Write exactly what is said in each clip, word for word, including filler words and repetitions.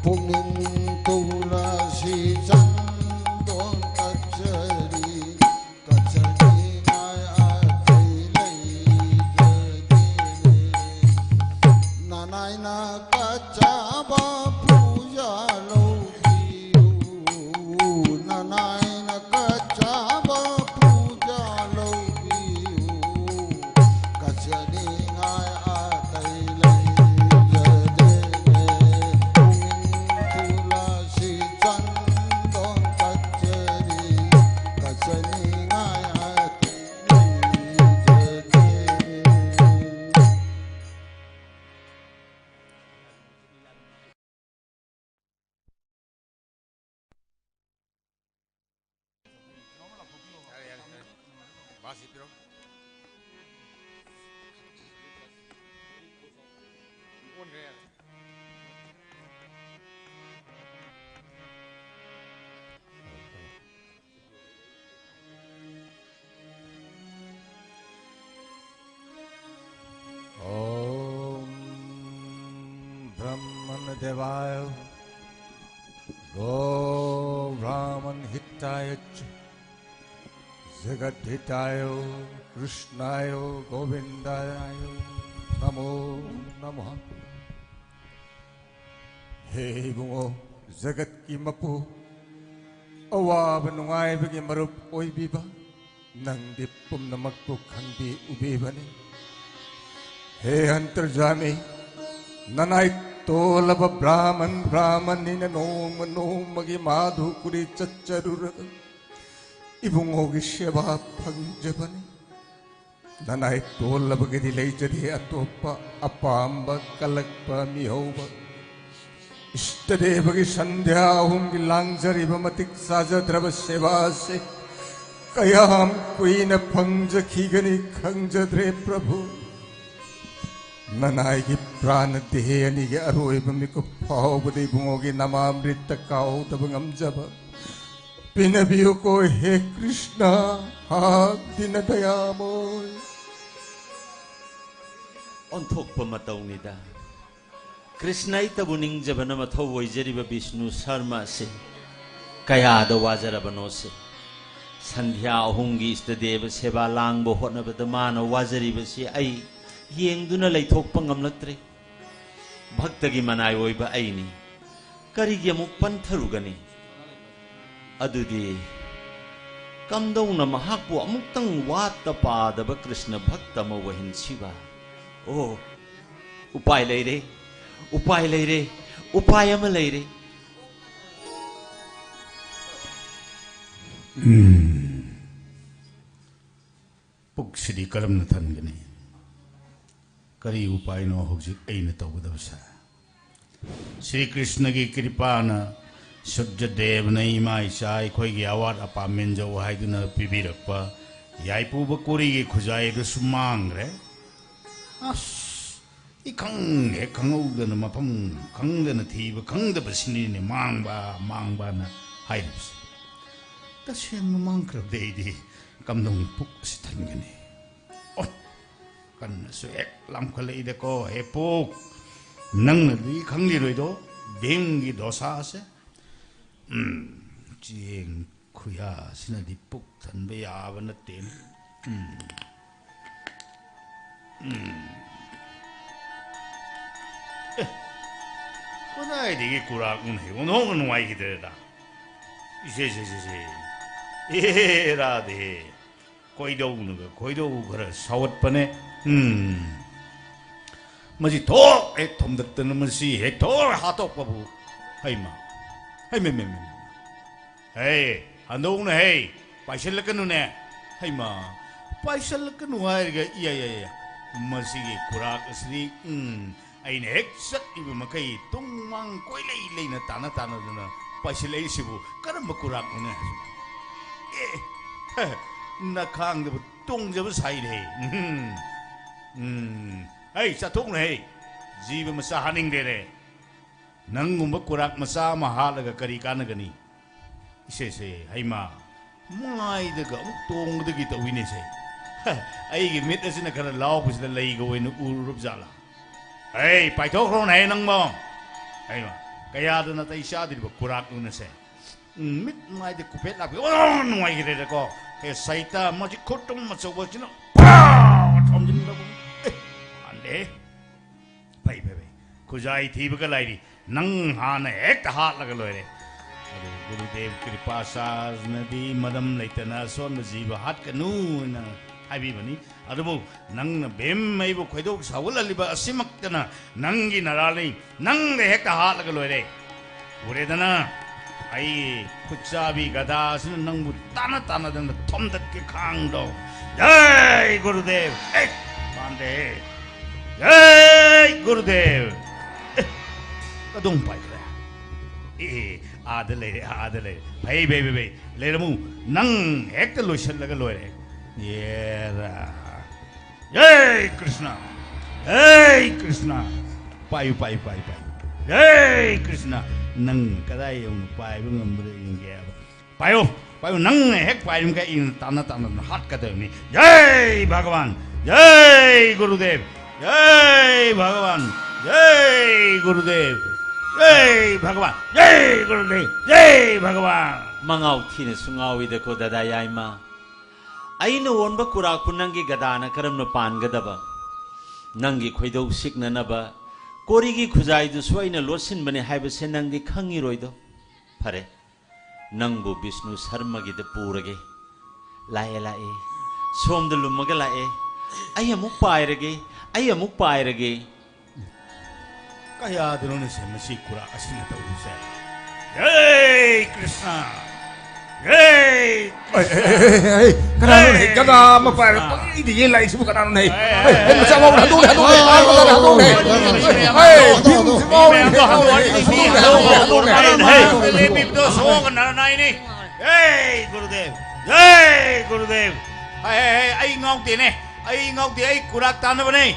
ꯄꯨꯛꯅꯤꯡ ꯇꯨꯂꯥꯁꯤ ꯆꯟꯗꯣꯟ ꯀꯠꯆꯔꯤ, ꯀꯠꯆꯅꯤꯡꯉꯥꯏ ꯑꯇꯩ ꯂꯩꯖꯗꯦ꯫ ꯅꯅꯥꯏꯅ ꯀꯠꯆꯕ ꯄꯨꯖꯥ ꯂꯧꯕꯤꯌꯨ, ꯅꯅꯥꯏꯅ ꯀꯠꯆꯕ ꯄꯨꯖꯥ ꯂꯧꯕꯤꯌꯨ꯫ ꯀꯠꯆꯅꯤꯡꯉꯥꯏ ꯑꯇꯩ ꯂꯩꯖꯗꯦꯅꯦ꯫ ꯄꯨꯛꯅꯤꯡ ꯇꯨꯂꯥꯁꯤ ꯆꯟꯗꯣꯟ ꯀꯠꯆꯔꯤ, ꯀꯠꯆꯅꯤꯡꯉꯥꯏ ꯑꯇꯩ ꯂꯩꯖꯗꯦꯅꯦ꯫ ॐ ब्रह्मण देवाय गो ब्राह्मण हिताय च जगत हिताय कृष्णाय गोविंदाय नमो नमः। ꯍꯦ ꯏꯕꯨꯡꯉꯣ, ꯖꯒꯠꯀꯤ ꯃꯄꯨ, ꯑꯋꯥꯕ ꯅꯨꯡꯉꯥꯏꯕꯒꯤ ꯃꯔꯨꯞ ꯑꯣꯏꯕꯤꯕ, ꯅꯪꯗꯤ ꯄꯨꯝꯅꯃꯛꯄꯨ ꯈꯪꯕꯤ ꯎꯕꯤꯕꯅꯤ꯫ ꯍꯦ ꯑꯟꯇꯔꯖꯥꯃꯤ, ꯅꯅꯥꯏ ꯇꯣꯜꯂꯕ ꯕ꯭ꯔꯥꯍꯃꯟ, ꯕ꯭ꯔꯥꯍꯃꯟꯅꯤꯅ ꯅꯣꯡꯃ ꯅꯣꯡꯃꯒꯤ ꯃꯥꯙꯨꯀꯨꯔꯤ ꯆꯠꯆꯔꯨꯔꯒ ꯏꯕꯨꯡꯉꯣꯒꯤ ꯁꯦꯕꯥ ꯐꯪꯖꯕꯅꯤ꯫ ꯅꯅꯥꯏ ꯇꯣꯜꯂꯕꯒꯤꯗꯤ ꯂꯩꯖꯔꯤ ꯑꯇꯣꯞꯄ ꯑꯄꯥꯝꯕ ꯀꯜꯂꯛꯄ ꯃꯤꯍꯧꯕ꯫ ꯏꯁꯇꯗꯦꯕꯒꯤ ꯁꯟꯙ꯭ꯌꯥ ꯑꯍꯨꯝꯒꯤ ꯂꯥꯡꯖꯔꯤꯕ ꯃꯇꯤꯛ ꯆꯥꯖꯗ꯭ꯔꯕ ꯁꯦꯕꯥꯁꯦ ꯀꯌꯥꯝ ꯀꯨꯏꯅ ꯐꯪꯖꯈꯤꯒꯅꯤ ꯈꯪꯖꯗ꯭ꯔꯦ ꯄ꯭ꯔꯚꯨ꯫ ꯅꯅꯥꯏꯒꯤ ꯄ꯭ꯔꯥꯅ ꯗꯦꯍꯦ ꯑꯅꯤꯒꯤ ꯑꯔꯣꯏꯕ ꯃꯤꯀꯨꯞ ꯐꯥꯎꯕꯗ ꯏꯕꯨꯡꯉꯣꯒꯤ ꯅꯃꯥꯃ꯭ꯔꯤꯠꯇ ꯀꯥꯎꯗꯕ ꯉꯝꯖꯕ ꯄꯤꯅꯕꯤꯌꯨꯀꯣ ꯍꯦ ꯀ꯭ꯔꯤꯁꯅ, ꯍꯥ ꯗꯤꯅ ꯗꯌꯥꯃꯣꯏ꯫ ꯑꯣꯟꯊꯣꯛꯄ ꯃꯇꯧꯅꯤꯗ꯫ ꯀ꯭ꯔꯤꯁꯅ ꯑꯩꯇꯕꯨ ꯅꯤꯡꯖꯕꯅ ꯃꯊꯧ ꯑꯣꯏꯖꯔꯤꯕ ꯕꯤꯁꯅꯨ ꯁꯔꯃ ꯑꯁꯤ ꯀꯌꯥꯗ ꯋꯥꯖꯔꯕꯅꯣꯁꯦ꯫ ꯁꯟꯙ꯭ꯌꯥ ꯑꯍꯨꯝꯒꯤ ꯏꯁꯇꯗꯦꯕ ꯁꯦꯕꯥ ꯂꯥꯡꯕ ꯍꯣꯠꯅꯕꯗ ꯃꯥꯅ ꯋꯥꯖꯔꯤꯕꯁꯤ ꯑꯩ ꯌꯦꯡꯗꯨꯅ ꯂꯩꯊꯣꯛꯄ ꯉꯝꯂꯛꯇ꯭ꯔꯦ꯫ ꯚꯛꯇꯒꯤ ꯃꯅꯥꯏ ꯑꯣꯏꯕ ꯑꯩꯅꯤ꯫ ꯀꯔꯤꯒꯤ ꯑꯃꯨꯛ ꯄꯟꯊꯔꯨꯒꯅꯤ? ꯑꯗꯨꯗꯤ ꯀꯝꯗꯧꯅ ꯃꯍꯥꯛꯄꯨ ꯑꯃꯨꯛꯇꯪ ꯋꯥꯠꯇ ꯄꯥꯗꯕ ꯀ꯭ꯔꯤꯁꯅ ꯚꯛꯇ ꯑꯃ ꯑꯣꯏꯍꯟꯁꯤꯕ? ꯑꯣ, ꯎꯄꯥꯏ ꯂꯩꯔꯦ, ꯎꯄꯥꯏ ꯂꯩꯔꯦ, ꯎꯄꯥꯏ ꯑꯃ ꯂꯩꯔꯦ꯫ ꯎꯝ꯫ ꯄꯨꯛꯁꯤꯗꯤ ꯀꯔꯝꯅ ꯊꯟꯒꯅꯤ? ꯀꯔꯤ ꯎꯄꯥꯏꯅꯣ ꯍꯧꯖꯤꯛ ꯑꯩꯅ ꯇꯧꯒꯗꯕꯁꯦ? ꯁ꯭ꯔꯤ ꯀ꯭ꯔꯤꯁꯅꯒꯤ ꯀ꯭ꯔꯤꯄꯥꯅ ꯁꯨꯗ꯭ꯔꯗꯦꯕꯅ ꯏꯃꯥ ꯏꯆꯥ ꯑꯩꯈꯣꯏꯒꯤ ꯑꯋꯥꯠ ꯑꯄꯥ ꯃꯦꯟꯖꯧ ꯍꯥꯏꯗꯨꯅ ꯄꯤꯕꯤꯔꯛꯄ ꯌꯥꯏꯄꯨꯕ ꯀꯣꯔꯤꯒꯤ ꯈꯨꯖꯥꯏ ꯑꯗꯨꯁꯨ ꯃꯥꯡꯈ꯭ꯔꯦ꯫ ꯑꯁ, ꯏꯈꯪ ꯍꯦꯛ ꯈꯪꯍꯧꯗꯅ, ꯃꯐꯝ ꯈꯪꯗꯅ, ꯊꯤꯕ ꯈꯪꯗꯕꯁꯤꯅꯤꯅꯦ ꯃꯥꯡꯕ, ꯃꯥꯡꯕꯅ ꯍꯥꯏꯔꯤꯕꯁꯦ꯫ ꯇꯁꯦꯡꯅ ꯃꯥꯡꯈ꯭ꯔꯕꯗꯤ ꯑꯩꯗꯤ ꯀꯝꯗꯧꯅ ꯄꯨꯛ ꯑꯁꯤ ꯊꯟꯒꯅꯤ? ꯑꯣ, ꯀꯟꯅꯁꯨ ꯍꯦꯛ ꯂꯥꯝꯈꯠꯂꯛꯏꯗꯀꯣ, ꯍꯦ ꯄꯨꯛ꯫ ꯅꯪꯅꯗꯤ ꯈꯪꯂꯤꯔꯣꯏꯗꯣ, ꯚꯤꯝꯒꯤ ꯗꯣꯁꯥꯁꯦ꯫ ꯎꯝ, ꯆꯦꯡ ꯈꯨꯌꯥꯁꯤꯅꯗꯤ ꯄꯨꯛ ꯊꯟꯕ ꯌꯥꯕ ꯅꯠꯇꯦꯅꯦ꯫ ꯎꯝ꯫ ꯎꯝ꯫ ꯑꯦ, ꯀꯗꯥꯏꯗꯒꯤ ꯀꯨꯔꯥꯛꯅꯣꯅꯦ? ꯑꯣꯟꯊꯣꯛꯅ ꯅꯨꯡꯉꯥꯏꯈꯤꯗ꯭ꯔꯦꯗ꯫ ꯏꯁꯦ, ꯁꯦ, ꯁꯦ, ꯁꯦ꯫ ꯑꯦ, ꯔꯥꯙꯦ꯫ ꯈꯣꯏꯗꯧꯅꯒ ꯈꯣꯏꯗꯧ ꯈꯔ ꯁꯥꯎꯒꯠꯄꯅꯦ꯫ ꯎꯝ꯫ ꯃꯁꯤ ꯊꯣꯛ ꯍꯦꯛ ꯊꯣꯝꯗꯠꯇꯅ ꯃꯁꯤ ꯍꯦꯛ ꯊꯣꯛ ꯍꯥꯠꯇꯣꯛꯄꯕꯨ꯫ ꯍꯩꯃ꯫ ꯍꯩꯃ, ꯃ, ꯃ, ꯃ꯫ ꯍꯦ, ꯍꯟꯗꯣꯛꯎꯅ ꯍꯦ, ꯄꯥꯏꯁꯤꯜꯂꯛꯀꯅꯨꯅꯦ꯫ ꯍꯩꯃ, ꯄꯥꯏꯁꯤꯜꯂꯛꯀꯅꯨ ꯍꯥꯏꯔꯒ, ꯏꯌꯥ, ꯏꯌꯥ, ꯏꯌꯥ꯫ ꯃꯁꯤꯒꯤ ꯈꯨꯔꯥꯛ ꯑꯁꯤꯗꯤ, ꯎꯝ, ꯑꯩꯅ ꯍꯦꯛ ꯆꯠꯂꯤꯕ ꯃꯈꯩ ꯇꯨꯡ ꯃꯥꯡ ꯀꯣꯏꯂꯩ ꯂꯩꯅ ꯇꯥꯅ ꯇꯥꯅꯗꯨꯅ ꯄꯥꯏꯁꯤꯜꯂꯛꯏꯁꯤꯕꯨ ꯀꯔꯝꯕ ꯈꯨꯔꯥꯛꯅꯣꯅꯦ? ꯑꯦ, ꯅꯈꯥꯡꯗꯕꯨ ꯇꯣꯡꯖꯕ ꯁꯥꯏꯔꯦ꯫ ꯎꯝ, ꯎꯝ, ꯍꯩ, ꯆꯥꯊꯣꯛꯅ ꯍꯩ, ꯖꯤꯕ ꯃꯆꯥ ꯍꯥꯠꯅꯤꯡꯗꯦꯅꯦ꯫ ꯅꯪꯒꯨꯝꯕ ꯀꯨꯔꯥꯛ ꯃꯆꯥ ꯑꯃ ꯍꯥꯠꯂꯒ ꯀꯔꯤ ꯀꯥꯟꯅꯒꯅꯤ? ꯏꯁꯦꯁꯦ, ꯍꯩꯃꯥ, ꯃꯥꯏꯗꯒ ꯑꯃꯨꯛ ꯇꯣꯡꯕꯗꯒꯤ ꯇꯧꯏꯅꯦꯁꯦ꯫ ꯍ, ꯑꯩꯒꯤ ꯃꯤꯠ ꯑꯁꯤꯅ ꯈꯔ ꯂꯥꯎꯕꯁꯤꯗ ꯂꯩꯒ ꯑꯣꯏꯅ ꯎꯔꯨꯔꯕ ꯖꯥꯠꯂꯥ? ꯑꯩ ꯄꯥꯏꯊꯣꯛꯈ꯭ꯔꯣꯅꯦ ꯅꯪꯕꯣ꯫ ꯑꯩꯃ, ꯀꯌꯥꯗ ꯅꯥꯇꯩ ꯆꯥꯗ꯭ꯔꯤꯕ ꯀꯨꯔꯥꯛꯅꯣꯅꯦꯁꯦ꯫ ꯎꯝ, ꯃꯤꯠ ꯅꯨꯡꯉꯥꯏꯇꯦ, ꯀꯨꯄꯦꯠ ꯂꯥꯛꯄꯤ꯫ ꯑꯣ, ꯅꯨꯡꯉꯥꯏꯈ꯭ꯔꯦꯗꯀꯣ꯫ ꯍꯦ ꯁꯩꯇ, ꯃꯁꯤ ꯈꯨꯠꯇꯨꯝ ꯑꯆꯧꯕꯁꯤꯅ ꯄꯥ! ꯊꯣꯝꯖꯤꯟꯕꯕꯨ꯫ ꯑꯦ, ꯃꯥꯟꯗꯦ꯫ ꯐꯩ, ꯐꯩ, ꯐꯩ꯫ ꯈꯨꯖꯥꯏ ꯊꯤꯕꯒ ꯂꯥꯏꯔꯤ꯫ ꯅꯪ ꯍꯥꯟꯅ ꯍꯦꯛꯇ ꯍꯥꯠꯂꯒ ꯂꯣꯏꯔꯦ꯫ ꯑꯗꯨ ꯒꯨꯔꯨꯗꯦꯕ ꯀ꯭ꯔꯤꯄꯥꯆꯥꯔꯅꯗꯤ ꯃꯔꯝ ꯂꯩꯇꯅ ꯑꯁꯣꯟꯕ ꯖꯤꯕ ꯍꯥꯠꯀꯅꯨꯅ ꯍꯥꯏꯕꯤꯕꯅꯤ꯫ ꯑꯗꯨꯕꯨ ꯅꯪꯅ ꯚꯤꯝ ꯑꯩꯕꯨ ꯈꯣꯏꯗꯧ ꯁꯥꯎꯒꯠꯍꯜꯂꯤꯕ ꯑꯁꯤꯃꯛꯇꯅ ꯅꯪꯒꯤ ꯅꯔꯥꯜꯅꯤ꯫ ꯅꯪꯗ ꯍꯦꯛꯇ ꯍꯥꯠꯂꯒ ꯂꯣꯏꯔꯦ꯫ ꯎꯔꯦꯗꯅ, ꯑꯩ ꯈꯨꯠꯆꯥꯕꯤ ꯒꯗꯥ ꯑꯁꯤꯅ ꯅꯪꯕꯨ ꯇꯥꯟꯅ ꯇꯥꯟꯅꯗꯅ ꯊꯣꯝꯗꯠꯀꯦ ꯈꯥꯡꯗꯣ꯫ ꯖꯩ ꯒꯨꯔꯨꯗꯦꯕ! ꯑꯦ, ꯄꯥꯟꯗꯦ꯫ ꯖꯩ ꯒꯨꯔꯨꯗꯦꯕ! ꯑꯦ, ꯀꯗꯣꯝ ꯄꯥꯏꯈ꯭ꯔꯦ? ꯑꯦ, ꯑꯥꯗ ꯂꯩꯔꯦ, ꯑꯥꯗ ꯂꯩꯔꯦ꯫ ꯐꯩ, ꯐꯩ, ꯐꯩ, ꯐꯩ꯫ ꯂꯩꯔꯝꯃꯨ꯫ ꯅꯪ ꯍꯦꯛꯇ ꯂꯣꯏꯁꯤꯜꯂꯒ ꯂꯣꯏꯔꯦ꯫ ꯌꯦꯔꯥ꯫ ꯖꯩ ꯀ꯭ꯔꯤꯁꯅ! ꯖꯩ ꯀ꯭ꯔꯤꯁꯅ! ꯄꯥꯏꯌꯨ, ꯄꯥꯏꯌꯨ, ꯄꯥꯏꯌꯨ, ꯄꯥꯏꯌꯨ꯫ ꯖꯩ ꯀ꯭ꯔꯤꯁꯅ! ꯅꯪ ꯀꯗꯥꯏ ꯌꯧꯅ ꯄꯥꯏꯕ ꯉꯝꯕ꯭ꯔꯥ ꯌꯦꯡꯒꯦ ꯍꯥꯏꯕ꯫ ꯄꯥꯏꯌꯨ, ꯄꯥꯏꯌꯨ, ꯅꯪꯅ ꯍꯦꯛ ꯄꯥꯏꯔꯤꯃꯈꯩ ꯑꯩꯅ ꯇꯥꯟꯅ ꯇꯥꯟꯅꯗꯅ ꯍꯥꯠꯀꯗꯕꯅꯤ꯫ ꯖꯩ ꯚꯒꯋꯥꯟ! ꯖꯩ ꯒꯨꯔꯨꯗꯦꯕ! ꯖꯩ ꯚꯒꯋꯥꯟ! ꯖꯩ ꯒꯨꯔꯨꯗꯦꯕ! ꯖꯩ ꯚꯒꯋꯥꯟ! ꯖꯩ ꯒꯨꯔꯨꯗꯦꯕ! ꯖꯩ ꯚꯒꯋꯥꯟ! ꯃꯉꯥꯎ ꯊꯤꯅꯁꯨ ꯉꯥꯎꯏꯗꯀꯣ ꯗꯗꯥ ꯌꯥꯏꯃ꯫ ꯑꯩꯅ ꯑꯣꯟꯕ ꯀꯨꯔꯥꯛꯄꯨ ꯅꯪꯒꯤ ꯒꯗꯥꯅ ꯀꯔꯝꯅ ꯄꯥꯟꯒꯗꯕ? ꯅꯪꯒꯤ ꯈꯣꯏꯗꯧ ꯁꯤꯛꯅꯅꯕ ꯀꯣꯔꯤꯒꯤ ꯈꯨꯖꯥꯏꯗꯨꯁꯨ ꯑꯩꯅ ꯂꯣꯠꯁꯤꯟꯕꯅꯤ ꯍꯥꯏꯕꯁꯦ ꯅꯪꯗꯤ ꯈꯪꯉꯤꯔꯣꯏꯗꯣ꯫ ꯐꯔꯦ, ꯅꯪꯕꯨ ꯕꯤꯁꯅꯨ ꯁꯔꯃꯒꯤꯗ ꯄꯨꯔꯒꯦ꯫ ꯂꯥꯛꯑꯦ, ꯂꯥꯛꯑꯦ꯫ ꯁꯣꯝꯗ ꯂꯨꯝꯃꯒ ꯂꯥꯛꯑꯦ꯫ ꯑꯩ ꯑꯃꯨꯛ ꯄꯥꯏꯔꯒꯦ, ꯑꯩ ꯑꯃꯨꯛ ꯄꯥꯏꯔꯒꯦ꯫ ꯀꯌꯥꯗꯅꯣꯅꯦꯁꯦ ꯃꯁꯤ ꯀꯨꯔꯥꯛ ꯑꯁꯤꯅ ꯇꯧꯔꯤꯁꯦ? ꯍꯦ ꯀ꯭ꯔꯤꯁꯅ! ꯍꯦ! ꯑꯩ, ꯑꯩ, ꯑꯩ, ꯑꯩ, ꯀꯅꯥꯅꯣꯅꯦ? ꯍꯦ! ꯒꯗꯥ ꯑꯃ ꯄꯥꯏꯔꯒ ꯄꯪꯂꯩꯗ ꯌꯦꯟ ꯂꯥꯛꯏꯁꯤꯕꯨ ꯀꯅꯥꯅꯣꯅꯦ? ꯍꯦ! ꯍꯦ! ꯍꯦ! ꯃꯆꯥ ꯃꯧꯅ ꯍꯟꯗꯣꯛꯑꯦ, ꯍꯟꯗꯣꯛꯑꯦ, ꯃꯆꯥ ꯃꯧꯅ ꯍꯟꯗꯣꯛꯑꯦ꯫ ꯍꯦ! ꯍꯦ! ꯃꯤ ꯃꯌꯥꯝꯗꯣ ꯍꯟꯗꯣꯛꯑꯣ, ꯃꯤ ꯃꯌꯥꯝꯗꯣ ꯍꯟꯗꯣꯛꯑꯣ꯫ ꯍꯦ! ꯂꯦꯞꯄꯤꯕꯗꯣ ꯁꯣꯛꯑꯒ ꯅꯥꯔꯅꯥꯏꯅꯤ꯫ ꯍꯦ! ꯒꯨꯔꯨꯗꯦꯕ! ꯍꯦ! ꯒꯨꯔꯨꯗꯦꯕ! ꯍꯦ! ꯍꯦ! ꯍꯦ! ꯑꯩ ꯉꯥꯎꯗꯦꯅꯦ꯫ ꯑꯩ ꯉꯥꯎꯗꯦ꯫ ꯑꯩ ꯀꯨꯔꯥꯛ ꯇꯥꯟꯅꯕꯅꯦ꯫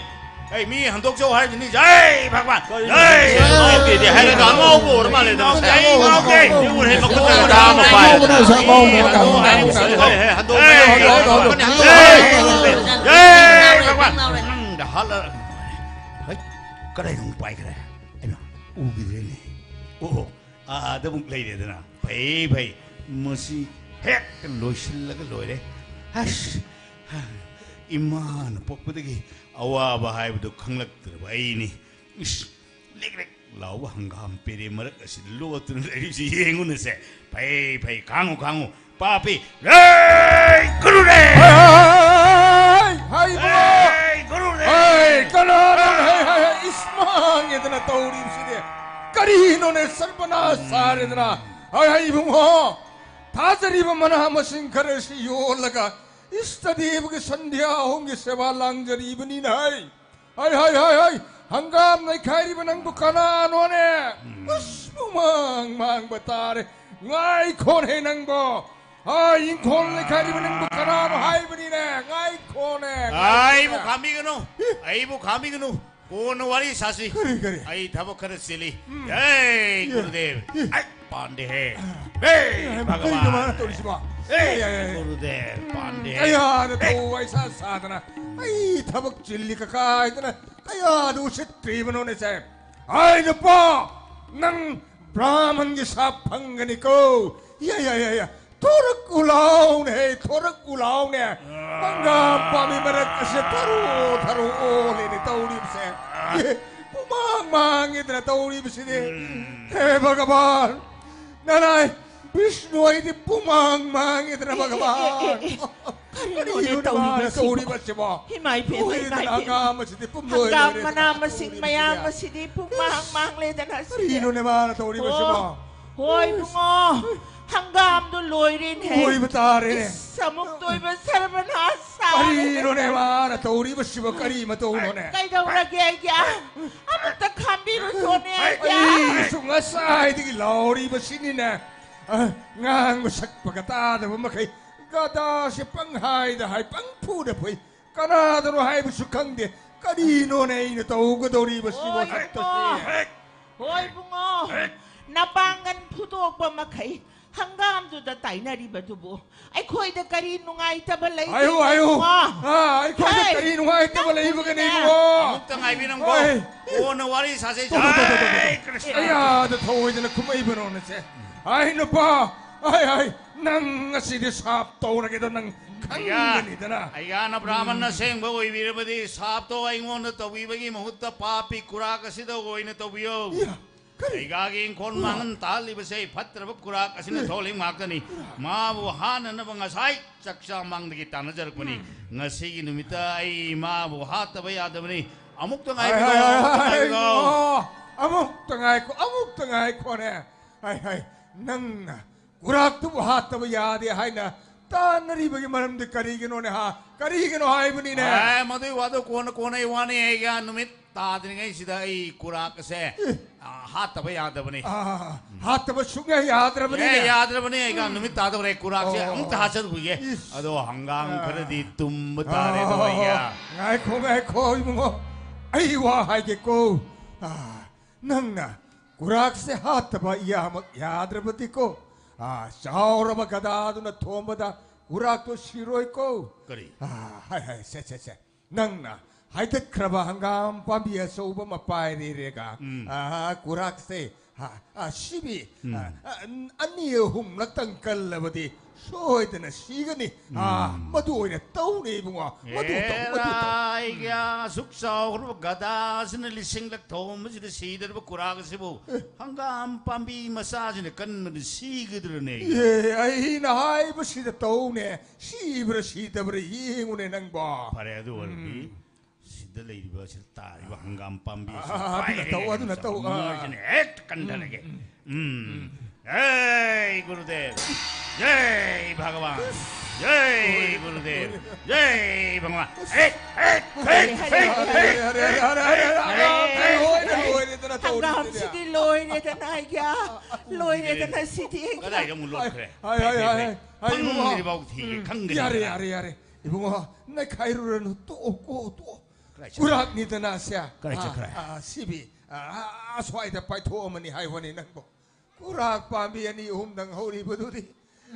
ꯑꯩ ꯃꯤ ꯍꯟꯗꯣꯛꯆꯧ ꯍꯥꯏꯔꯤꯁꯤꯅꯤ꯫ ꯖꯩ ꯚꯒꯋꯥꯟ! ꯀꯔꯤꯅꯣ? ꯖꯩ! ꯉꯥꯎꯗꯦꯗꯤ ꯍꯥꯏꯔꯒ ꯑꯉꯥꯎꯕ ꯑꯣꯏꯔ ꯃꯥꯜꯂꯦꯗ ꯉꯥꯎꯗꯦ, ꯃꯁꯦ꯫ ꯑꯩ ꯉꯥꯎꯗꯦ꯫ ꯁꯤꯕꯨ ꯍꯦꯛ ꯃꯈꯨꯠ ꯉꯥꯎꯕꯅꯦ, ꯃꯇꯥ ꯑꯃ ꯉꯥꯎꯕꯅꯦ, ꯄꯥꯏꯔꯦ꯫ ꯉꯥꯎꯕꯅꯦ, ꯉꯥꯎꯕꯅꯦ, ꯉꯥꯎꯕꯅꯦ꯫ ꯍꯦ, ꯍꯦ, ꯍꯟꯗꯣꯛꯑꯣ, ꯍꯦ, ꯍꯟꯗꯣꯛꯑꯣ, ꯍꯟꯗꯣꯛꯑꯣ꯫ ꯍꯟꯗꯣꯛꯑꯣ꯫ ꯖꯩ! ꯖꯩ ꯚꯒꯋꯥꯟ! ꯅꯪꯗ ꯍꯥꯠꯂ-, ꯍꯩ! ꯀꯗꯥꯏꯗ ꯑꯃꯨꯛ ꯄꯥꯏꯈ꯭ꯔꯦ? ꯑꯩꯃ, ꯎꯈꯤꯗ꯭ꯔꯦꯅꯦ꯫ ꯑꯣ, ꯑꯥꯗ ꯑꯃꯨꯛ ꯂꯩꯔꯦꯗꯅ꯫ ꯐꯩ, ꯐꯩ꯫ ꯃꯁꯤ ꯍꯦꯛ ꯂꯣꯏꯁꯤꯜꯂꯒ ꯂꯣꯏꯔꯦ꯫ ꯑꯁ, ꯏꯃꯥꯅ ꯄꯣꯛꯄꯗꯒꯤ ꯑꯋꯥꯕ ꯍꯥꯏꯕꯗꯨ ꯈꯪꯂꯛꯇ꯭ꯔꯕ ꯑꯩꯅꯤ꯫ ꯏꯁ, ꯂꯤꯛ ꯂꯤꯛ ꯂꯥꯎꯕ ꯍꯪꯒꯥꯝ ꯄꯦꯔꯦ ꯃꯔꯛ ꯑꯁꯤꯗ ꯂꯣꯠꯇꯨꯅ ꯂꯩꯔꯤꯁꯤ ꯌꯦꯡꯉꯨꯅꯁꯦ꯫ ꯐꯩ, ꯐꯩ, ꯈꯥꯡꯉꯨ, ꯈꯥꯡꯉꯨ꯫ ꯄꯥꯄꯤ꯫ ꯍꯦ! ꯒꯨꯔꯨꯗꯦ! ꯍꯥꯏ, ꯍꯥꯏ, ꯍꯥꯏ, ꯏꯕꯨꯡꯉꯣ! ꯍꯦ! ꯒꯨꯔꯨꯗꯦ! ꯍꯥꯏ, ꯀꯅꯥꯅꯣ? ꯍꯥꯏ, ꯍꯥꯏ, ꯍꯥꯏ, ꯏꯁ, ꯃꯥꯡꯉꯦꯗꯅ ꯇꯧꯔꯤꯕꯁꯤꯗꯤ꯫ ꯀꯔꯤꯅꯣꯅꯦ, ꯁꯔꯕꯅꯥꯁ ꯁꯥꯔꯦꯗꯅ꯫ ꯍꯥꯏ, ꯍꯥꯏ, ꯏꯕꯨꯡꯉꯣ! ꯊꯥꯖꯔꯤꯕ ꯃꯅꯥ ꯃꯁꯤꯡ ꯈꯔꯁꯤ ꯌꯣꯜꯂꯒ ꯏꯁꯇꯗꯦꯕꯒꯤ ꯁꯟꯙ꯭ꯌꯥ ꯍꯣꯝꯒꯤ ꯁꯦꯕꯥ ꯂꯥꯡꯖꯔꯤꯕꯅꯤꯅ ꯍꯥꯏ꯫ ꯍꯥꯏ, ꯍꯥꯏ, ꯍꯥꯏ, ꯍꯥꯏ! ꯍꯪꯒꯥꯝ ꯅꯩꯈꯥꯏꯔꯤꯕ ꯅꯪꯕꯨ ꯀꯅꯥꯅꯣꯅꯦ? ꯎꯁ, ꯄꯨꯃꯥꯡ ꯃꯥꯡꯕ ꯇꯥꯔꯦ꯫ ꯉꯥꯏꯈꯣꯅꯦ ꯅꯪꯕꯣ! ꯍꯥꯏ, ꯏꯪꯈꯣꯜ ꯅꯩꯈꯥꯏꯔꯤꯕ ꯅꯪꯕꯨ ꯀꯅꯥꯅꯣ ꯍꯥꯏꯕꯅꯤꯅꯦ? ꯉꯥꯏꯈꯣꯅꯦ, ꯉꯥꯏꯈꯣꯅꯦ꯫ ꯑꯩꯕꯨ ꯈꯥꯝꯕꯤꯒꯅꯨ! ꯑꯩꯕꯨ ꯈꯥꯝꯕꯤꯒꯅꯨ! ꯀꯣꯟꯅ ꯋꯥꯔꯤ ꯁꯥꯁꯤ꯫ ꯀꯔꯤ, ꯀꯔꯤ? ꯑꯩ ꯊꯕꯛ ꯈꯔ ꯆꯤꯜꯂꯤ꯫ ꯎꯝ꯫ ꯍꯦ, ꯏꯌꯦ꯫ ꯒꯨꯔꯨꯗꯦꯕ! ꯏꯌꯦ꯫ ꯑꯩ ꯄꯥꯟꯗꯦꯍꯦ꯫ ꯍꯦ, ꯀꯩꯅꯣ ꯃꯥꯅ ꯚꯒꯋꯥꯟ! ꯇꯧꯔꯤꯁꯤꯕꯣ? ꯍꯦ, ꯏꯌꯦ, ꯏꯌꯦ, ꯏꯌꯦ꯫ ꯒꯨꯔꯨꯗꯦꯕ, ꯎꯝ, ꯄꯥꯟꯗꯦꯍꯦ꯫ ꯀꯌꯥꯗ ꯍꯦ! ꯇꯧ ꯋꯥꯏ ꯁꯥ ꯁꯥꯗꯅ ꯑꯩ ꯊꯕꯛ ꯆꯤꯜꯂꯤ ꯀꯀꯥ ꯍꯥꯏꯗꯅ ꯀꯌꯥꯗ ꯎꯁꯤꯠꯇ꯭ꯔꯤꯕꯅꯣꯅꯦ ꯁꯦ? ꯑꯩ ꯅꯨꯄꯥ, ꯅꯪ ꯕ꯭ꯔꯥꯍꯃꯟꯒꯤ ꯁꯥꯞ ꯐꯪꯒꯅꯤꯀꯣ꯫ ꯌꯥ, ꯌꯥ, ꯌꯥ, ꯌꯥ꯫ ꯊꯣꯔꯛꯎ ꯂꯥꯎꯅꯦ, ꯊꯣꯔꯛꯎ ꯂꯥꯎꯅꯦ꯫ ꯍꯪꯒꯥꯝ ꯄꯥꯝꯕꯤ ꯃꯔꯛ ꯑꯁꯤꯗ ꯊꯔꯣ, ꯊꯔꯣ ꯑꯣꯜꯂꯦꯅꯦ ꯇꯧꯔꯤꯕꯁꯦ꯫ ꯑꯦ, ꯄꯨꯃꯥꯡ ꯃꯥꯡꯉꯦꯗꯅ ꯇꯧꯔꯤꯕꯁꯤꯗꯤ꯫ ꯎꯝ꯫ ꯍꯦ ꯚꯒꯕꯥꯟ, ꯅꯅꯥꯏ ꯕꯤꯁꯅꯨ ꯑꯩꯗꯤ ꯄꯨꯃꯥꯡ ꯃꯥꯡꯉꯦꯗꯅ ꯑꯦ, ꯑꯦ, ꯑꯦ, ꯑꯦ, ꯚꯒꯕꯥꯟ꯫ ꯑꯦ꯫ ꯀꯔꯤꯅꯣꯅꯦ ꯀꯔꯤꯅꯣꯅꯦ ꯃꯥꯅ ꯇꯧꯔꯤꯕꯁꯤꯕꯣ? ꯇꯧꯔꯤꯕꯁꯤꯕꯣ? ꯏꯃꯥꯏ ꯄꯦꯝꯃ, ꯂꯣꯏꯔꯦꯗꯅ ꯏꯃꯥꯏ ꯄꯦꯝꯃ꯫ ꯍꯪꯒꯥꯝ ꯑꯁꯤꯗꯤ ꯄꯨꯝꯂꯣꯏ ꯍꯪꯒꯥꯝ ꯂꯣꯏꯔꯦꯗꯅ ꯃꯅꯥ ꯃꯁꯤꯡ ꯇꯧꯔꯤꯕꯁꯤꯗꯤ꯫ ꯃꯌꯥꯝ ꯑꯁꯤꯗꯤ ꯄꯨꯝꯃꯥꯡ ꯃꯥꯡꯂꯦꯗꯅ ꯁꯤꯗꯤ꯫ ꯀꯔꯤꯅꯣꯅꯦ ꯃꯥꯅ ꯇꯧꯔꯤꯕꯁꯤꯕꯣ? ꯑꯣ, ꯍꯣꯏ, ꯏꯕꯨꯡꯉꯣ꯫ ꯍꯪꯒꯥꯝꯗꯣ ꯂꯣꯏꯔꯦꯅꯦ꯫ ꯂꯣꯏꯕ ꯇꯥꯔꯦꯅꯦ꯫ ꯏꯁ, ꯑꯃꯨꯛ ꯇꯣꯏꯕ ꯁꯔꯕꯅꯥꯁ ꯁꯥꯔꯦ꯫ ꯀꯔꯤꯅꯣꯅꯦ ꯃꯥꯅ ꯇꯧꯔꯤꯕꯁꯤꯕꯣ? ꯀꯔꯤ ꯃꯇꯧꯅꯣꯅꯦ? ꯀꯩꯗꯧꯔꯒꯦ ꯑꯩꯒꯤ? ꯑꯃꯨꯛꯇ ꯈꯥꯝꯕꯤꯔꯨꯆꯣꯅꯦ ꯑꯩꯒꯤ꯫ ꯑꯩꯁꯨ ꯉꯁꯥꯏꯗꯒꯤ ꯂꯥꯎꯔꯤꯕꯁꯤꯅꯤꯅꯦ꯫ ꯑ, ꯉꯥꯡꯕ ꯁꯛꯄꯒ ꯇꯥꯗꯕ ꯃꯈꯩ ꯒꯗꯥꯁꯦ ꯄꯪꯍꯥꯏꯗ ꯍꯥꯏ, ꯄꯪꯐꯨꯗ ꯐꯨꯏ꯫ ꯀꯅꯥꯗꯅꯣ ꯍꯥꯏꯕꯁꯨ ꯈꯪꯗꯦ꯫ ꯀꯔꯤꯅꯣꯅꯦ ꯑꯩꯅ ꯇꯧꯒꯗꯧꯔꯤꯕꯁꯤꯕꯣ ꯍꯣꯏ, ꯁꯛꯇꯁꯦ? ꯏꯕꯨꯡꯉꯣ꯫ ꯍꯣꯏ, ꯏꯕꯨꯡꯉꯣ꯫ ꯅꯄꯥꯡꯒꯜ ꯐꯨꯗꯣꯛꯄ ꯃꯈꯩ ꯍꯪꯒꯥꯝꯗꯨꯗ ꯇꯥꯏꯅꯔꯤꯕꯗꯨꯕꯨ ꯑꯩꯈꯣꯏꯗ ꯀꯔꯤ ꯅꯨꯡꯉꯥꯏꯇꯕ ꯂꯩꯒꯦ? ꯍꯥꯏꯌꯨ, ꯍꯥꯏꯌꯨ꯫ ꯏꯕꯨꯡꯉꯣ? ꯑꯥ, ꯑꯩꯈꯣꯏꯗ ꯍꯦ! ꯀꯔꯤ ꯅꯨꯡꯉꯥꯏꯇꯕ ꯅꯪꯕꯨꯅꯦ꯫ ꯂꯩꯕꯒꯦ, ꯏꯕꯨꯡꯉꯣ? ꯑꯃꯨꯛꯇ ꯉꯥꯏꯕꯤꯔꯝꯈꯣ꯫ ꯍꯣꯏ꯫ ꯀꯣꯟꯅ ꯋꯥꯔꯤ ꯁꯥꯁꯦ꯫ ꯇꯣ, ꯇꯣ, ꯇꯣ, ꯇꯣ, ꯇꯣ꯫ ꯍꯥꯏ ꯀ꯭ꯔꯤꯁꯅ꯫ ꯑꯩꯌꯥꯗ ꯊꯧꯑꯣꯏꯗꯅ ꯈꯨꯝꯃꯛꯏꯕꯅꯣꯅꯦꯁꯦ꯫ ꯑꯩ ꯅꯨꯄꯥ, ꯑꯩ, ꯑꯩ, ꯅꯪ ꯉꯁꯤꯗꯤ ꯁꯥꯞ ꯇꯧꯔꯒꯦꯗꯣ ꯅꯪ ꯑꯩꯒ, ꯈꯪꯒꯅꯤꯗꯅ꯫ ꯑꯩꯒ ꯅ ꯕ꯭ꯔꯥꯍꯃꯟ ꯑꯁꯦꯡꯕ ꯑꯣꯏꯕꯤꯔꯕꯗꯤ ꯁꯥꯞꯇꯣ ꯑꯩꯉꯣꯟꯗ ꯇꯧꯕꯤꯕꯒꯤ ꯃꯍꯨꯠꯇ ꯄꯥꯄꯤ ꯀꯨꯔꯥꯛ ꯑꯁꯤꯗ ꯑꯣꯏꯅ ꯇꯧꯕꯤꯌꯣ꯫ ꯏꯌꯥ, ꯀꯔꯤ? ꯑꯩꯒꯤ ꯏꯪꯈꯣꯜ ꯀꯨꯔꯥꯛ? ꯃꯥꯡꯍꯟ ꯇꯥꯍꯜꯂꯤꯕꯁꯦ ꯐꯠꯇ꯭ꯔꯕ ꯀꯨꯔꯥꯛ ꯑꯁꯤꯅ ꯏꯌꯥ꯫ ꯊꯣꯛꯍꯜꯂꯤ ꯉꯥꯛꯇꯅꯤ꯫ ꯀꯨꯔꯥꯛ? ꯃꯥꯕꯨ ꯍꯥꯠꯅꯅꯕ ꯉꯁꯥꯏ ꯆꯥꯛꯆꯥ ꯃꯥꯡꯗꯒꯤ ꯇꯥꯟꯅꯖꯔꯛꯄꯅꯤ꯫ ꯎꯝ꯫ ꯉꯁꯤꯒꯤ ꯅꯨꯃꯤꯠꯇ ꯑꯩ ꯃꯥꯕꯨ ꯍꯥꯠꯇꯕ ꯌꯥꯗꯕꯅꯤ꯫ ꯑꯃꯨꯛꯇ ꯍꯥꯏ, ꯉꯥꯏꯕꯤꯔꯣ, ꯍꯥꯏ, ꯍꯥꯏ, ꯑꯃꯨꯛꯇ ꯍꯥꯏ, ꯉꯥꯏꯕꯤꯔꯣ꯫ ꯏꯕꯨꯡꯉꯣ, ꯑꯃꯨꯛꯇ ꯉꯥꯏꯈꯣ, ꯑꯃꯨꯛꯇ ꯉꯥꯏꯈꯣꯅꯦ꯫ ꯍꯥꯏ, ꯍꯥꯏ, ꯅꯪꯅ ꯀꯨꯔꯥꯛꯇꯨꯕꯨ ꯍꯥꯠꯇꯕ ꯌꯥꯗꯦ ꯍꯥꯏꯅ ꯇꯥꯟꯅꯔꯤꯕꯒꯤ ꯃꯔꯝꯗꯤ ꯀꯔꯤꯒꯤꯅꯣꯅꯦ, ꯍꯥ? ꯀꯔꯤꯒꯤꯅꯣ ꯍꯥꯏꯕꯅꯤꯅꯦ? ꯑꯦ, ꯃꯗꯨꯒꯤ ꯋꯥꯗꯣ ꯀꯣꯟꯅ, ꯀꯣꯟꯅ ꯑꯩ ꯋꯥꯅꯤ꯫ ꯑꯩꯒ ꯅꯨꯃꯤꯠ ꯇꯥꯗ꯭ꯔꯤꯉꯩꯁꯤꯗ ꯑꯩ ꯀꯨꯔꯥꯛ ꯑꯁꯦ, ꯑꯦ꯫ ꯑ, ꯍꯥꯠꯇꯕ ꯌꯥꯗꯕꯅꯤ꯫ ꯑ, ꯍꯥꯠꯇꯕ ꯁꯨꯡꯌꯥ ꯌꯥꯗ꯭ꯔꯕꯅꯤꯅꯦ꯫ ꯑꯦ, ꯌꯥꯗ꯭ꯔꯕꯅꯤ꯫ ꯑꯩꯒ ꯎꯝ꯫ ꯅꯨꯃꯤꯠ ꯇꯥꯗꯧꯔꯦ꯫ ꯀꯨꯔꯥꯛꯁꯦ ꯑꯣ꯫ ꯑꯃꯨꯛꯇ ꯍꯥꯠꯆꯔꯨꯈꯤꯒꯦ꯫ ꯏꯁ꯫ ꯑꯗꯣ ꯍꯪꯒꯥꯝ ꯑ꯫ ꯈꯔꯗꯤ ꯇꯨꯝꯕ ꯇꯥꯔꯦ꯫ ꯑꯗꯣ ꯑ, ꯑꯩꯒ꯫ ꯉꯥꯏꯈꯣ, ꯉꯥꯏꯈꯣ, ꯏꯕꯨꯡꯉꯣ꯫ ꯑꯩ ꯋꯥ ꯍꯥꯏꯒꯦꯀꯣ꯫ ꯑ, ꯅꯪꯅ ꯀꯨꯔꯥꯛꯁꯦ ꯍꯥꯠꯇꯕ ꯏꯌꯥꯃꯛ ꯌꯥꯗ꯭ꯔꯕꯗꯤꯀꯣ, ꯑ, ꯆꯥꯎꯔꯕ ꯒꯗꯥꯗꯨꯅ ꯊꯣꯝꯕꯗ ꯀꯨꯔꯥꯛꯇꯣ ꯁꯤꯔꯣꯏꯀꯣ꯫ ꯀꯔꯤ? ꯑ, ꯍꯥꯏ, ꯍꯥꯏ, ꯁꯦ, ꯁꯦ, ꯁꯦ꯫ ꯅꯪꯅ ꯍꯥꯏꯗꯠꯈ꯭ꯔꯕ ꯍꯪꯒꯥꯝ ꯄꯥꯝꯕꯤ ꯑꯆꯧꯕ ꯑꯃ ꯄꯥꯏꯔꯦꯔꯦꯒ, ꯎꯝ꯫ ꯑ, ꯀꯨꯔꯥꯛꯁꯦ, ꯑ, ꯑ, ꯁꯤꯕꯤ, ꯎꯝ꯫ ꯑ, ꯑ, ꯑꯅꯤ ꯑꯍꯨꯝꯂꯛꯇꯪ ꯀꯜꯂꯕꯗꯤ ꯁꯣꯏꯗꯅ ꯁꯤꯒꯅꯤ꯫ ꯑ, ꯎꯝ꯫ ꯃꯗꯨ ꯑꯣꯏꯅ ꯇꯧꯅꯦ, ꯏꯕꯨꯡꯉꯣ꯫ ꯃꯗꯨ ꯇꯧ, ꯃꯗꯨ ꯇꯧ꯫ ꯑꯦꯔꯥ, ꯑꯩꯒꯤ ꯑꯁꯨꯛ ꯆꯥꯎꯈ꯭ꯔꯕ ꯒꯗꯥꯁꯤꯅ ꯂꯤꯁꯤꯡꯂꯛ ꯊꯧꯕꯁꯤꯗ ꯁꯤꯗ꯭ꯔꯕ ꯀꯨꯔꯥꯛ ꯑꯁꯤꯕꯨ ꯑꯦ꯫ ꯍꯪꯒꯥꯝ ꯄꯥꯝꯕꯤ ꯃꯆꯥꯁꯤꯅ ꯀꯟꯕꯗ ꯁꯤꯒꯗ꯭ꯔꯅꯦ? ꯑꯦ, ꯑꯩꯅ ꯍꯥꯏꯕꯁꯤꯗ ꯇꯧꯅꯦ꯫ ꯁꯤꯕ꯭ꯔꯥ ꯁꯤꯗꯕ꯭ꯔꯥ ꯌꯦꯡꯉꯨꯅꯦ ꯅꯪꯕꯣ꯫ ꯐꯔꯦ, ꯑꯗꯨ ꯑꯣꯏꯔꯗꯤ ꯎꯝ꯫ ꯁꯤꯗ ꯂꯩꯔꯤꯕ, ꯁꯤꯗ ꯇꯥꯔꯤꯕ ꯍꯪꯒꯥꯝ ꯄꯥꯝꯕꯤ ꯑꯁꯤ ꯑꯥ, ꯑꯗꯨꯅ ꯄꯥꯏꯔꯒꯦ꯫ ꯇꯧ, ꯑꯗꯨꯅ ꯇꯧ, ꯑꯥ꯫ ꯃꯣꯏꯁꯤꯅ ꯍꯦꯛꯇ ꯀꯟꯊꯔꯒꯦ꯫ ꯎꯝ꯫ ꯎꯝ꯫ ꯖꯩ ꯒꯨꯔꯨꯗꯦꯕ꯫ ꯖꯩ ꯚꯒꯋꯥꯟ꯫ ꯖꯩ ꯒꯨꯔꯨꯗꯦꯕ꯫ ꯖꯩ ꯚꯒꯋꯥꯟ꯫ ꯍꯦ, ꯍꯦ, ꯍꯦ, ꯍꯦ, ꯍꯦ꯫ ꯍꯔꯦ, ꯍꯔꯦ, ꯍꯔꯦ, ꯍꯔꯦ, ꯍꯔꯦ, ꯍꯔꯦ, ꯍꯔꯦ, ꯍꯔꯦ, ꯍꯔꯦ, ꯂꯣꯏꯔꯦ, ꯂꯣꯏꯔꯦꯗꯅ ꯇꯧꯔꯤꯁꯤꯗꯤ꯫ ꯍꯪꯒꯥꯝꯁꯤꯗꯤ ꯂꯣꯏꯔꯦꯗꯅ, ꯑꯩꯒ꯫ ꯂꯣꯏꯔꯦꯗꯅ ꯁꯤꯗꯤ ꯑꯩꯒ꯫ ꯀꯗꯥꯏꯗ ꯑꯃꯨꯛ ꯂꯣꯠꯈ꯭ꯔꯦ? ꯍꯥꯏ, ꯍꯥꯏ, ꯍꯥꯏ, ꯍꯥꯏ, ꯍꯥꯏ, ꯏꯕꯨꯡꯉꯣ꯫ ꯐꯪꯗ꯭ꯔꯤꯐꯥꯎ ꯊꯤꯒꯦ, ꯎꯝ, ꯈꯪꯒꯅꯤ꯫ ꯌꯥꯔꯦ, ꯌꯥꯔꯦ, ꯌꯥꯔꯦ꯫ ꯏꯕꯨꯡꯉꯣ, ꯅꯩꯈꯥꯏꯔꯨꯔꯅꯨ, ꯇꯣꯛꯑꯣ, ꯀꯣ, ꯇꯣꯛꯑꯣ꯫ ꯀꯗꯥꯏ ꯆꯠꯈ꯭ꯔꯦ? ꯀꯨꯔꯥꯛꯅꯤꯗꯅ ꯁꯦ꯫ ꯀꯗꯥꯏ ꯑꯥ, ꯆꯠꯈ꯭ꯔꯦ? ꯑꯥ, ꯁꯤꯕꯤ, ꯑꯥ, ꯑꯥ, ꯁ꯭ꯋꯥꯏꯗ ꯄꯥꯏꯊꯣꯛꯑꯝꯃꯅꯤ ꯍꯥꯏꯕꯅꯤ ꯅꯪꯕꯣ꯫ ꯎꯔꯥꯛ ꯄꯥꯝꯕꯤ ꯑꯅꯤ ꯑꯍꯨꯝꯗꯪ ꯍꯧꯔꯤꯕꯗꯨꯗꯤ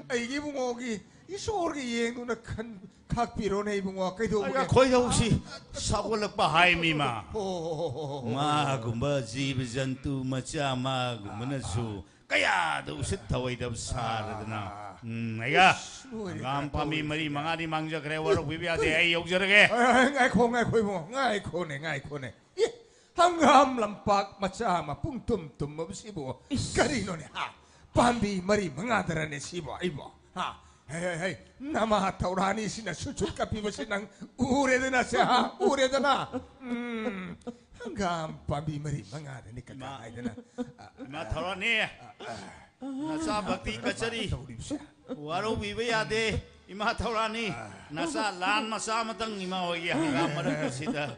ꯑꯩꯒꯤ ꯏꯕꯨꯡꯉꯣꯒꯤ ꯏꯁꯣꯔꯒꯤ ꯌꯦꯡꯗꯨꯅ ꯈꯟ ꯈꯥꯛꯄꯤꯔꯣꯅꯦ ꯏꯕꯨꯡꯉꯣ꯫ ꯀꯩꯗꯧꯕꯒꯦ? ꯑꯩꯒ ꯈꯣꯏꯗꯧꯁꯤ ꯁꯥꯎꯒꯠꯂꯛꯄ ꯍꯥꯏꯃꯤꯃ꯫ ꯍꯣ, ꯍꯣ, ꯍꯣ, ꯍꯣ, ꯍꯣ, ꯍꯣ꯫ ꯃꯥꯒꯨꯝꯕ ꯖꯤꯕ ꯖꯟꯇꯨ ꯃꯆꯥ ꯃꯥꯒꯨꯝꯕꯅꯁꯨ ꯀꯌꯥꯗ ꯎꯁꯤꯠ ꯊꯧꯑꯣꯏꯗꯕ ꯁꯥꯔꯗꯅ꯫ ꯎꯝ, ꯑꯩꯒ ꯏꯁ, ꯂꯣꯏꯔꯦ, ꯍꯪꯒꯥꯝ ꯄꯥꯝꯕꯤ ꯇꯧꯔꯤꯕꯁꯦ꯫ ꯃꯔꯤ ꯃꯉꯥꯗꯤ ꯃꯥꯡꯖꯈ꯭ꯔꯦ, ꯋꯥꯔꯧꯕꯤꯕ ꯌꯥꯗꯦ, ꯑꯩ ꯌꯧꯖꯔꯒꯦ꯫ ꯑ, ꯉꯥꯏꯈꯣ, ꯉꯥꯏꯈꯣ ꯏꯕꯨꯡꯉꯣ, ꯉꯥꯏꯈꯣꯅꯦ, ꯉꯥꯏꯈꯣꯅꯦ꯫ ꯑꯦ, ꯍꯪꯒꯥꯝ ꯂꯝꯄꯥꯛ ꯃꯆꯥ ꯑꯃ ꯄꯨꯡ ꯇꯨꯝ ꯇꯨꯝꯃꯕꯁꯤꯕꯨ ꯏꯁ꯫ ꯀꯔꯤꯅꯣꯅꯦ? ꯍꯥ? ꯄꯥꯝꯕꯤ ꯃꯔꯤ ꯃꯉꯥꯗꯔꯅꯦ ꯁꯤꯕꯣ ꯑꯩꯕꯣ? ꯍꯥ? ꯍꯦ, ꯍꯦ, ꯍꯦ, ꯅꯃꯥ ꯊꯧꯔꯥꯅꯤꯁꯤꯅ ꯁꯨꯠ ꯁꯨꯠ ꯀꯞꯄꯤꯕꯁꯤ ꯅꯪ ꯎꯔꯦꯗꯅ ꯁꯦ, ꯍꯥ? ꯎꯔꯦꯗꯅ? ꯎꯝ, ꯍꯪꯒꯥꯝ ꯄꯥꯝꯕꯤ ꯃꯔꯤ ꯃꯉꯥꯗꯅꯤ ꯀꯀꯥ ꯏꯃꯥ꯫ ꯍꯥꯏꯗꯅ꯫ ꯏꯃꯥ ꯊꯧꯔꯥꯅꯤ, ꯅꯆꯥ ꯚꯛꯇꯤ ꯀꯠꯆꯔꯤ꯫ ꯇꯧꯔꯤꯕꯁꯦ꯫ ꯋꯥꯔꯧꯕꯤꯕ ꯌꯥꯗꯦ꯫ ꯏꯃꯥ ꯊꯧꯔꯥꯅꯤ, ꯅꯆꯥ ꯂꯥꯟ ꯃꯆꯥ ꯑꯃꯇꯪ ꯏꯃꯥ ꯍꯣꯏꯒꯤ ꯍꯪꯒꯥꯝ ꯃꯔꯛ ꯑꯁꯤꯗ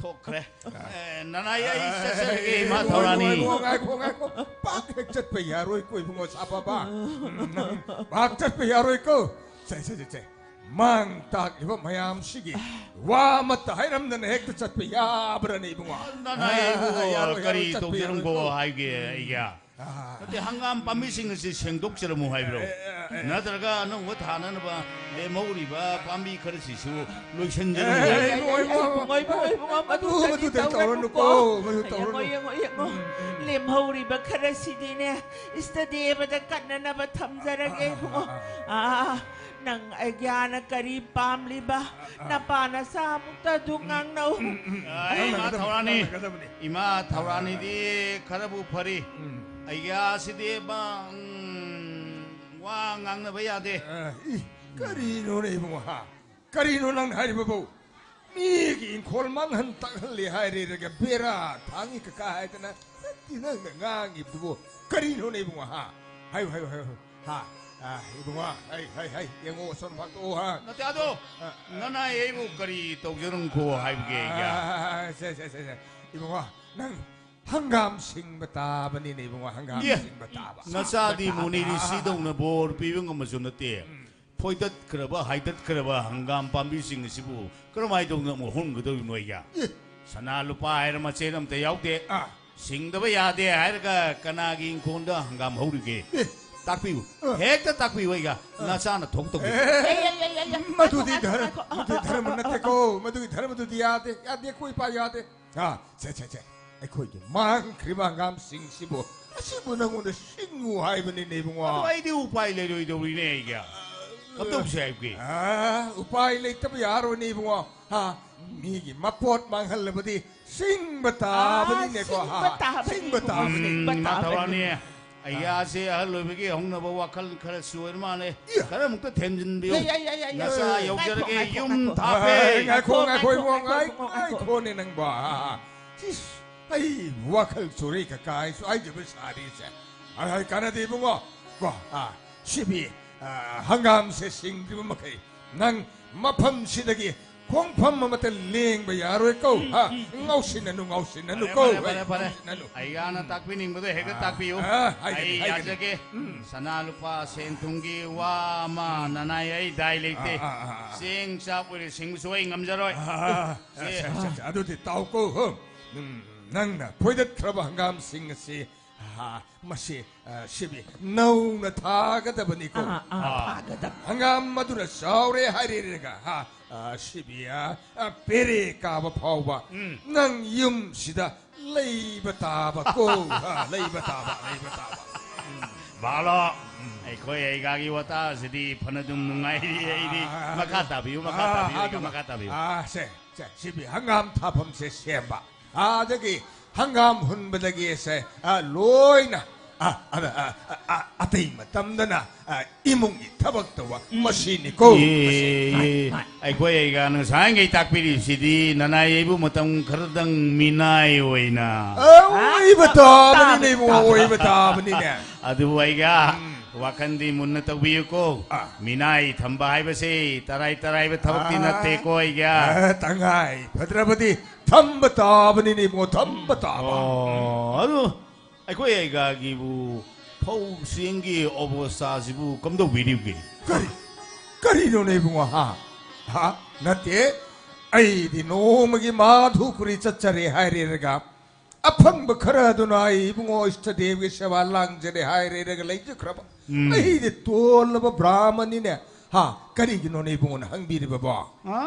ꯊꯣꯛꯈ꯭ꯔꯦ꯫ ꯑꯦ, ꯅꯅꯥꯏ ꯑꯩ ꯆꯠꯆꯔꯒꯦ, ꯏꯃꯥ ꯊꯧꯔꯥꯅꯤ꯫ ꯉꯥꯏꯈꯣ, ꯉꯥꯏꯈꯣ, ꯉꯥꯏꯈꯣ꯫ ꯄꯥꯛ ꯍꯦꯛ ꯆꯠꯄ ꯌꯥꯔꯣꯏꯀꯣ, ꯏꯕꯨꯡꯉꯣ ꯁꯥꯐꯕ꯫ ꯎꯝ, ꯅꯪ ꯄꯥꯛ ꯆꯠꯄ ꯌꯥꯔꯣꯏꯀꯣ꯫ ꯁꯦ, ꯁꯦ, ꯁꯦ, ꯁꯦ꯫ ꯃꯥꯡ ꯇꯥꯛꯂꯤꯕ ꯃꯌꯥꯝꯁꯤꯒꯤ ꯋꯥ ꯑꯃꯠꯇ ꯍꯥꯏꯔꯝꯗꯅ ꯍꯦꯛꯇ ꯆꯠꯄ ꯌꯥꯕ꯭ꯔꯅꯦ, ꯏꯕꯨꯡꯉꯣ? ꯅꯅꯥꯏ ꯑꯩꯕꯨ ꯑꯥ, ꯌꯥꯔꯣꯏ, ꯀꯔꯤ ꯌꯥꯔꯣꯏ, ꯆꯠꯄ ꯇꯧꯖꯔꯝꯕꯣ ꯌꯥꯔꯣꯏꯀꯣ꯫ ꯍꯥꯏꯒꯦ ꯑꯩꯒꯤ? ꯑꯥ꯫ ꯅꯠꯇꯦ, ꯍꯪꯒꯥꯝ ꯄꯥꯝꯕꯤꯁꯤꯡ ꯑꯁꯤ ꯁꯦꯡꯗꯣꯛꯆꯔꯝꯃꯨ ꯍꯥꯏꯕ꯭ꯔꯣ? ꯑꯦ, ꯑꯦ, ꯑꯦ꯫ ꯅꯠꯇ꯭ꯔꯒ ꯑꯅꯧꯕ ꯊꯥꯅꯅꯕ ꯂꯦꯝꯍꯧꯔꯤꯕ ꯄꯥꯝꯕꯤ ꯈꯔꯁꯤꯁꯨ ꯂꯣꯏꯁꯤꯟꯖꯔꯝꯃꯨ ꯑꯦ, ꯍꯥꯏꯕ꯭ꯔꯣ? ꯑꯦ, ꯏꯕꯨꯡꯉꯣ, ꯏꯕꯨꯡꯉꯣ, ꯏꯕꯨꯡꯉꯣ, ꯏꯕꯨꯡꯉꯣ, ꯃꯗꯨ ꯃꯗꯨ, ꯀꯔꯤ ꯃꯗꯨꯗꯤ ꯇꯧꯔꯅꯨꯀꯣ, ꯇꯧꯔꯅꯨꯀꯣ꯫ ꯃꯗꯨ ꯇꯧꯔꯅꯨ꯫ ꯌꯦꯡꯉꯣ, ꯌꯦꯡꯉꯣ, ꯌꯦꯡꯉꯣ꯫ ꯂꯦꯝꯍꯧꯔꯤꯕ ꯈꯔꯁꯤꯗꯤꯅꯦ, ꯏꯁꯇꯗꯤ ꯑꯃꯗ ꯀꯠꯅꯅꯕ ꯊꯝꯖꯔꯒꯦ, ꯏꯕꯨꯡꯉꯣ꯫ ꯑꯥ, ꯅꯪ ꯑꯩꯒ꯭ꯌꯥꯅ ꯀꯔꯤ ꯄꯥꯝꯂꯤꯕ? ꯅꯄꯥ ꯅꯆꯥ ꯑꯃꯨꯛꯇ ꯑꯗꯨ ꯉꯥꯡꯅꯧ꯫ ꯑꯩ ꯏꯃꯥ ꯊꯧꯔꯥꯅꯤ꯫ ꯇꯧꯒꯗꯕꯅꯤ꯫ ꯏꯃꯥ ꯊꯧꯔꯥꯅꯤꯗꯤ ꯈꯔꯕꯨ ꯐꯔꯤ꯫ ꯎꯝ꯫ ꯑꯩꯒ꯭ꯌꯥꯁꯤꯗꯤ ꯃꯥ, ꯎꯝ, ꯋꯥ ꯉꯥꯡꯅꯕ ꯌꯥꯗꯦ꯫ ꯑ, ꯏ, ꯀꯔꯤꯅꯣꯅꯦ ꯏꯕꯨꯡꯉꯣ, ꯍꯥ? ꯀꯔꯤꯅꯣ ꯅꯪ ꯍꯥꯏꯔꯤꯕꯕꯨ? ꯃꯤꯒꯤ ꯏꯪꯈꯣꯜ ꯃꯥꯡꯍꯟ ꯇꯥꯛꯍꯜꯂꯦ ꯍꯥꯏꯔꯦꯔꯒ ꯕꯦꯔꯥ ꯊꯥꯡꯉꯤ ꯀꯀꯥ ꯍꯥꯏꯗꯅ ꯅꯠꯇꯦ ꯅꯪꯅ ꯉꯥꯡꯉꯤꯕꯗꯨꯕꯨ꯫ ꯀꯔꯤꯅꯣꯅꯦ ꯏꯕꯨꯡꯉꯣ, ꯍꯥ? ꯍꯥꯏꯌꯨ, ꯍꯥꯏꯌꯨ, ꯍꯥꯏꯌꯨ꯫ ꯍꯥ? ꯑ, ꯏꯕꯨꯡꯉꯣ, ꯍꯩ, ꯍꯩ, ꯍꯩ, ꯌꯦꯡꯉꯣ, ꯑꯁꯣꯝ ꯐꯥꯛꯇꯣꯛꯑꯣ, ꯍꯥ? ꯅꯠꯇꯦ, ꯑꯗꯣ, ꯑ, ꯑ꯫ ꯅꯅꯥꯏ ꯑꯩꯕꯨ ꯀꯔꯤ ꯇꯧꯖꯔꯝꯈꯣ ꯍꯥꯏꯕꯒꯦ ꯑꯩꯒꯤ? ꯑ, ꯁꯦ, ꯁꯦ, ꯁꯦ, ꯁꯦ꯫ ꯏꯕꯨꯡꯉꯣ, ꯅꯪ ꯍꯪꯒꯥꯝ ꯁꯤꯡꯕ ꯇꯥꯕꯅꯤꯅꯦ ꯏꯕꯨꯡꯉꯣ, ꯍꯪꯒꯥꯝ ꯏꯌꯦ, ꯁꯤꯡꯕ ꯇꯥꯕ꯫ ꯅꯆꯥꯗꯤ ꯁꯤꯡꯕ ꯇꯥꯕ꯫ ꯃꯨꯅꯤꯔꯤꯁꯤꯗꯧꯅ ꯕꯣꯔ ꯄꯤꯕ ꯉꯝꯕꯁꯨ ꯅꯠꯇꯦ꯫ ꯎꯝ꯫ ꯐꯣꯏꯗꯠꯈ꯭ꯔꯕ, ꯍꯥꯏꯗꯠꯈ꯭ꯔꯕ ꯍꯪꯒꯥꯝ ꯄꯥꯝꯕꯤꯁꯤꯡ ꯑꯁꯤꯕꯨ ꯀꯔꯝꯍꯥꯏꯅ ꯇꯧꯗꯅ ꯑꯃꯨꯛ ꯍꯧꯍꯟꯒꯗꯧꯔꯤꯕꯅꯣ ꯑꯩꯒꯤ? ꯏ꯫ ꯁꯅꯥ ꯂꯨꯄꯥ ꯍꯥꯏꯔ ꯃꯆꯦꯠ ꯑꯃꯠꯇ ꯌꯥꯎꯗꯦ꯫ ꯑꯥ꯫ ꯁꯤꯡꯗꯕ ꯌꯥꯗꯦ ꯍꯥꯏꯔꯒ ꯀꯅꯥꯒꯤ ꯏꯪꯈꯣꯜꯗ ꯍꯪꯒꯥꯝ ꯍꯧꯔꯤꯒꯦ? ꯑꯦ꯫ ꯇꯥꯛꯄꯤꯌꯨ꯫ ꯑ꯫ ꯍꯦꯛꯇ ꯇꯥꯛꯄꯤꯌꯨ ꯑꯩꯒ꯫ ꯑ꯫ ꯅꯆꯥꯅ ꯊꯣꯛ ꯇꯧꯒꯦ꯫ ꯑꯦ, ꯑꯦ, ꯑꯦ, ꯑꯦ, ꯑꯦ꯫ ꯃꯗꯨꯗꯤ ꯉꯥꯏꯈꯣ, ꯙꯔ-, ꯉꯥꯏꯈꯣ, ꯉꯥꯏꯈꯣ꯫ ꯃꯗꯨꯗꯤ ꯙꯔꯃ ꯅꯠꯇꯦꯀꯣ꯫ ꯃꯗꯨꯒꯤ ꯙꯔꯃꯗꯨꯗꯤ ꯌꯥꯗꯦ꯫ ꯌꯥꯗꯦ, ꯑꯩꯈꯣꯏ ꯏꯄꯥ ꯌꯥꯗꯦ꯫ ꯑ, ꯁꯦ, ꯁꯦ, ꯁꯦ꯫ ꯑꯩꯈꯣꯏꯒꯤ ꯃꯥꯡꯈ꯭ꯔꯤꯕ ꯍꯪꯒꯥꯝꯁꯤꯡꯁꯤꯕꯨ ꯑꯁꯤꯕꯨ ꯅꯉꯣꯟꯗ ꯁꯤꯡꯉꯨ ꯍꯥꯏꯕꯅꯤꯅꯦ, ꯏꯕꯨꯡꯉꯣ꯫ ꯑꯗꯨ ꯑꯩꯗꯤ ꯎꯄꯥꯏ ꯂꯩꯔꯣꯏꯗꯧꯔꯤꯅꯦ ꯑꯩꯒ꯫ ꯀꯝꯗꯧꯁꯦ ꯍꯥꯏꯕꯒꯦ? ꯑ, ꯎꯄꯥꯏ ꯂꯩꯇꯕ ꯌꯥꯔꯣꯏꯅꯦ, ꯏꯕꯨꯡꯉꯣ꯫ ꯍꯥ, ꯃꯤꯒꯤ ꯃꯄꯣꯠ ꯃꯥꯡꯍꯜꯂꯕꯗꯤ ꯁꯤꯡꯕ ꯇꯥꯕꯅꯤꯅꯦꯀꯣ, ꯑꯥ, ꯁꯤꯡꯕ ꯍꯥ? ꯁꯤꯡꯕ ꯇꯥꯕꯅꯤ, ꯇꯥꯕꯅꯤ꯫ ꯁꯤꯡꯕ ꯎꯝ, ꯇꯥꯕꯅꯤ꯫ ꯅꯥꯊꯧꯔꯥꯅꯤ, ꯑꯩꯌꯥꯁꯦ ꯑꯍꯜ ꯑꯣꯏꯕꯒꯤ ꯍꯧꯅꯕ ꯋꯥꯈꯜ ꯈꯔꯁꯨ ꯑꯣꯏꯔ ꯃꯥꯜꯂꯦ꯫ ꯏꯌꯥ꯫ ꯈꯔ ꯑꯃꯨꯛꯇ ꯊꯦꯝꯖꯤꯟꯕꯤꯌꯨ꯫ ꯌꯥ, ꯌꯥ, ꯌꯥ, ꯌꯥ, ꯌꯥ꯫ ꯅꯆꯥ ꯌꯥ꯫ ꯌꯧꯖꯔꯒꯦ, ꯉꯥꯏꯈꯣ, ꯉꯥꯏꯈꯣ, ꯌꯨꯝ ꯉꯥꯏꯈꯣ꯫ ꯊꯥꯞꯄꯦ꯫ ꯑꯥ, ꯉꯥꯏꯈꯣ, ꯉꯥꯏꯈꯣ, ꯉꯥꯏꯈꯣ, ꯏꯕꯨꯡꯉꯣ, ꯉꯥꯏꯈꯣ, ꯉꯥꯏ-, ꯉꯥꯏꯈꯣ, ꯉꯥꯏꯈꯣ꯫ ꯉꯥꯏꯈꯣꯅꯦ ꯅꯪꯕꯣ꯫ ꯑꯥ, ꯁꯤꯁ, ꯑꯩ ꯋꯥꯈꯜ ꯆꯣꯔꯤ ꯀꯀꯥꯏꯁꯨ ꯍꯥꯏꯖꯕ ꯁꯥꯔꯤꯁꯦ꯫ ꯑꯥ, ꯀꯥꯟꯅꯗꯦ ꯏꯕꯨꯡꯉꯣ꯫ ꯀꯣ, ꯑꯥ, ꯁꯤꯕꯤ, ꯑꯥ, ꯍꯪꯒꯥꯝꯁꯦ ꯁꯤꯡꯗ꯭ꯔꯤꯕ ꯃꯈꯩ ꯅꯪ ꯃꯐꯝꯁꯤꯗꯒꯤ ꯈꯣꯡꯐꯝ ꯑꯃꯠꯇ ꯂꯦꯡꯕ ꯌꯥꯔꯣꯏꯀꯣ꯫ ꯎꯝ, ꯍꯥ? ꯎꯝ, ꯎꯝ꯫ ꯉꯥꯎꯁꯤꯟꯅꯅꯨ, ꯉꯥꯎꯁꯤꯟꯅꯅꯨꯀꯣ꯫ ꯐꯔꯦ, ꯐꯔꯦ, ꯐꯔꯦ, ꯐꯔꯦ꯫ ꯉꯥꯎꯁꯤꯟꯅꯅꯨ꯫ ꯑꯩꯒꯥꯅ ꯇꯥꯛꯄꯤꯅꯤꯡꯕꯗꯣ ꯍꯦꯛꯇ ꯑꯥ, ꯇꯥꯛꯄꯤꯌꯨ꯫ ꯑꯥ, ꯍꯥꯏꯒꯅꯤ, ꯑꯩ ꯍꯥꯏꯒꯅꯤ꯫ ꯌꯥꯖꯒꯦ꯫ ꯎꯝ꯫ ꯁꯅꯥ ꯂꯨꯄꯥ ꯁꯦꯟ ꯊꯨꯝꯒꯤ ꯋꯥ ꯑꯃ ꯅꯅꯥꯏ ꯑꯩ ꯗꯥꯏ ꯂꯩꯇꯦ꯫ ꯑꯥ, ꯑꯥ, ꯑꯥ, ꯑꯥ꯫ ꯆꯦꯡ ꯆꯥꯛ ꯑꯣꯏꯔꯦ ꯁꯤꯡꯕꯁꯨ ꯑꯩ ꯉꯝꯖꯔꯣꯏ꯫ ꯑꯥ, ꯑꯥ, ꯁꯦ꯫ ꯑꯠꯆꯥ, ꯑꯠꯆꯥ, ꯑꯠꯆꯥ꯫ ꯑꯗꯨꯗꯤ ꯇꯥꯎꯀꯣ꯫ ꯍꯝ꯫ ꯎꯝ, ꯅꯪꯅ ꯐꯣꯏꯗꯠꯈ꯭ꯔꯕ ꯍꯪꯒꯥꯝꯁꯤꯡ ꯑꯁꯤ ꯑꯍꯥ, ꯃꯁꯤ, ꯑ, ꯁꯤꯕꯤ ꯅꯧꯅ ꯊꯥꯒꯗꯕꯅꯤꯀꯣ꯫ ꯑꯥ, ꯑꯥ, ꯑꯥ꯫ ꯊꯥꯒꯗꯕ꯫ ꯍꯪꯒꯥꯝ ꯑꯗꯨꯅ ꯆꯥꯎꯔꯦ ꯍꯥꯏꯔꯦꯔꯒ, ꯍꯥ, ꯑ, ꯁꯤꯕꯤ, ꯑ, ꯑ, ꯄꯦꯔꯦ ꯀꯥꯕ ꯐꯥꯎꯕ ꯎꯝ꯫ ꯅꯪ ꯌꯨꯝꯁꯤꯗ ꯂꯩꯕ ꯇꯥꯕꯀꯣ꯫ ꯍꯥ, ꯂꯩꯕ ꯇꯥꯕ, ꯂꯩꯕ ꯇꯥꯕ꯫ ꯎꯝ꯫ ꯕꯥꯂꯣ, ꯎꯝ꯫ ꯑꯩꯈꯣꯏ ꯑꯩꯒꯥꯒꯤ ꯋꯥꯇꯥꯁꯤꯗꯤ ꯐꯅꯗꯨꯝ ꯅꯨꯡꯉꯥꯏꯔꯤ ꯑꯩꯗꯤ꯫ ꯑꯥ, ꯃꯈꯥ ꯑꯗꯨ-, ꯇꯥꯕꯤꯌꯨ, ꯃꯈꯥ ꯑꯥ, ꯇꯥꯕꯤꯌꯨ, ꯑꯩꯒ ꯑꯗꯨꯅ-, ꯃꯈꯥ ꯇꯥꯕꯤꯌꯨ꯫ ꯑꯥ, ꯁꯦ, ꯁꯦ, ꯁꯤꯕꯤ ꯍꯪꯒꯥꯝ ꯊꯥꯐꯝꯁꯦ ꯁꯦꯝꯕ꯫ ꯑꯗꯒꯤ ꯍꯪꯒꯥꯝ ꯍꯨꯟꯕꯗꯒꯤ ꯁꯦ, ꯑ, ꯂꯣꯏꯅ, ꯑ, ꯑ, ꯑ, ꯑ, ꯑ, ꯑꯇꯩ ꯃꯇꯝꯗꯅ, ꯑ, ꯏꯃꯨꯡꯒꯤ ꯊꯕꯛ ꯇꯧꯕ ꯎꯝ꯫ ꯃꯁꯤꯅꯤꯀꯣ, ꯌꯦ, ꯃꯁꯤ꯫ ꯌꯦ꯫ ꯑꯩꯈꯣꯏ ꯑꯩꯒ ꯉꯁꯥꯏꯈꯩ ꯇꯥꯛꯄꯤꯔꯤꯕꯁꯤꯗꯤ ꯅꯅꯥꯏ ꯑꯩꯕꯨ ꯃꯇꯝ ꯈꯔꯗꯪ ꯃꯤꯅꯥꯏ ꯑꯣꯏꯅ꯫ ꯑ, ꯑꯣꯏꯕ ꯑ, ꯇꯥꯕꯅꯤꯅꯦ, ꯇꯥꯕꯅꯤ, ꯏꯕꯨꯡꯉꯣ, ꯇꯥꯕꯅꯤ꯫ ꯑꯣꯏꯕ ꯇꯥꯕꯅꯤꯅꯦ꯫ ꯑꯗꯨꯕꯨ ꯑꯩꯒ ꯎꯝ꯫ ꯋꯥꯈꯟꯗꯤ ꯃꯨꯟꯅ ꯇꯧꯕꯤꯌꯨꯀꯣ꯫ ꯑ꯫ ꯃꯤꯅꯥꯏ ꯊꯝꯕ ꯍꯥꯏꯕꯁꯤ ꯇꯔꯥꯏ ꯇꯔꯥꯏꯕ ꯊꯕꯛꯇꯤ ꯑ꯫ ꯅꯠꯇꯦꯀꯣ ꯑꯩꯒ꯫ ꯑ, ꯇꯉꯥꯏ ꯐꯗ꯭ꯔꯕꯗꯤ ꯊꯝꯕ ꯇꯥꯕꯅꯤꯅꯦ ꯏꯕꯨꯡꯉꯣ, ꯊꯝꯕ ꯇꯥꯕ꯫ ꯑꯣ, ꯑꯗꯨ ꯑꯩꯈꯣꯏ ꯑꯩꯒꯥꯒꯤꯕꯨ ꯐꯧ ꯆꯦꯡꯒꯤ ꯑꯣꯕꯁꯇꯥꯁꯤꯕꯨ ꯀꯝꯗꯧꯕꯤꯔꯤꯕꯒꯦ? ꯀꯔꯤ? ꯀꯔꯤꯅꯣꯅꯦ ꯏꯕꯨꯡꯉꯣ, ꯍꯥ? ꯍꯥ? ꯅꯠꯇꯦ, ꯑꯩꯗꯤ ꯅꯣꯡꯃꯒꯤ ꯃꯥꯙꯨꯀꯨꯔꯤ ꯆꯠꯆꯔꯦ ꯍꯥꯏꯔꯦꯔꯒ ꯑꯐꯪꯕ ꯈꯔ ꯑꯗꯨꯅ ꯑꯩ ꯏꯕꯨꯡꯉꯣ ꯏꯁꯇꯗꯦꯕꯒꯤ ꯁꯦꯕꯥ ꯂꯥꯡꯖꯔꯦ ꯍꯥꯏꯔꯦꯔꯒ ꯂꯩꯖꯈ꯭ꯔꯕ꯫ ꯎꯝ꯫ ꯑꯩꯗꯤ ꯇꯣꯜꯂꯕ ꯕ꯭ꯔꯥꯍꯃꯟꯅꯤꯅꯦ꯫ ꯍꯥ, ꯀꯔꯤꯒꯤꯅꯣꯅꯦ ꯏꯕꯨꯡꯉꯣꯅ ꯍꯪꯕꯤꯔꯤꯕꯕꯣ? ꯑ?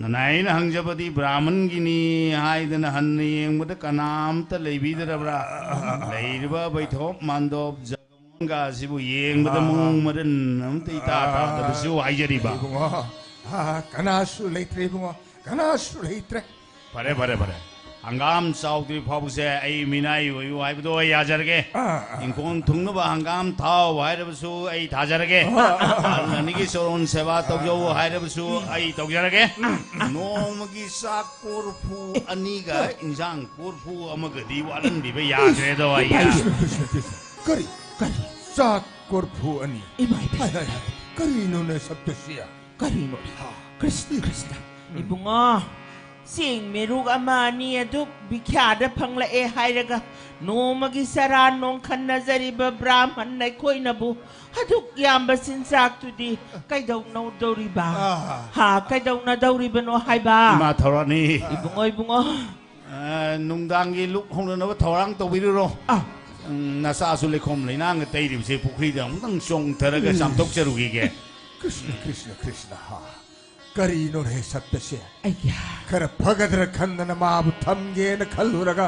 ꯅꯅꯥꯏ, ꯑꯩꯅ ꯍꯪꯖꯕꯗꯤ ꯕ꯭ꯔꯥꯍꯃꯟꯒꯤꯅꯤ ꯍꯥꯏꯗꯅ ꯍꯟꯅ ꯌꯦꯡꯕꯗ ꯀꯅꯥꯝꯇ ꯂꯩꯕꯤꯗ꯭ꯔꯕ꯭ꯔꯥ? ꯂꯩꯔꯤꯕ ꯕꯩꯊꯣꯞ ꯃꯥꯟꯗꯣꯞ ꯖꯒꯃꯣꯍꯟꯒ ꯑꯁꯤꯕꯨ ꯌꯦꯡꯕꯗ ꯑꯥ꯫ ꯃꯑꯣꯡ ꯃꯔꯤꯟ ꯑꯝꯇ ꯏꯇꯥ ꯑꯥ꯫ ꯇꯥꯗꯕꯁꯤꯕꯨ ꯍꯥꯏꯖꯔꯤꯕ꯫ ꯏꯕꯨꯡꯉꯣ, ꯑꯥ, ꯀꯅꯥꯁꯨ ꯂꯩꯇ꯭ꯔꯦ ꯏꯕꯨꯡꯉꯣ, ꯀꯅꯥꯁꯨ ꯂꯩꯇ꯭ꯔꯦ꯫ ꯐꯔꯦ, ꯐꯔꯦ, ꯐꯔꯦ꯫ ꯍꯪꯒꯥꯝ ꯆꯥꯎꯗ꯭ꯔꯤ ꯐꯥꯎꯕꯁꯦ ꯑꯩ ꯃꯤꯅꯥꯏ ꯑꯣꯏꯌꯨ ꯍꯥꯏꯕꯗꯣ ꯑꯩ ꯌꯥꯖꯔꯒꯦ꯫ ꯑꯥ, ꯑꯥ꯫ ꯏꯪꯈꯣꯜ ꯊꯨꯡꯅꯕ ꯍꯪꯒꯥꯝ ꯊꯥꯎ ꯍꯥꯏꯔꯕꯁꯨ ꯑꯩ ꯊꯥꯖꯔꯒꯦ꯫ ꯑꯥ, ꯑꯥ, ꯑꯥ꯫ ꯑꯍꯜ ꯑꯅꯤꯒꯤ ꯆꯣꯔꯣꯟ ꯁꯦꯕꯥ ꯇꯧꯖꯧ ꯍꯥꯏꯔꯕꯁꯨ ꯑꯩ ꯇꯧꯖꯔꯒꯦ꯫ ꯅꯣꯡꯃꯒꯤ ꯆꯥꯛ ꯀꯣꯔꯐꯨ ꯑꯅꯤꯒ ꯏꯟꯖꯥꯡ ꯀꯣꯔꯐꯨ ꯑꯃꯒꯗꯤ ꯋꯥꯠꯍꯟꯕꯤꯕ ꯌꯥꯗ꯭ꯔꯦꯗꯣ ꯑꯩ꯫ ꯀ꯭ꯔꯤꯁꯅ, ꯀ꯭ꯔꯤꯁꯅ, ꯀ꯭ꯔꯤꯁꯅ꯫ ꯀꯔꯤ? ꯀꯔꯤ? ꯆꯥꯛ ꯀꯣꯔꯐꯨ ꯑꯅꯤ꯫ ꯏꯃꯥ ꯏꯕꯦꯝꯃ꯫ ꯍꯥꯏ, ꯍꯥꯏ, ꯍꯥꯏ꯫ ꯀꯔꯤꯅꯣꯅꯦ ꯁꯞꯇꯁꯤ? ꯀꯔꯤꯅꯣ? ꯍꯥ? ꯀ꯭ꯔꯤꯁꯅ, ꯀ꯭ꯔꯤꯁꯅ꯫ ꯎꯝ꯫ ꯏꯕꯨꯡꯉꯣ, ꯆꯦꯡ ꯃꯦꯔꯨꯛ ꯑꯃ ꯑꯅꯤ ꯑꯗꯨꯛ ꯕꯤꯈ꯭ꯌꯥꯗ ꯐꯪꯂꯛꯑꯦ ꯍꯥꯏꯔꯒ ꯅꯣꯡꯃꯒꯤ ꯆꯔꯥ ꯅꯣꯡꯈꯟꯅꯖꯔꯤꯕ ꯕ꯭ꯔꯥꯍꯃꯟ ꯑꯩꯈꯣꯏꯅꯕꯨ ꯑꯗꯨꯛ ꯌꯥꯝꯕ ꯆꯤꯟꯖꯥꯛꯇꯨꯗꯤ ꯀꯩꯗꯧꯅꯗꯧꯔꯤꯕ? ꯑꯥ꯫ ꯍꯥ, ꯀꯩꯗꯧꯅꯗꯧꯔꯤꯕꯅꯣ ꯍꯥꯏꯕ? ꯏꯃꯥ ꯊꯧꯔꯥꯅꯤ꯫ ꯏꯕꯨꯡꯉꯣ, ꯏꯕꯨꯡꯉꯣ꯫ ꯑ, ꯅꯨꯡꯗꯥꯡꯒꯤ ꯂꯨꯛ ꯍꯧꯅꯅꯕ ꯊꯧꯔꯥꯡ ꯇꯧꯕꯤꯔꯨꯔꯣ꯫ ꯑꯥ꯫ ꯎꯝ, ꯅꯆꯥꯁꯨ ꯂꯩꯈꯣꯝ ꯂꯩꯅꯥꯡꯒ ꯇꯩꯔꯤꯕꯁꯦ ꯄꯨꯈ꯭ꯔꯤꯗ ꯑꯃꯨꯛꯇꯪ ꯆꯣꯡꯊꯔꯒ ꯎꯝ꯫ ꯆꯥꯝꯊꯣꯛꯆꯔꯨꯈꯤꯒꯦ꯫ ꯀ꯭ꯔꯤꯁꯅ, ꯀ꯭ꯔꯤꯁꯅ, ꯀ꯭ꯔꯤꯁꯅ, ꯍꯥ꯫ ꯀꯔꯤꯅꯣꯅꯦ ꯁꯞꯇꯁꯦ? ꯑꯩꯒ꯭ꯌꯥ꯫ ꯈꯔ ꯐꯒꯗ꯭ꯔꯥ ꯈꯟꯗꯅ ꯃꯥꯕꯨ ꯊꯝꯒꯦꯅ ꯈꯜꯂꯨꯔꯒ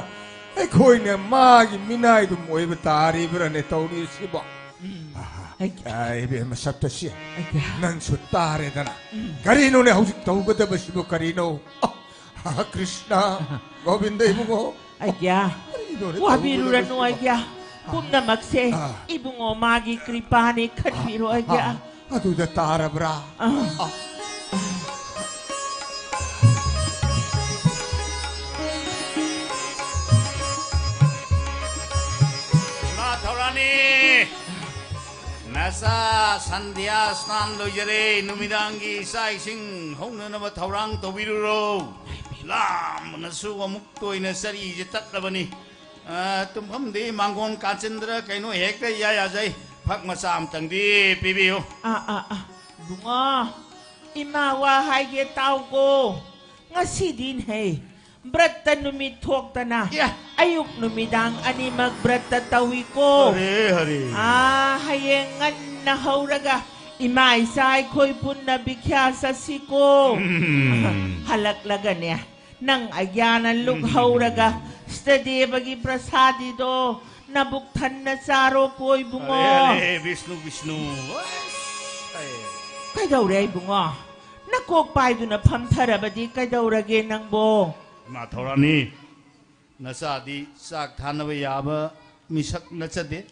ꯑꯩꯈꯣꯏꯅ ꯃꯥꯒꯤ ꯃꯤꯅꯥꯏꯗꯨꯝ ꯑꯣꯏꯕ ꯇꯥꯔꯤꯕ꯭ꯔꯥꯅꯦ ꯇꯧꯔꯤꯁꯤꯕꯣ? ꯎꯝ꯫ ꯑꯍꯥ꯫ ꯑꯩꯒ꯭ꯌꯥ꯫ ꯑ, ꯏꯕꯦꯝꯃ ꯁꯞꯇꯁꯦ, ꯑꯩꯒ꯭ꯌꯥ꯫ ꯅꯪꯁꯨ ꯇꯥꯔꯦꯗꯅ꯫ ꯎꯝ꯫ ꯀꯔꯤꯅꯣꯅꯦ ꯍꯧꯖꯤꯛ ꯇꯧꯒꯗꯕꯁꯤꯕꯨ ꯀꯔꯤꯅꯣ? ꯑ, ꯑꯍꯥ, ꯀ꯭ꯔꯤꯁꯅ, ꯒꯣꯕꯤꯟꯗ ꯏꯕꯨꯡꯉꯣ꯫ ꯑꯩꯒ꯭ꯌꯥ꯫ ꯀꯔꯤꯅꯣꯅꯦ ꯋꯥꯕꯤꯔꯨꯔꯅꯨ ꯇꯧꯒꯗꯕꯁꯤꯕꯣ? ꯑꯩꯒ꯭ꯌꯥ꯫ ꯑꯥ꯫ ꯄꯨꯝꯅꯃꯛꯁꯦ ꯑꯥ꯫ ꯏꯕꯨꯡꯉꯣ ꯃꯥꯒꯤ ꯀ꯭ꯔꯤꯄꯥꯅꯤ ꯈꯟꯕꯤꯔꯣ ꯑꯩꯒ꯭ꯌꯥ꯫ ꯑꯥ꯫ ꯑꯗꯨꯗ ꯇꯥꯔꯕ꯭ꯔꯥ? ꯑꯥ꯫ ꯑꯥ꯫ ꯏꯃꯥ ꯊꯧꯔꯥꯅꯤ, ꯅꯆꯥ ꯁꯟꯙ꯭ꯌꯥ ꯁ꯭ꯅꯥꯟ ꯂꯣꯏꯖꯔꯦ, ꯅꯨꯃꯤꯗꯥꯡꯒꯤ ꯆꯥꯛ ꯏꯁꯤꯡ ꯍꯧꯅꯅꯕ ꯊꯧꯔꯥꯡ ꯇꯧꯕꯤꯔꯨꯔꯣ꯫ ꯂꯥꯝꯕꯅꯁꯨ ꯑꯃꯨꯛ ꯇꯣꯏꯅ ꯆꯔꯤꯁꯦ ꯇꯠꯂꯕꯅꯤ꯫ ꯑ, ꯇꯨꯝꯐꯝꯗꯤ ꯃꯥꯡꯒꯣꯟ ꯀꯥꯆꯤꯟꯗ꯭ꯔ ꯀꯩꯅꯣ ꯍꯦꯛꯇ ꯏꯌꯥ ꯌꯥꯖꯩ꯫ ꯐꯛ ꯃꯆꯥ ꯑꯝꯇꯪꯗꯤ ꯄꯤꯕꯤꯌꯨ꯫ ꯑꯥ, ꯑꯥ, ꯑꯥ꯫ ꯏꯕꯨꯡꯉꯣ, ꯏꯃꯥ ꯋꯥ ꯍꯥꯏꯒꯦ ꯇꯥꯎꯀꯣ꯫ ꯉꯁꯤꯗꯤꯅꯦ, ꯕ꯭ꯔꯠꯇ ꯅꯨꯃꯤꯠ ꯊꯣꯛꯇꯅ ꯑꯦ! ꯑꯌꯨꯛ ꯅꯨꯃꯤꯗꯥꯡ ꯑꯅꯤꯃꯛ ꯕ꯭ꯔꯠꯇ ꯇꯧꯏꯀꯣ꯫ ꯍꯔꯦ, ꯍꯔꯦ꯫ ꯑꯥ, ꯍꯌꯦꯡ ꯉꯟꯅ ꯍꯧꯔꯒ ꯏꯃꯥ ꯏꯆꯥ ꯑꯩꯈꯣꯏ ꯄꯨꯟꯅ ꯚꯤꯈ꯭ꯌꯥ ꯆꯠꯁꯤꯀꯣ꯫ ꯎꯝ꯫ ꯍꯜꯂꯛꯂꯒꯅꯦ, ꯅꯪ ꯑꯒ꯭ꯌꯥꯅ ꯂꯨꯛ ꯎꯝ꯫ ꯍꯧꯔꯒ ꯁ꯭ꯇꯗꯦꯕꯒꯤ ꯄ꯭ꯔꯁꯥꯗꯤꯗꯣ ꯅꯕꯨꯛ ꯊꯟꯅ ꯆꯥꯔꯣꯀꯣ, ꯏꯕꯨꯡꯉꯣ꯫ ꯍꯔꯦ, ꯍꯔꯦ, ꯕꯤꯁꯅꯨ, ꯕꯤꯁꯅꯨ꯫ ꯑꯁ, ꯑꯦ꯫ ꯀꯩꯗꯧꯔꯦ, ꯏꯕꯨꯡꯉꯣ? ꯅꯀꯣꯛ ꯄꯥꯏꯗꯨꯅ ꯐꯝꯊꯔꯕꯗꯤ ꯀꯩꯗꯧꯔꯒꯦ ꯅꯪꯕꯣ? ꯏꯃꯥ ꯊꯧꯔꯥꯅꯤ, ꯅꯆꯥꯗꯤ ꯆꯥꯛ ꯊꯥꯅꯕ ꯌꯥꯕ ꯃꯤꯁꯛ ꯅꯠꯆꯗꯦ꯫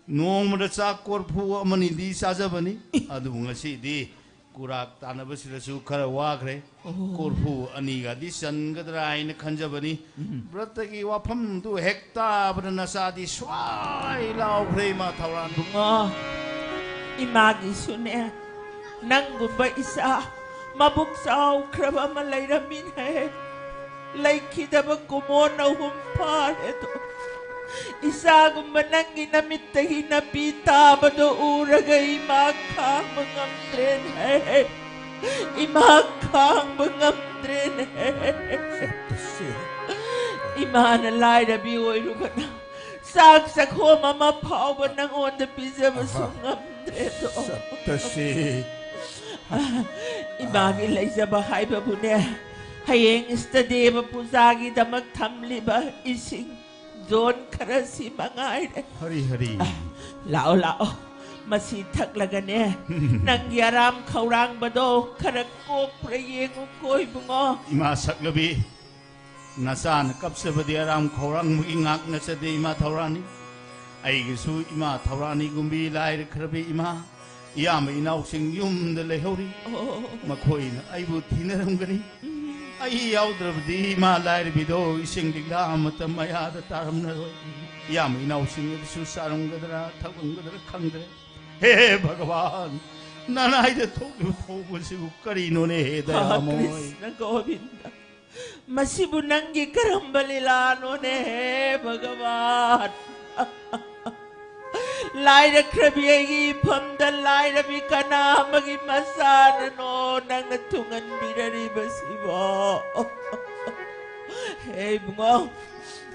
ꯅꯣꯡꯃꯗ ꯆꯥꯛ ꯀꯣꯔꯐꯨ ꯑꯃꯅꯤꯗꯤ ꯆꯥꯖꯕꯅꯤ꯫ ꯑꯗꯨꯕꯨ ꯉꯁꯤꯗꯤ ꯀꯨꯔꯥꯛ ꯇꯥꯟꯅꯕꯁꯤꯗꯁꯨ ꯈꯔ ꯋꯥꯈ꯭ꯔꯦ꯫ ꯑꯣ꯫ ꯀꯣꯔꯐꯨ ꯑꯅꯤꯒꯗꯤ ꯆꯟꯒꯗ꯭ꯔꯥ ꯍꯥꯏꯅ ꯈꯟꯖꯕꯅꯤ꯫ ꯎꯝ꯫ ꯕ꯭ꯔꯇꯒꯤ ꯋꯥꯐꯝꯗꯨ ꯍꯦꯛ ꯇꯥꯕꯗ ꯅꯆꯥꯗꯤ ꯁ꯭ꯋꯥꯏ ꯂꯥꯎꯈ꯭ꯔꯦ, ꯏꯃꯥ ꯊꯧꯔꯥꯟ꯫ ꯏꯕꯨꯡꯉꯣ, ꯏꯃꯥꯒꯤꯁꯨꯅꯦ, ꯅꯪꯒꯨꯝꯕ ꯏꯆꯥ ꯃꯕꯨꯛ ꯆꯥꯎꯈ꯭ꯔꯕ ꯑꯃ ꯂꯩꯔꯝꯃꯤꯅꯦ꯫ ꯂꯩꯈꯤꯗꯕ ꯀꯨꯃꯣꯟ ꯑꯍꯨꯝ ꯐꯥꯔꯦꯗꯣ꯫ ꯏꯆꯥꯒꯨꯝꯕ ꯅꯪꯒꯤ ꯅꯃꯤꯠꯇꯒꯤ ꯅꯥꯄꯤ ꯇꯥꯕꯗꯣ ꯎꯔꯒ ꯏꯃꯥ ꯈꯥꯡꯕ ꯉꯝꯗ꯭ꯔꯦꯅꯦ꯫ ꯏꯃꯥ ꯈꯥꯡꯕ ꯉꯝꯗ꯭ꯔꯦꯅꯦ꯫ ꯁꯛꯇꯁꯤ꯫ ꯏꯃꯥꯅ ꯂꯥꯏꯔꯕꯤ ꯑꯣꯏꯔꯨꯕꯅ ꯆꯥꯛ ꯆꯈꯣꯝ ꯑꯃ ꯐꯥꯎꯕ ꯅꯪꯉꯣꯟꯗ ꯄꯤꯖꯕꯁꯨ ꯑꯍꯥ꯫ ꯉꯝꯗ꯭ꯔꯦꯗꯣ꯫ ꯁꯛꯇꯁꯤ꯫ ꯏꯃꯥꯒꯤ ꯂꯩꯖꯕ ꯍꯥꯏꯕꯕꯨꯅꯦ, ꯍꯌꯦꯡ ꯏꯁꯇꯗꯦꯕ ꯄꯨꯖꯥꯒꯤꯗꯃꯛ ꯊꯝꯂꯤꯕ ꯏꯁꯤꯡ ꯖꯣꯟ ꯈꯔꯁꯤ ꯃꯉꯥꯏꯔꯦ꯫ ꯍꯔꯤ ꯍꯔꯤ꯫ ꯂꯥꯛꯑꯣ, ꯂꯥꯛꯑꯣ, ꯃꯁꯤ ꯊꯛꯂꯒꯅꯦ, ꯅꯪꯒꯤ ꯑꯔꯥꯝ ꯈꯧꯔꯥꯡꯕꯗꯣ ꯈꯔ ꯀꯣꯛꯄ꯭ꯔꯥ ꯌꯦꯡꯉꯨꯀꯣ, ꯏꯕꯨꯡꯉꯣ꯫ ꯏꯃꯥ ꯁꯛꯂꯕꯤ, ꯅꯆꯥꯅ ꯀꯞꯆꯕꯗꯤ ꯑꯔꯥꯝ ꯈꯧꯔꯥꯡꯕꯒꯤ ꯉꯥꯛ ꯅꯠꯆꯗꯦ, ꯏꯃꯥ ꯊꯧꯔꯥꯅꯤ꯫ ꯑꯩꯒꯤꯁꯨ ꯏꯃꯥ ꯊꯧꯔꯥꯅꯤꯒꯨꯝꯕꯤ ꯂꯥꯏꯔꯈ꯭ꯔꯕꯤ ꯏꯃꯥ, ꯏꯌꯥꯝꯕ ꯏꯅꯥꯎꯁꯤꯡ ꯌꯨꯝꯗ ꯂꯩꯍꯧꯔꯤ꯫ ꯑꯣ꯫ ꯃꯈꯣꯏꯅ ꯑꯩꯕꯨ ꯊꯤꯅꯔꯝꯒꯅꯤ꯫ ꯎꯝ꯫ ꯑꯩ ꯌꯥꯎꯗ꯭ꯔꯕꯗꯤ ꯏꯃꯥ ꯂꯥꯏꯔꯕꯤꯗꯣ ꯏꯁꯤꯡ ꯂꯤꯛꯂꯥ ꯑꯃꯠꯇ ꯃꯌꯥꯗ ꯇꯥꯔꯝꯂꯔꯣꯏ꯫ ꯏꯌꯥꯝꯕ ꯏꯅꯥꯎꯁꯤꯡ ꯑꯗꯨꯁꯨ ꯆꯥꯔꯝꯒꯗ꯭ꯔꯥ, ꯊꯛꯂꯝꯒꯗ꯭ꯔꯥ ꯈꯪꯗ꯭ꯔꯦ꯫ ꯍꯦ ꯚꯒꯋꯥꯟ, ꯅꯅꯥꯏꯗ ꯊꯣꯛꯂꯤꯕ ꯊꯧꯑꯣꯡ ꯑꯁꯤꯕꯨ ꯀꯔꯤꯅꯣꯅꯦ, ꯍꯦ ꯍꯥ, ꯗꯌꯥꯃꯣꯏ? ꯀ꯭ꯔꯤꯁꯅ ꯒꯣꯕꯤꯟꯗ, ꯃꯁꯤꯕꯨ ꯅꯪꯒꯤ ꯀꯔꯝꯕ ꯂꯤꯂꯥꯅꯣꯅꯦ, ꯍꯦ ꯚꯒꯋꯥꯟ? ꯂꯥꯏꯔꯈ꯭ꯔꯕꯤ ꯑꯩꯒꯤ ꯏꯐꯝꯗ ꯂꯥꯏꯔꯕꯤ ꯀꯅꯥ ꯑꯃꯒꯤ ꯃꯆꯥꯅꯅꯣ ꯅꯪꯅ ꯊꯨꯡꯍꯟꯕꯤꯔꯔꯤꯕꯁꯤꯕꯣ? ꯍꯦ ꯏꯕꯨꯡꯉꯣ,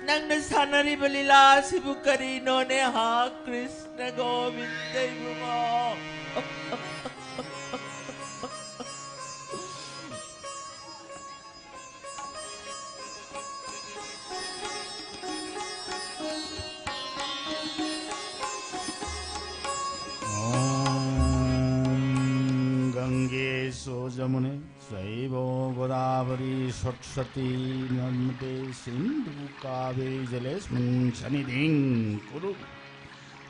ꯅꯪꯅ ꯁꯥꯟꯅꯔꯤꯕ ꯂꯤꯂꯥ ꯑꯁꯤꯕꯨ ꯀꯔꯤꯅꯣꯅꯦ? ꯍꯥ, ꯀ꯭ꯔꯤꯁꯅ ꯒꯣꯕꯤꯟꯗ ꯏꯕꯨꯡꯉꯣ꯫ ॐ गङ्गेशो जमुने चैव गोदावरी सरस्वती नर्मदे सिन्धु कावेरी जलेस्मिन् सन्निधिं कुरु।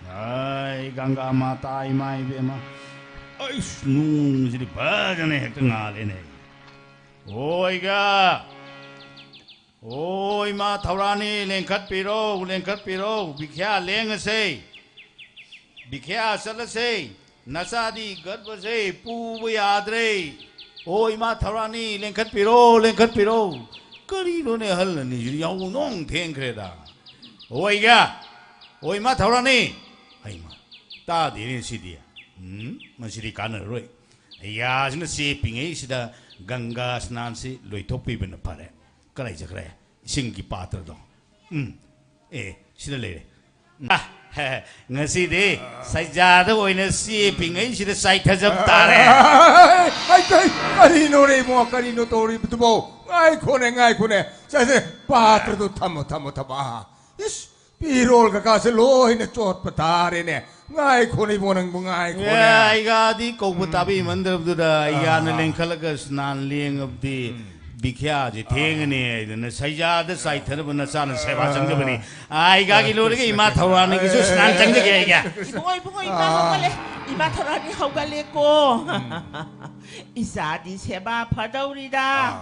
ꯑꯩ ꯒꯪꯒꯥ ꯃꯥꯇꯥ ꯏꯃꯥ ꯏꯕꯦꯝꯃ, ꯑꯩꯁ, ꯅꯣꯡꯁꯤꯗꯤ ꯐꯖꯅ ꯍꯦꯛꯇ ꯉꯥꯜꯂꯦꯅꯦ꯫ ꯑꯣꯏꯒ! ꯑꯣ, ꯏꯃꯥ ꯊꯧꯔꯥꯅꯤ, ꯂꯦꯡꯈꯠꯄꯤꯔꯣ, ꯂꯦꯡꯈꯠꯄꯤꯔꯣ, ꯕꯤꯈ꯭ꯌꯥ ꯂꯦꯡꯉꯁꯦ, ꯕꯤꯈ꯭ꯌꯥ ꯆꯠꯂꯁꯦ, ꯅꯆꯥꯗꯤ ꯒꯔꯚꯁꯦ ꯄꯨꯕ ꯌꯥꯗ꯭ꯔꯦ꯫ ꯑꯣ, ꯏꯃꯥ ꯊꯧꯔꯥꯅꯤ, ꯂꯦꯡꯈꯠꯄꯤꯔꯣ, ꯂꯦꯡꯈꯠꯄꯤꯔꯣ꯫ ꯀꯔꯤꯅꯣꯅꯦ, ꯑꯍꯜ ꯑꯅꯤꯁꯤ ꯌꯥꯍꯧ ꯅꯣꯡ ꯊꯦꯡꯈ꯭ꯔꯦꯗ꯫ ꯑꯣꯏꯒ! ꯑꯣ, ꯏꯃꯥ ꯊꯧꯔꯥꯅꯤ! ꯍꯩꯃꯥ, ꯇꯥꯗꯦꯅꯦ ꯁꯤꯗꯤ꯫ ꯎꯝ, ꯃꯁꯤꯗꯤ ꯀꯥꯟꯅꯔꯔꯣꯏ꯫ ꯑꯌꯥꯁꯤꯅ ꯆꯦ ꯄꯤꯉꯩꯁꯤꯗ ꯒꯪꯒꯥ ꯁ꯭ꯅꯥꯟꯁꯤ ꯂꯣꯏꯊꯣꯛꯄꯤꯕꯅ ꯐꯔꯦ꯫ ꯀꯗꯥꯏ ꯆꯠꯈ꯭ꯔꯦ? ꯏꯁꯤꯡꯒꯤ ꯄꯥꯇ꯭ꯔꯗꯣ꯫ ꯎꯝ꯫ ꯑꯦ, ꯁꯤꯗ ꯂꯩꯔꯦ꯫ ꯑ, ꯍꯦ, ꯍꯦ, ꯉꯁꯤꯗꯤ ꯁꯩꯖꯥꯗ ꯑꯣꯏꯅ ꯆꯦ ꯄꯤꯉꯩꯁꯤꯗ ꯆꯥꯏꯊꯖꯕ ꯇꯥꯔꯦ꯫ ꯑꯩ, ꯑꯩ, ꯑꯩ, ꯀꯔꯤꯅꯣꯅꯦ ꯏꯕꯨꯡꯉꯣ? ꯀꯔꯤꯅꯣ ꯇꯧꯔꯤꯕꯗꯨꯕꯣ? ꯉꯥꯏꯈꯣꯅꯦ, ꯉꯥꯏꯈꯣꯅꯦ꯫ ꯁꯦ, ꯁꯦ, ꯄꯥꯇ꯭ꯔꯗꯨ ꯊꯝꯃꯣ, ꯊꯝꯃꯣ, ꯊꯝꯃꯣ꯫ ꯑꯥ, ꯏꯁ, ꯐꯤꯔꯣꯜ ꯀꯀꯥꯁꯦ ꯂꯣꯏꯅ ꯆꯣꯠꯄ ꯇꯥꯔꯦꯅꯦ꯫ ꯉꯥꯏꯈꯣꯅꯦ ꯏꯕꯨꯡꯉꯣ, ꯅꯪꯕꯨ ꯉꯥꯏꯈꯣꯅꯦ꯫ ꯑꯦ, ꯑꯩꯒꯥꯗꯤ ꯀꯧꯕ ꯇꯥꯕꯤꯃꯟꯗꯕꯗꯨꯗ ꯑꯩꯒꯥꯅ ꯑꯥ꯫ ꯂꯦꯡꯈꯠꯂꯒ ꯁ꯭ꯅꯥꯟ ꯂꯦꯡꯉꯕꯗꯤ ꯎꯝ꯫ ꯕꯤꯈ꯭ꯌꯥꯁꯦ ꯊꯦꯡꯉꯅꯤ ꯍꯥꯏꯗꯅ ꯁꯩꯖꯥꯗ ꯆꯥꯏꯊꯅꯕ ꯅꯆꯥꯅ ꯁꯦꯕꯥ ꯆꯪꯖꯕꯅꯤ꯫ ꯑꯥ꯫ ꯑꯩꯒꯥꯒꯤ ꯂꯣꯏꯔꯒ ꯏꯃꯥ ꯊꯧꯔꯥꯅꯤꯒꯤꯁꯨ ꯁ꯭ꯅꯥꯟ ꯆꯪꯖꯒꯦ ꯑꯩꯒ꯫ ꯏꯕꯨꯡꯉꯣ, ꯏꯕꯨꯡꯉꯣ, ꯏꯃꯥ ꯑꯥ꯫ ꯍꯧꯒꯠꯂꯦ꯫ ꯏꯃꯥ ꯊꯧꯔꯥꯅꯤ ꯍꯧꯒꯠꯂꯦꯀꯣ꯫ ꯎꯝ꯫ ꯏꯆꯥꯗꯤ ꯁꯦꯕꯥ ꯐꯗꯧꯔꯤꯗ꯫ ꯑꯥ꯫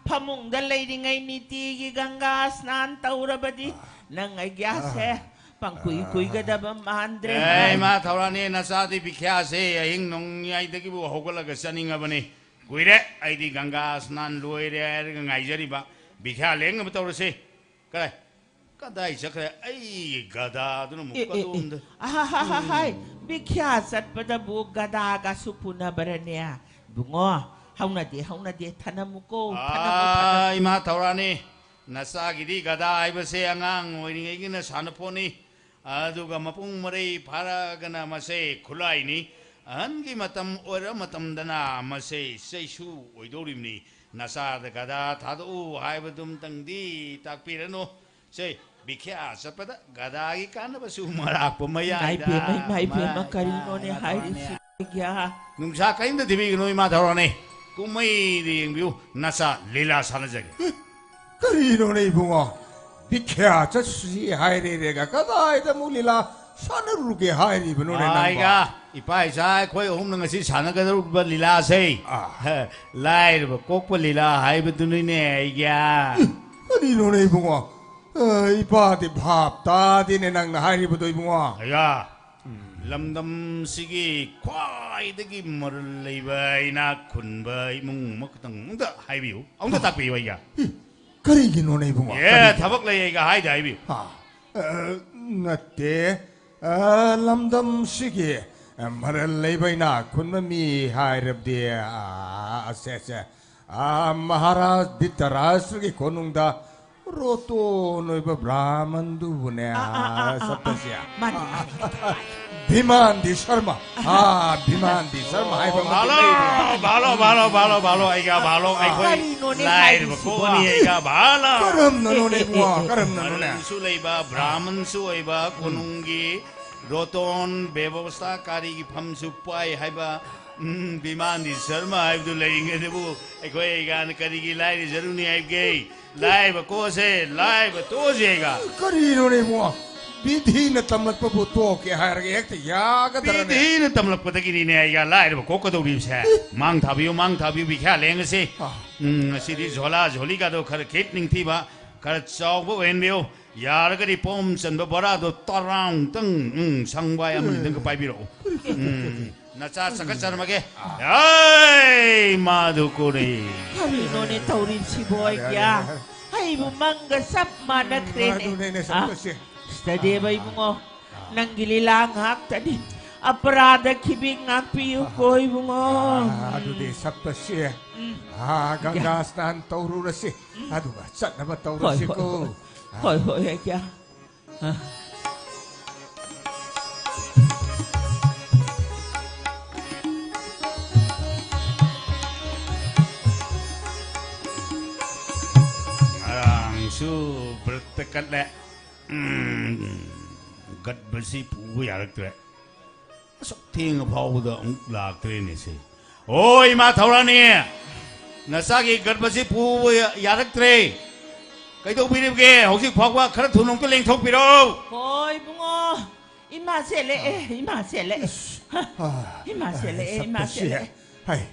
ꯐꯃꯨꯡꯗ ꯂꯩꯔꯤꯉꯩ ꯅꯤꯇꯤꯒꯤ ꯒꯪꯒꯥ ꯁ꯭ꯅꯥꯟ ꯇꯧꯔꯕꯗꯤ ꯑꯥ꯫ ꯅꯪ ꯑꯩꯒ꯭ꯌꯥꯁꯦ ꯑꯥ꯫ ꯄꯪꯀꯨꯏ ꯀꯨꯏꯒꯗꯕ ꯃꯥꯟꯗ꯭ꯔꯦ꯫ ꯑꯦ, ꯏꯃꯥ ꯊꯧꯔꯥꯅꯤ, ꯅꯆꯥꯗꯤ ꯕꯤꯈ꯭ꯌꯥꯁꯦ ꯑꯍꯤꯡ ꯅꯣꯡꯌꯥꯏꯗꯒꯤꯕꯨ ꯍꯧꯒꯠꯂꯒ ꯆꯠꯅꯤꯡꯉꯕꯅꯤ꯫ ꯀꯨꯏꯔꯦ, ꯑꯩꯗꯤ ꯒꯪꯒꯥ ꯁ꯭ꯅꯥꯟ ꯂꯣꯏꯔꯦ ꯍꯥꯏꯔꯒ ꯉꯥꯏꯖꯔꯤꯕ꯫ ꯕꯤꯈ꯭ꯌꯥ ꯂꯦꯡꯅꯕ ꯇꯧꯔꯁꯤ꯫ ꯀꯔꯥꯏ? ꯀꯗꯥꯏ ꯆꯠꯈ꯭ꯔꯦ? ꯑꯩ ꯒꯙꯥꯗꯨꯅ ꯑꯃꯨꯛ ꯑꯦ, ꯑꯦ, ꯑꯦ꯫ ꯀꯗꯣꯝꯗ? ꯑꯍꯥ, ꯍꯥ, ꯍꯥ, ꯍꯥꯏ꯫ ꯎꯝ꯫ ꯕꯤꯈ꯭ꯌꯥ ꯆꯠꯄꯗꯕꯨ ꯒꯙꯥꯒꯁꯨ ꯄꯨꯅꯕ꯭ꯔꯅꯦ? ꯏꯕꯨꯡꯉꯣ, ꯍꯧꯅꯗꯦ, ꯍꯧꯅꯗꯦ, ꯊꯅꯝꯃꯨꯀꯣ, ꯊꯅꯝꯃꯨ, ꯊꯅꯝꯃꯨ꯫ ꯑꯥ, ꯏꯃꯥ ꯊꯧꯔꯥꯅꯤ, ꯅꯆꯥꯒꯤꯗꯤ ꯒꯙꯥ ꯍꯥꯏꯕꯁꯦ ꯑꯉꯥꯡ ꯑꯣꯏꯔꯤꯉꯩꯒꯤꯅ ꯁꯥꯟꯅꯄꯣꯠꯅꯤ꯫ ꯑꯗꯨꯒ ꯃꯄꯨꯡ ꯃꯔꯩ ꯐꯥꯔꯛꯑꯒꯅ ꯃꯁꯦ ꯈꯨꯠꯂꯥꯏꯅꯤ꯫ ꯑꯍꯟꯒꯤ ꯃꯇꯝ ꯑꯣꯏꯔ ꯃꯇꯝꯗꯅ ꯃꯁꯦ ꯆꯩꯁꯨ ꯑꯣꯏꯗꯧꯔꯤꯕꯅꯤ꯫ ꯅꯆꯥꯗ ꯒꯙꯥ ꯊꯥꯗꯣꯛꯎ ꯍꯥꯏꯕꯗꯨꯝꯇꯪꯗꯤ ꯇꯥꯛꯄꯤꯔꯅꯨ꯫ ꯁꯦ, ꯕꯤꯈ꯭ꯌꯥ ꯆꯠꯄꯗ ꯒꯙꯥꯒꯤ ꯀꯥꯟꯅꯕꯁꯨ ꯃꯔꯥꯛꯄ ꯃꯌꯥꯏꯗ, ꯏꯃꯥꯏ ꯄꯦꯝꯃ, ꯏꯃꯥꯏ ꯄꯦꯝꯃ, ꯃꯔꯥꯏꯗ, ꯀꯔꯤꯅꯣꯅꯦ ꯃꯔꯥꯛꯄ ꯍꯥꯏꯔꯤꯁꯤ? ꯃꯌꯥꯏ꯫ ꯅꯨꯡꯁꯥ ꯀꯔꯤꯝꯇ ꯊꯤꯕꯤꯒꯅꯨ, ꯏꯃꯥ ꯊꯧꯔꯥꯅꯤ꯫ ꯀꯨꯝꯍꯩꯗ ꯌꯦꯡꯕꯤꯌꯨ, ꯅꯆꯥ ꯂꯤꯂꯥ ꯁꯥꯟꯅꯖꯒꯦ꯫ ꯀꯔꯤꯅꯣꯅꯦ ꯏꯕꯨꯡꯉꯣ? ꯕꯤꯈ꯭ꯌꯥ ꯆꯠꯁꯤ ꯍꯥꯏꯔꯦꯔꯦꯒ ꯀꯗꯥꯏꯗ ꯑꯃꯨꯛ ꯂꯤꯂꯥ ꯁꯥꯟꯅꯔꯨꯒꯦ ꯍꯥꯏꯔꯤꯕꯅꯣꯅꯦ ꯅꯪꯕꯣ? ꯑꯥꯏꯒ, ꯏꯄꯥ ꯏꯆꯥ ꯑꯩꯈꯣꯏ ꯑꯍꯨꯝꯅ ꯉꯁꯤ ꯁꯥꯟꯅꯒꯗꯧꯔꯤꯕ ꯂꯤꯂꯥꯁꯦ, ꯑꯥ꯫ ꯍ, ꯂꯥꯏꯔꯕ ꯀꯣꯛꯄ ꯂꯤꯂꯥ ꯍꯥꯏꯕꯗꯨꯅꯤꯅꯦ ꯑꯩꯒ꯫ ꯀꯔꯤꯅꯣꯅꯦ ꯏꯕꯨꯡꯉꯣ? ꯑ, ꯏꯄꯥꯗꯤ ꯚꯥꯞ ꯇꯥꯗꯦꯅꯦ ꯅꯪꯅ ꯍꯥꯏꯔꯤꯕꯗꯣ ꯏꯕꯨꯡꯉꯣ꯫ ꯑꯩꯒ, ꯎꯝ꯫ ꯂꯝꯗꯝꯁꯤꯒꯤ ꯈ꯭ꯋꯥꯏꯗꯒꯤ ꯃꯔꯜ ꯂꯩꯕ, ꯏꯅꯥꯛ ꯈꯨꯟꯕ ꯏꯃꯨꯡ ꯑꯃꯈꯛꯇꯪ ꯑꯝꯇ ꯍꯥꯏꯕꯤꯌꯨ, ꯑꯝꯇ ꯇꯥꯛꯄꯤꯌꯨ ꯑꯩꯒ꯫ ꯏ, ꯀꯔꯤꯒꯤꯅꯣꯅꯦ ꯏꯕꯨꯡꯉꯣ? ꯑꯦ, ꯀꯔꯤꯒꯤꯅꯣ? ꯊꯕꯛ ꯂꯩ ꯑꯩꯒ ꯍꯥꯏꯗ ꯍꯥꯏꯕꯤꯌꯨ꯫ ꯑ, ꯑ, ꯅꯠꯇꯦ꯫ ꯑ, ꯂꯝꯗꯝꯁꯤꯒꯤ, ꯑ, ꯃꯔꯜ ꯂꯩꯕ ꯏꯅꯥꯛ ꯈꯨꯟꯕ ꯃꯤ ꯍꯥꯏꯔꯕꯗꯤ, ꯑ, ꯑꯁꯦ, ꯑꯁꯦ, ꯑ, ꯃꯍꯥꯔꯥꯖ ꯙꯤꯇꯔꯥꯁꯇ꯭ꯔꯒꯤ ꯀꯣꯅꯨꯡꯗ ꯔꯣꯇꯣꯟ ꯑꯣꯏꯕ ꯕ꯭ꯔꯥꯍꯃꯟꯗꯨꯕꯨꯅꯦ, ꯑꯥ, ꯑꯥ, ꯑꯥ, ꯑꯥ, ꯁꯞꯇꯁꯤ꯫ ꯑꯥ, ꯃꯥꯅꯤ, ꯃꯥꯅꯤ, ꯃꯥꯅꯤ꯫ ꯚꯤꯃꯥꯟꯗꯤ ꯁꯔꯃ꯫ ꯑꯥ, ꯚꯤꯃꯥꯟꯗꯤ ꯁꯔꯃ ꯍꯥꯏꯕ ꯑꯃ ꯚꯥꯂꯣ, ꯂꯩꯔꯤ꯫ ꯚꯥꯂꯣ, ꯚꯥꯂꯣ, ꯚꯥꯂꯣ, ꯚꯥꯂꯣ, ꯑꯩꯒ ꯚꯥꯂꯣ, ꯑꯥ꯫ ꯑꯩꯈꯣꯏ ꯀꯔꯤꯅꯣꯅꯦ ꯂꯥꯏꯔꯕ ꯍꯥꯏꯔꯤꯁꯤꯕꯣ? ꯀꯣꯛꯑꯅꯤ, ꯑꯩꯒ ꯚꯥꯂꯣ꯫ ꯀꯔꯝꯅꯅꯣꯅꯦ ꯑꯦ, ꯑꯦ, ꯏꯕꯨꯡꯉꯣ? ꯑꯦ, ꯑꯦ꯫ ꯀꯔꯝꯅꯅꯣꯅꯦ? ꯃꯔꯜꯁꯨ ꯂꯩꯕ, ꯕ꯭ꯔꯥꯍꯃꯟꯁꯨ ꯑꯣꯏꯕ, ꯀꯣꯅꯨꯡꯒꯤ ꯔꯣꯇꯣꯟ ꯕꯦꯕꯁꯊꯥꯀꯥꯔꯤꯒꯤ ꯐꯝꯁꯨ ꯄꯥꯏ ꯍꯥꯏꯕ, ꯎꯝ, ꯚꯤꯃꯥꯟꯗꯤ ꯁꯔꯃ ꯍꯥꯏꯕꯗꯨ ꯂꯩꯔꯤꯉꯩꯗꯕꯨ ꯑꯩꯈꯣꯏ ꯑꯩꯒꯥꯅ ꯀꯔꯤꯒꯤ ꯂꯥꯏꯔꯖꯔꯨꯅꯤ ꯍꯥꯏꯕꯒꯦ? ꯂꯥꯏꯔꯕ ꯀꯣꯛꯑꯁꯦ, ꯂꯥꯏꯔꯕ ꯇꯣꯛꯑꯁꯦ ꯑꯩꯒ꯫ ꯀꯔꯤꯅꯣꯅꯦ ꯏꯕꯨꯡꯉꯣ? ꯕꯤꯙꯤꯅ ꯇꯝꯂꯛꯄꯕꯨ ꯇꯣꯛꯀꯦ ꯍꯥꯏꯔꯒ ꯍꯦꯛꯇ ꯌꯥꯒꯗ꯭ꯔꯅꯦ? ꯕꯤꯙꯤꯅ ꯇꯝꯂꯛꯄꯗꯒꯤꯅꯤꯅꯦ ꯑꯩꯒ ꯂꯥꯏꯔꯕ ꯀꯣꯛꯀꯗꯧꯔꯤꯕꯁꯦ꯫ ꯃꯥꯡ ꯊꯥꯕꯤꯌꯨ, ꯃꯥꯡ ꯊꯥꯕꯤꯌꯨ, ꯕꯤꯈ꯭ꯌꯥ ꯂꯦꯡꯉꯁꯤ꯫ ꯑꯥ꯫ ꯎꯝ, ꯉꯁꯤꯗꯤ ꯖꯣꯂꯥ ꯖꯣꯂꯤꯒꯗꯣ ꯈꯔ ꯈꯤꯠ ꯅꯤꯡꯊꯤꯕ, ꯈꯔ ꯆꯥꯎꯕ ꯑꯣꯏꯍꯟꯕꯤꯌꯨ꯫ ꯌꯥꯔꯒꯗꯤ ꯄꯣꯝ ꯆꯟꯕ ꯕꯣꯔꯥꯗꯣ ꯇꯔꯥꯃꯨꯛꯇꯪ, ꯎꯝ, ꯁꯪꯕꯥꯏ ꯑꯃꯅꯤꯗꯪꯒ ꯄꯥꯏꯕꯤꯔꯛꯎ꯫ ꯎꯝ, ꯅꯆꯥ ꯆꯀꯠꯆꯔꯝꯃꯒꯦ꯫ ꯑꯥ꯫ ꯑꯩ ꯃꯥꯗꯨ ꯀꯣꯔꯤ꯫ ꯀꯔꯤꯅꯣꯅꯦ ꯇꯧꯔꯤꯁꯤꯕꯣ, ꯑꯩꯒ꯭ꯌꯥ? ꯍꯩ, ꯑꯩꯕꯨ ꯃꯪꯒ ꯆꯞ ꯃꯥꯟꯅꯈ꯭ꯔꯦꯅꯦ꯫ ꯑꯗꯨꯅꯦꯅꯦ, ꯑꯥ, ꯁꯛꯇꯣꯏꯁꯦ꯫ ꯁꯤꯗꯗꯦꯕ ꯏꯕꯨꯡꯉꯣ, ꯅꯪꯒꯤ ꯂꯤꯂꯥ ꯉꯥꯛꯇꯅꯤ꯫ ꯑꯄꯔꯥꯙ ꯈꯤꯕꯤꯡ ꯉꯥꯛꯄꯤꯌꯨꯀꯣ ꯏꯕꯨꯡꯉꯣ꯫ ꯑꯥ, ꯑꯗꯨꯗꯤ ꯁꯛꯇꯣꯏꯁꯦ꯫ ꯎꯝ꯫ ꯑꯥ, ꯒꯪꯒꯥ ꯁ꯭ꯅꯥꯟ ꯇꯧꯔꯨꯔꯁꯤ꯫ ꯎꯝ꯫ ꯑꯗꯨꯒ ꯆꯠꯅꯕ ꯍꯣꯏ, ꯍꯣꯏ, ꯇꯧꯔꯁꯤꯀꯣ꯫ ꯍꯣꯏ꯫ ꯑꯥ꯫ ꯍꯣꯏ, ꯍꯣꯏ, ꯑꯩꯒ꯭ꯌꯥ꯫ ꯑꯥ꯫ ꯉꯔꯥꯡꯁꯨ ꯕ꯭ꯔꯠꯇ ꯀꯠꯂꯦ꯫ ꯎꯝ, ꯒꯠꯕꯁꯤ ꯄꯨꯕ ꯌꯥꯔꯛꯇ꯭ꯔꯦ꯫ ꯑꯁꯨꯛ ꯊꯦꯡꯉ ꯐꯥꯎꯕꯗ ꯑꯃꯨꯛ ꯂꯥꯛꯇ꯭ꯔꯦꯅꯦ ꯁꯦ꯫ ꯑꯣ, ꯏꯃꯥ ꯊꯧꯔꯥꯅꯤ, ꯅꯆꯥꯒꯤ ꯒꯔꯚꯁꯤ ꯄꯨꯕ ꯌꯥ-, ꯌꯥꯔꯛꯇ꯭ꯔꯦ꯫ ꯀꯩꯗꯧꯕꯤꯔꯤꯕꯒꯦ? ꯍꯧꯖꯤꯛ ꯐꯥꯎꯕ ꯈꯔ ꯊꯨꯅ ꯑꯃꯨꯛꯇ ꯂꯦꯡꯊꯣꯛꯄꯤꯔꯣ꯫ ꯍꯣꯏ, ꯏꯕꯨꯡꯉꯣ꯫ ꯏꯃꯥ ꯆꯦꯜꯂꯛꯑꯦ, ꯏꯃꯥ ꯆꯦꯜꯂꯛꯑꯦ꯫ ꯏꯁ, ꯍꯥ, ꯑꯥ, ꯏꯃꯥ ꯆꯦꯜꯂꯛꯑꯦ, ꯏꯃꯥ ꯁꯛꯇꯁꯦ꯫ ꯆꯦꯜꯂꯛꯑꯦ꯫ ꯍꯥꯏ,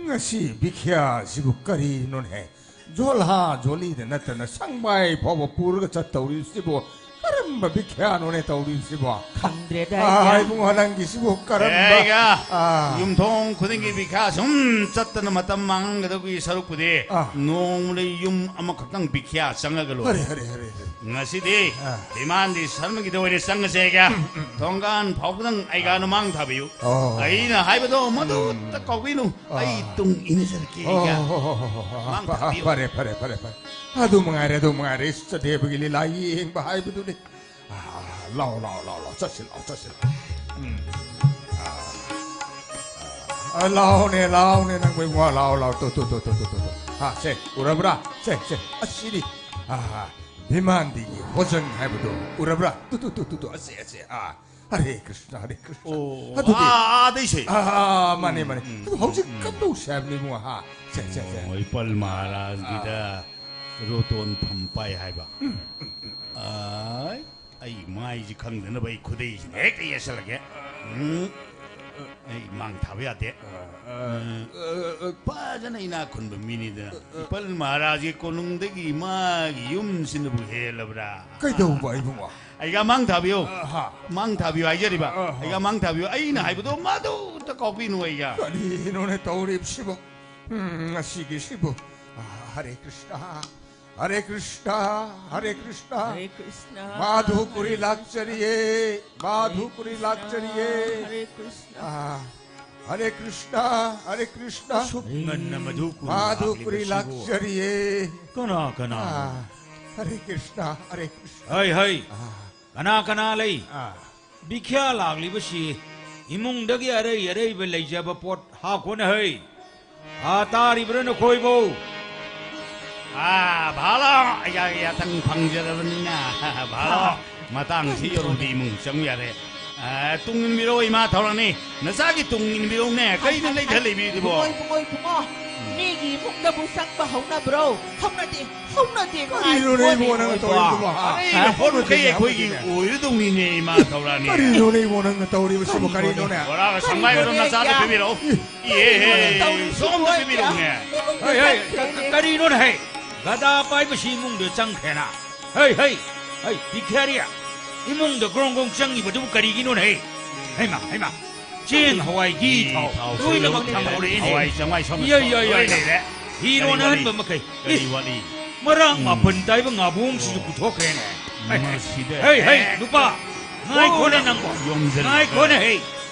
ꯉꯁꯤ ꯕꯤꯈ꯭ꯌꯥꯁꯤꯕꯨ ꯀꯔꯤꯅꯣꯅꯦ? ꯖꯣꯜꯍꯥ ꯖꯣꯂꯤꯗ ꯅꯠꯇꯅ ꯁꯪꯕꯥꯏ ꯐꯥꯎꯕ ꯄꯨꯔꯒ ꯆꯠꯇꯧꯔꯤꯕꯁꯤꯕꯨ ꯀꯔꯝꯕ ꯕꯤꯈ꯭ꯌꯥꯅꯣꯅꯦ ꯇꯧꯔꯤꯕꯁꯤꯕꯣ? ꯈꯪꯗ꯭ꯔꯦꯗ, ꯑꯥ, ꯑꯩꯗꯤ꯫ ꯏꯕꯨꯡꯉꯣ, ꯅꯪꯒꯤꯁꯤꯕꯨ ꯀꯔꯝꯕ, ꯑꯦ, ꯑꯩꯒ ꯑꯥ꯫ ꯌꯨꯝꯊꯣꯡ ꯈꯨꯗꯤꯡꯒꯤ ꯕꯤꯈ꯭ꯌꯥ ꯁꯨꯝ ꯆꯠꯇꯅ ꯃꯇꯝ ꯃꯥꯡꯍꯟꯒꯗꯕꯒꯤ ꯁꯔꯨꯛꯄꯨꯗꯤ ꯑꯥ꯫ ꯅꯣꯡꯃꯗ ꯌꯨꯝ ꯑꯃꯈꯛꯇꯪ ꯕꯤꯈ꯭ꯌꯥ ꯆꯪꯉꯒ ꯂꯣꯏꯔꯦ꯫ ꯍꯔꯦ, ꯍꯔꯦ, ꯍꯔꯦ, ꯍꯔꯦ꯫ ꯉꯁꯤꯗꯤ ꯑꯥ꯫ ꯏꯃꯥꯟꯗꯤ ꯁꯔꯃꯒꯤꯗ ꯑꯣꯏꯅ ꯆꯪꯉꯁꯦ, ꯑꯩꯒ꯫ ꯎꯝ, ꯎꯝ, ꯎꯝ꯫ ꯊꯣꯡꯒꯥꯟ ꯐꯥꯎꯕꯗꯪ ꯑꯩꯒ ꯑꯥ꯫ ꯅꯃꯥꯡ ꯊꯥꯕꯤꯌꯨ꯫ ꯑꯣ꯫ ꯑꯩꯅ ꯍꯥꯏꯕꯗꯣ ꯃꯗꯨꯇ ꯎꯝ꯫ ꯀꯥꯎꯕꯤꯅꯨ꯫ ꯑꯥ꯫ ꯑꯩ ꯇꯨꯡ ꯏꯟꯖꯔꯛꯀꯦ, ꯑꯣ, ꯑꯩꯒ꯫ ꯍꯣ, ꯍꯣ, ꯍꯣ, ꯍꯣ, ꯍꯣ꯫ ꯃꯥꯡ ꯐ-, ꯊꯥꯕꯤꯌꯨ꯫ ꯐꯔꯦ, ꯐꯔꯦ, ꯐꯔꯦ, ꯐꯔꯦ꯫ ꯑꯗꯨ ꯃꯉꯥꯏꯔꯦ, ꯑꯗꯨ ꯃꯉꯥꯏꯔꯦ, ꯏꯁ, ꯆꯗꯦꯕꯒꯤ ꯂꯤꯂꯥ ꯌꯦꯡꯕ ꯍꯥꯏꯕꯗꯨꯅꯤ꯫ ꯑꯥ, ꯂꯥꯎ, ꯂꯥꯎ, ꯂꯥꯎ, ꯂꯥꯎ, ꯆꯠꯁꯤ, ꯂꯥꯎ, ꯆꯠꯁꯤ, ꯂꯥꯎ꯫ ꯎꯝ꯫ ꯑꯥ, ꯑꯥ, ꯂꯥꯎꯅꯦ, ꯂꯥꯎꯅꯦ, ꯅꯪꯕꯨ ꯏꯕꯨꯡꯉꯣ, ꯂꯥꯎ, ꯂꯥꯎ, ꯇꯨ, ꯇꯨ꯫ ꯑꯥ, ꯁꯦ, ꯎꯔꯕ꯭ꯔꯥ? ꯁꯦ, ꯁꯦ, ꯑꯁꯤꯅꯤ꯫ ꯑꯥ, ꯚꯤꯃꯥꯟꯗꯤꯒꯤ ꯍꯣꯖꯪ ꯍꯥꯏꯕꯗꯨ ꯎꯔꯕ꯭ꯔꯥ? ꯇꯨ, ꯇꯨ, ꯇꯨ, ꯇꯨ, ꯇꯨ, ꯑꯁꯦ, ꯑꯁꯦ, ꯑꯥ꯫ ꯍꯔꯦ ꯀ꯭ꯔꯤꯁꯅ, ꯍꯔꯦ ꯀ꯭ꯔꯤꯁꯅ꯫ ꯑꯣ, ꯑꯗꯨꯗꯤ ꯑꯥ, ꯑꯥꯗꯩꯁꯦ꯫ ꯑꯥ, ꯑꯥ, ꯃꯥꯅꯦ, ꯎꯝ, ꯃꯥꯅꯦ꯫ ꯎꯝ, ꯑꯗꯨ ꯍꯧꯖꯤꯛ ꯎꯝ, ꯎꯝ꯫ ꯀꯝꯗꯧꯁꯦ ꯍꯥꯏꯕꯅꯤ ꯏꯕꯨꯡꯉꯣ, ꯍꯥ? ꯁꯦ, ꯁꯦ, ꯁꯦ꯫ ꯑꯣ, ꯏꯄꯜ ꯃꯍꯥꯔꯥꯖꯒꯤꯗ ꯑꯥ꯫ ꯔꯣꯇꯣꯟ ꯐꯝꯄꯥꯏ ꯍꯥꯏꯕ꯫ ꯎꯝ, ꯎꯝ, ꯎꯝ꯫ ꯑꯥꯏ, ꯑꯩ ꯃꯥꯏꯁꯤ ꯈꯪꯗꯅꯕ ꯑꯩ ꯈꯨꯗꯩꯁꯤꯅ ꯍꯦꯛꯇ ꯌꯦꯠꯁꯜꯂꯒꯦ꯫ ꯎꯝ꯫ ꯑꯩ ꯃꯥꯡ ꯊꯥꯕ ꯌꯥꯗꯦ꯫ ꯑꯥ, ꯑꯥ, ꯎꯝ꯫ ꯑꯥ, ꯑꯥ꯫ ꯐꯖꯅ ꯏꯅꯥꯛ ꯈꯨꯟꯕ ꯃꯤꯅꯤꯗꯅ꯫ ꯑꯥ, ꯑꯥ꯫ ꯏꯄꯜ ꯃꯍꯥꯔꯥꯖꯒꯤ ꯀꯣꯅꯨꯡꯗꯒꯤ ꯃꯥꯒꯤ ꯌꯨꯝꯁꯤꯅꯕꯨ ꯍꯦꯜꯂꯕ꯭ꯔꯥ? ꯀꯩꯗꯧꯕ ꯏꯕꯨꯡꯉꯣ? ꯑꯩꯒ ꯃꯥꯡ ꯊꯥꯕꯤꯌꯨ꯫ ꯑ, ꯍꯥ꯫ ꯃꯥꯡ ꯊꯥꯕꯤꯌꯨ ꯍꯥꯏꯖꯔꯤꯕ꯫ ꯑ, ꯍꯥ꯫ ꯑꯩꯒ ꯃꯥꯡ ꯊꯥꯕꯤꯌꯨ꯫ ꯑꯩꯅ ꯍꯥꯏꯕꯗꯣ ꯃꯗꯨꯇ ꯀꯥꯎꯕꯤꯅꯨ ꯑꯩꯒ꯫ ꯀꯔꯤꯅꯣꯅꯦ ꯇꯧꯔꯤꯕꯁꯤꯕꯨ? ꯎꯝ, ꯉꯁꯤꯒꯤꯁꯤꯕꯨ꯫ ꯑ, ꯍꯔꯦ ꯀ꯭ꯔꯤꯁꯅ꯫ ꯍꯔꯦ ꯀ꯭ꯔꯤꯁꯅ, ꯍꯔꯦ ꯀ꯭ꯔꯤꯁꯅ꯫ ꯍꯔꯦ ꯀ꯭ꯔꯤꯁꯅ, ꯃꯥꯙꯨꯀꯨꯔꯤ ꯍꯔꯦ ꯂꯥꯛꯆꯔꯤꯌꯦ, ꯃꯥꯙꯨꯀꯨꯔꯤ ꯀ꯭ꯔꯤꯁꯅ, ꯂꯥꯛꯆꯔꯤꯌꯦ꯫ ꯍꯔꯦ ꯀ꯭ꯔꯤꯁꯅ꯫ ꯑꯥ, ꯍꯔꯦ ꯀ꯭ꯔꯤꯁꯅ, ꯍꯔꯦ ꯀ꯭ꯔꯤꯁꯅ꯫ ꯑꯁꯨꯛ ꯉꯟꯅ ꯃꯥꯙꯨꯀꯨꯔꯤ ꯃꯥꯙꯨꯀꯨꯔꯤ ꯂꯥꯛꯂꯤꯕꯁꯤꯕꯨ ꯂꯥꯛꯆꯔꯤꯌꯦ꯫ ꯀꯅꯥ ꯀꯅꯥꯅꯣ? ꯑꯥ, ꯍꯔꯦ ꯀ꯭ꯔꯤꯁꯅ, ꯍꯔꯦ ꯀ꯭ꯔꯤꯁꯅ꯫ ꯍꯩ, ꯍꯩ꯫ ꯑꯥ꯫ ꯀꯅꯥ ꯀꯅꯥ ꯂꯩ? ꯑꯥ꯫ ꯕꯤꯈ꯭ꯌꯥ ꯂꯥꯛꯂꯤꯕꯁꯤ ꯏꯃꯨꯡꯗꯒꯤ ꯑꯔꯩ ꯑꯔꯩꯕ ꯂꯩꯖꯕ ꯄꯣꯠ ꯍꯥꯞꯈꯣꯅ ꯍꯩ꯫ ꯑꯥ, ꯇꯥꯔꯤꯕ꯭ꯔꯥ ꯅꯈꯣꯏꯕꯨ? ꯑꯥ, ꯚꯥꯂꯣ, ꯌꯥ-, ꯌꯥꯊꯪ ꯐꯪꯖꯔꯕꯅꯤꯅ, ꯚꯥꯂꯣ, ꯑꯥ꯫ ꯃꯇꯥꯡꯁꯤ ꯌꯧꯔꯗꯤ ꯏꯃꯨꯡ ꯆꯪꯕ ꯌꯥꯔꯦ꯫ ꯑꯥ, ꯇꯨꯡ ꯏꯟꯕꯤꯔꯣ, ꯏꯃꯥ ꯊꯧꯔꯥꯅꯤ, ꯅꯆꯥꯒꯤ ꯇꯨꯡ ꯏꯟꯕꯤꯔꯣꯅꯦ, ꯀꯩꯅꯣ ꯂꯩꯊ ꯂꯩꯕꯤꯔꯤꯗꯨꯕꯣ? ꯏꯕꯨꯡꯉꯣ, ꯏꯕꯨꯡꯉꯣ, ꯏꯕꯨꯡꯉꯣ, ꯃꯤꯒꯤ ꯏꯃꯨꯡꯗꯕꯨ ꯆꯪꯕ ꯍꯧꯅꯕ꯭ꯔꯣ? ꯍꯧꯅꯗꯦ, ꯍꯧꯅꯗꯦ, ꯀꯔꯤꯅꯣꯅꯦ ꯉꯥꯏꯈꯣꯅꯦ꯫ ꯏꯕꯨꯡꯉꯣ ꯅꯪꯅ ꯇꯧꯔꯤꯗꯨꯕꯣ, ꯍꯥ? ꯑꯔꯩꯕ ꯄꯣꯠ ꯃꯈꯩ ꯑꯩꯈꯣꯏꯒꯤ ꯍꯧꯅꯗꯦ꯫ ꯑꯣꯏꯔꯗꯧꯅꯤꯅꯦ, ꯏꯃꯥ ꯊꯧꯔꯥꯅꯤ꯫ ꯀꯔꯤꯅꯣꯅꯦ ꯏꯕꯨꯡꯉꯣ ꯅꯪꯅ ꯇꯧꯔꯤꯕꯁꯤꯕꯨ, ꯀꯔꯤꯅꯣꯅꯦ? ꯀꯔꯤꯅꯣꯅꯦ? ꯕꯣꯔꯥꯒ ꯁꯪꯒꯥꯏꯒꯗꯣ ꯀꯔꯤꯅꯣꯅꯦ, ꯅꯆꯥꯗ ꯏꯌꯥ? ꯄꯤꯕꯤꯔꯛꯎ꯫ ꯏꯍꯦ, ꯏꯕꯨꯡꯉꯣ ꯅꯪꯅ ꯇꯧꯔꯤꯁꯤꯕꯨ, ꯁꯣꯝꯗ ꯏꯌꯥ? ꯄꯤꯕꯤꯔꯛꯎꯅꯦ꯫ ꯏꯕꯨꯡꯉꯣ ꯍꯩ, ꯍꯩ, ꯅꯪꯁꯦ ꯀ-, ꯀ-, ꯀꯔꯤꯅꯣꯅꯦ ꯍꯩ? ꯒꯗꯥ ꯄꯥꯏꯕꯁꯤ ꯏꯃꯨꯡꯗ ꯆꯪꯈ꯭ꯔꯦꯅ꯫ ꯍꯩ, ꯍꯩ, ꯍꯩ, ꯕꯤꯈ꯭ꯌꯥꯔꯤ, ꯏꯃꯨꯡꯗ ꯒ꯭ꯔꯣꯡ ꯒ꯭ꯔꯣꯡ ꯆꯪꯉꯤꯕꯗꯨꯕꯨ ꯀꯔꯤꯒꯤꯅꯣꯅꯦ ꯍꯩ? ꯍꯩꯃꯥ, ꯍꯩꯃꯥ, ꯆꯦꯡ, ꯍꯋꯥꯏ, ꯘꯤ, ꯘꯤ, ꯊꯥꯎ, ꯊꯥꯎ, ꯂꯣꯏꯅꯃꯛ ꯂꯣꯏꯅ ꯂꯩꯔꯦ꯫ ꯊꯥꯡꯍꯧꯔꯛꯏꯅꯦ꯫ ꯍꯋꯥꯏ ꯆꯦꯡꯋꯥꯏ ꯁꯣꯝꯗ ꯍꯩ, ꯍꯩ, ꯍꯩ, ꯂꯣꯏ ꯍꯩ꯫ ꯂꯩꯔꯦ꯫ ꯐꯤꯔꯣꯟ ꯀꯔꯤ ꯋꯥꯠꯂꯤ? ꯑꯍꯟꯕ ꯃꯈꯩ꯫ ꯀꯔꯤ ꯏꯁ, ꯋꯥꯠꯂꯤ? ꯃꯔꯥꯡ ꯎꯝ꯫ ꯃꯥꯄꯟ ꯇꯥꯏꯕ ꯉꯥꯕꯣꯡꯁꯤꯁꯨ ꯑꯣ꯫ ꯄꯨꯊꯣꯛꯈ꯭ꯔꯦꯅꯦ꯫ ꯍꯩ, ꯍꯩ꯫ ꯃꯁꯤꯗ ꯍꯩ, ꯍꯩ, ꯅꯨꯄꯥ, ꯉꯥꯏꯈꯣꯅꯦ ꯅꯪꯕꯣ꯫ ꯌꯣꯝꯖꯜꯂꯦ꯫ ꯉꯥꯏꯈꯣꯅꯦ ꯍꯩ꯫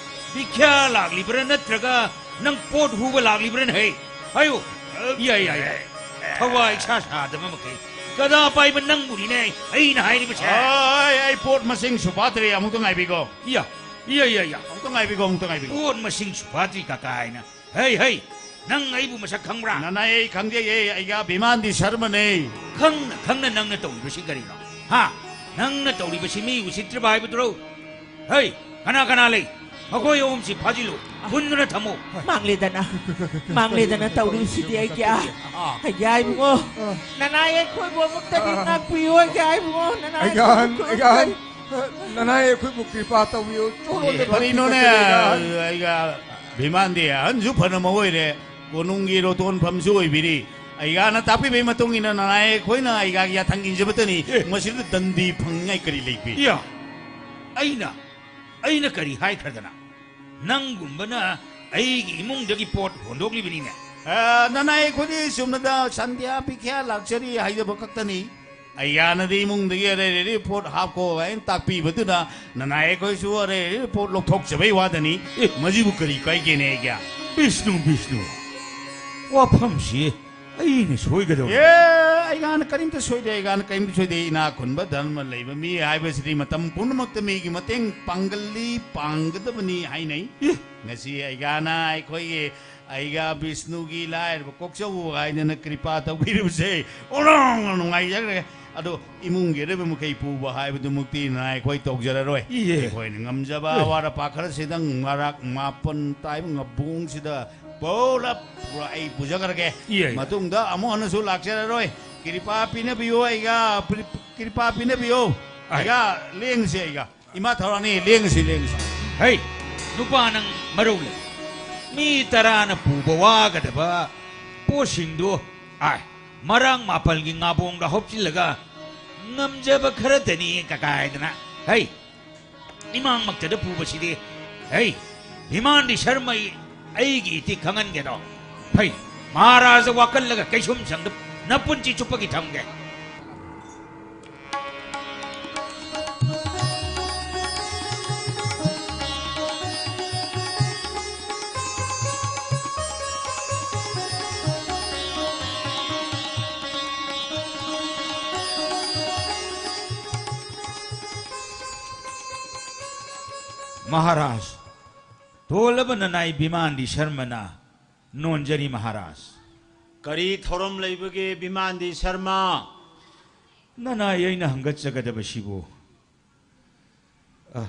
ꯕꯤꯈ꯭ꯌꯥ ꯂꯥꯛꯂꯤꯕ꯭ꯔꯥ ꯅꯠꯇ꯭ꯔꯒ ꯅꯪ ꯄꯣꯠ ꯍꯨꯕ ꯂꯥꯛꯂꯤꯕ꯭ꯔꯥꯅꯦ ꯍꯩ? ꯍꯥꯏꯌꯨ꯫ ꯌꯥꯏ, ꯌꯥꯏ, ꯌꯥꯏ꯫ ꯊꯋꯥꯏ ꯏꯁꯥ ꯁꯥꯗꯕ ꯃꯈꯩ꯫ ꯒꯗꯥ ꯄꯥꯏꯕ ꯅꯪꯕꯨꯅꯤꯅꯦ ꯑꯩꯅ ꯍꯥꯏꯔꯤꯕꯁꯦ꯫ ꯑꯩ, ꯑꯩ ꯄꯣꯠ ꯃꯁꯤꯡ ꯁꯨꯐꯥꯠꯇ꯭ꯔꯦ, ꯑꯃꯨꯛꯇ ꯉꯥꯏꯕꯤꯀꯣ꯫ ꯏꯌꯥ, ꯏꯌꯥ, ꯏꯌꯥ, ꯏꯌꯥ꯫ ꯑꯃꯨꯛꯇ ꯉꯥꯏꯕꯤꯀꯣ, ꯑꯃꯨꯛꯇ ꯉꯥꯏꯕꯤꯀꯣ꯫ ꯄꯣꯠ ꯃꯁꯤꯡ ꯁꯨꯐꯥꯠꯇ꯭ꯔꯤ ꯀꯀꯥ ꯍꯥꯏꯅ꯫ ꯍꯩ, ꯍꯩ, ꯅꯪ ꯑꯩꯕꯨ ꯃꯁꯛ ꯈꯪꯕ꯭ꯔꯥ? ꯅꯅꯥꯏ, ꯑꯩ ꯈꯪꯖꯩꯌꯦ, ꯑꯩꯒ ꯚꯤꯃꯥꯟꯗꯤ ꯁꯔꯃꯅꯦ꯫ ꯈꯪꯅ ꯈꯪꯅ ꯅꯪꯅ ꯇꯧꯔꯤꯕꯁꯤ ꯀꯔꯤꯅꯣ? ꯍꯥ? ꯅꯪꯅ ꯇꯧꯔꯤꯕꯁꯤ ꯃꯤ ꯎꯁꯤꯠꯇ꯭ꯔꯤꯕ ꯍꯥꯏꯕꯗꯨꯔꯣ? ꯍꯩ, ꯀꯅꯥ ꯀꯅꯥ ꯂꯩ? ꯃꯈꯣꯏ ꯑꯍꯨꯝꯁꯤ ꯐꯥꯖꯤꯜꯂꯨ, ꯄꯨꯟꯗꯨꯅ ꯊꯝꯃꯨ꯫ ꯃꯥꯡꯂꯦꯗꯅ, ꯃꯥꯡꯂꯦꯗꯅ ꯇꯧꯔꯤꯁꯤꯗꯤ ꯑꯩꯒꯤ, ꯑꯩꯒꯤ ꯏꯕꯨꯡꯉꯣ, ꯅꯅꯥꯏ ꯑꯩꯈꯣꯏꯕꯨ ꯑꯃꯨꯛꯇꯗꯤ ꯉꯥꯛꯄꯤꯌꯨ, ꯑꯩꯒꯤ ꯏꯕꯨꯡꯉꯣ, ꯅꯅꯥꯏ ꯑꯩꯒꯥꯟ, ꯑꯩꯈꯣꯏꯕꯨ ꯑꯩꯒꯥꯟ, ꯅꯅꯥꯏ ꯑꯩꯈꯣꯏꯕꯨ ꯀ꯭ꯔꯤꯄꯥ ꯇꯧꯕꯤꯌꯨ, ꯆꯣꯠꯂꯣꯟꯗ ꯑꯦ, ꯀꯔꯤꯅꯣꯅꯦ? ꯄꯛꯈꯤꯕ ꯀꯔꯤꯔꯥ? ꯑꯩꯒ ꯚꯤꯃꯥꯟꯗꯤ ꯑꯍꯟꯁꯨ ꯐꯅ ꯃꯣꯏ ꯑꯣꯏꯔꯦ, ꯀꯣꯅꯨꯡꯒꯤ ꯔꯣꯇꯣꯟꯐꯝꯁꯨ ꯑꯣꯏꯕꯤꯔꯤ꯫ ꯑꯩꯒꯥꯅ ꯇꯥꯛꯄꯤꯕꯒꯤ ꯃꯇꯨꯡ ꯏꯟꯅ ꯅꯅꯥꯏ ꯑꯩꯈꯣꯏꯅ ꯑꯩꯒꯥꯒꯤ ꯌꯥꯊꯪ ꯏꯟꯖꯕꯇꯅꯤ꯫ ꯑꯦ꯫ ꯃꯁꯤꯗ ꯗꯟꯗꯤ ꯐꯪꯅꯤꯡꯉꯥꯏ ꯀꯔꯤ ꯂꯩꯒꯦ? ꯏꯌꯥ, ꯑꯩꯅ, ꯑꯩꯅ ꯀꯔꯤ ꯍꯥꯏꯈ꯭ꯔꯗꯅ? ꯅꯪꯒꯨꯝꯕꯅ ꯑꯩꯒꯤ ꯏꯃꯨꯡꯗꯒꯤ ꯄꯣꯠ ꯍꯣꯟꯗꯣꯛꯂꯤꯕꯅꯤꯅꯦ꯫ ꯑ, ꯅꯅꯥꯏ ꯑꯩꯈꯣꯏꯗꯤ ꯆꯨꯝꯅꯗ ꯁꯟꯙ꯭ꯌꯥ ꯄꯤꯈ꯭ꯌꯥ ꯂꯥꯛꯆꯔꯤ ꯍꯥꯏꯖꯕ ꯈꯛꯇꯅꯤ꯫ ꯑꯩꯒꯥꯅꯗꯤ ꯏꯃꯨꯡꯗꯒꯤ ꯑꯔꯩ ꯑꯔꯩ ꯄꯣꯠ ꯍꯥꯞꯀꯣ ꯍꯥꯏꯅ ꯇꯥꯛꯄꯤꯕꯗꯨꯅ ꯅꯅꯥꯏ ꯑꯩꯈꯣꯏꯁꯨ ꯑꯔꯩ ꯑꯔꯩ ꯄꯣꯠ ꯂꯧꯊꯣꯛꯆꯕꯩ ꯋꯥꯗꯅꯤ꯫ ꯑꯦ꯫ ꯃꯁꯤꯕꯨ ꯀꯔꯤ ꯀꯥꯏꯒꯦꯅꯦ ꯑꯩꯒꯤ? ꯕꯤꯁꯅꯨ, ꯕꯤꯁꯅꯨ, ꯋꯥꯐꯝꯁꯤ ꯑꯩꯅ ꯁꯣꯏꯒꯗꯧꯔꯦ꯫ ꯑꯦ, ꯑꯩꯒꯥꯅ ꯀꯔꯤꯝꯇ ꯁꯣꯏꯗꯦ, ꯑꯩꯒꯥꯅ ꯀꯔꯤꯝꯇ ꯁꯣꯏꯗꯦ꯫ ꯏꯅꯥꯛ ꯈꯨꯟꯕ ꯙꯔꯃ ꯂꯩꯕ ꯃꯤ ꯍꯥꯏꯕꯁꯤꯗꯤ ꯃꯇꯝ ꯄꯨꯝꯅꯃꯛꯇ ꯃꯤꯒꯤ ꯃꯇꯦꯡ ꯄꯥꯡꯒꯜꯂꯤ, ꯄꯥꯡꯒꯗꯕꯅꯤ ꯍꯥꯏꯅꯩ꯫ ꯑꯦ꯫ ꯉꯁꯤ ꯑꯩꯒꯥꯅ ꯑꯩꯈꯣꯏꯒꯤ ꯑꯩꯒ ꯕꯤꯁꯅꯨꯒꯤ ꯂꯥꯏꯔꯕ ꯀꯣꯛꯆꯧ ꯍꯥꯏꯗꯅ ꯀ꯭ꯔꯤꯄꯥ ꯇꯧꯕꯤꯔꯤꯕꯁꯦ ꯑꯣꯟꯊꯣꯛꯅ ꯅꯨꯡꯉꯥꯏꯖꯈ꯭ꯔꯦ꯫ ꯑꯗꯣ ꯏꯃꯨꯡꯒꯤ ꯑꯔꯩꯕ ꯃꯈꯩ ꯄꯨꯕ ꯍꯥꯏꯕꯗꯨꯃꯛꯇꯤ ꯅꯅꯥꯏ ꯑꯩꯈꯣꯏ ꯇꯧꯖꯔꯔꯣꯏ꯫ ꯏꯌꯦ꯫ ꯑꯩꯈꯣꯏꯅ ꯉꯝꯖꯕ ꯏꯌꯦ꯫ ꯑꯋꯥꯠ ꯑꯄꯥ ꯈꯔꯁꯤꯗꯪ ꯃꯔꯥꯛ ꯃꯥꯄꯟ ꯇꯥꯏꯕ ꯉꯕꯣꯡꯁꯤꯗ ꯄꯨꯂꯞ ꯑꯩ ꯄꯨꯖꯈ꯭ꯔꯒꯦ꯫ ꯏꯌꯦ꯫ ꯃꯇꯨꯡꯗ ꯑꯃꯨꯛ ꯍꯟꯅꯁꯨ ꯂꯥꯛꯆꯔꯔꯣꯏ꯫ ꯀ꯭ꯔꯤꯄꯥ ꯄꯤꯅꯕꯤꯌꯨ ꯑꯩꯒ, ꯄ꯭ꯔꯤ-, ꯀ꯭ꯔꯤꯄꯥ ꯄꯤꯅꯕꯤꯌꯨ꯫ ꯑꯩ꯫ ꯑꯩꯒ ꯂꯦꯡꯁꯤ ꯑꯩꯒ꯫ ꯏꯃꯥ ꯊꯧꯔꯥꯅꯤ, ꯂꯦꯡꯉꯁꯤ, ꯂꯦꯡꯉꯁꯤ꯫ ꯍꯩ, ꯅꯨꯄꯥ ꯅꯪ ꯃꯔꯧ ꯂꯩ꯫ ꯃꯤ ꯇꯔꯥꯅ ꯄꯨꯕ ꯋꯥꯒꯗꯕ ꯄꯣꯠꯁꯤꯡꯗꯨ, ꯑꯥꯏ, ꯃꯔꯥꯡ ꯃꯥꯄꯜꯒꯤ ꯉꯥꯕꯣꯡꯗ ꯍꯧꯞꯆꯤꯜꯂꯒ ꯉꯝꯖꯕ ꯈꯔꯗꯅꯤ ꯀꯀꯥꯏꯗꯅ, ꯍꯩ, ꯏꯃꯥꯡꯃꯛꯇꯗ ꯄꯨꯕꯁꯤꯗꯤ, ꯍꯩ, ꯚꯤꯃꯥꯟꯗꯤ ꯁꯔꯃ ꯑꯩꯒꯤ ꯏꯇꯤ ꯈꯪꯍꯟꯒꯦꯗꯣ꯫ ꯐꯩ, ꯃꯍꯥꯔꯥꯖ ꯋꯥꯀꯜꯂꯒ ꯀꯩꯁꯨꯝ ꯁꯪꯗ ꯅꯄꯨꯟꯁꯤ ꯆꯨꯞꯄꯒꯤ ꯊꯝꯒꯦ꯫ ꯃꯍꯥꯔꯥꯖ, ꯇꯣꯜꯂꯕ ꯅꯅꯥꯏ ꯕꯤꯃꯥꯟꯗꯤ ꯁꯔꯃꯅ ꯅꯣꯟꯖꯔꯤ ꯃꯍꯥꯔꯥꯖ꯫ ꯀꯔꯤ ꯊꯧꯔꯝ ꯂꯩꯕꯒꯦ ꯕꯤꯃꯥꯟꯗꯤ ꯁꯔꯃ? ꯅꯅꯥꯏ ꯑꯩꯅ ꯍꯪꯒꯠꯆꯒꯗꯕꯁꯤꯕꯨ, ꯑ,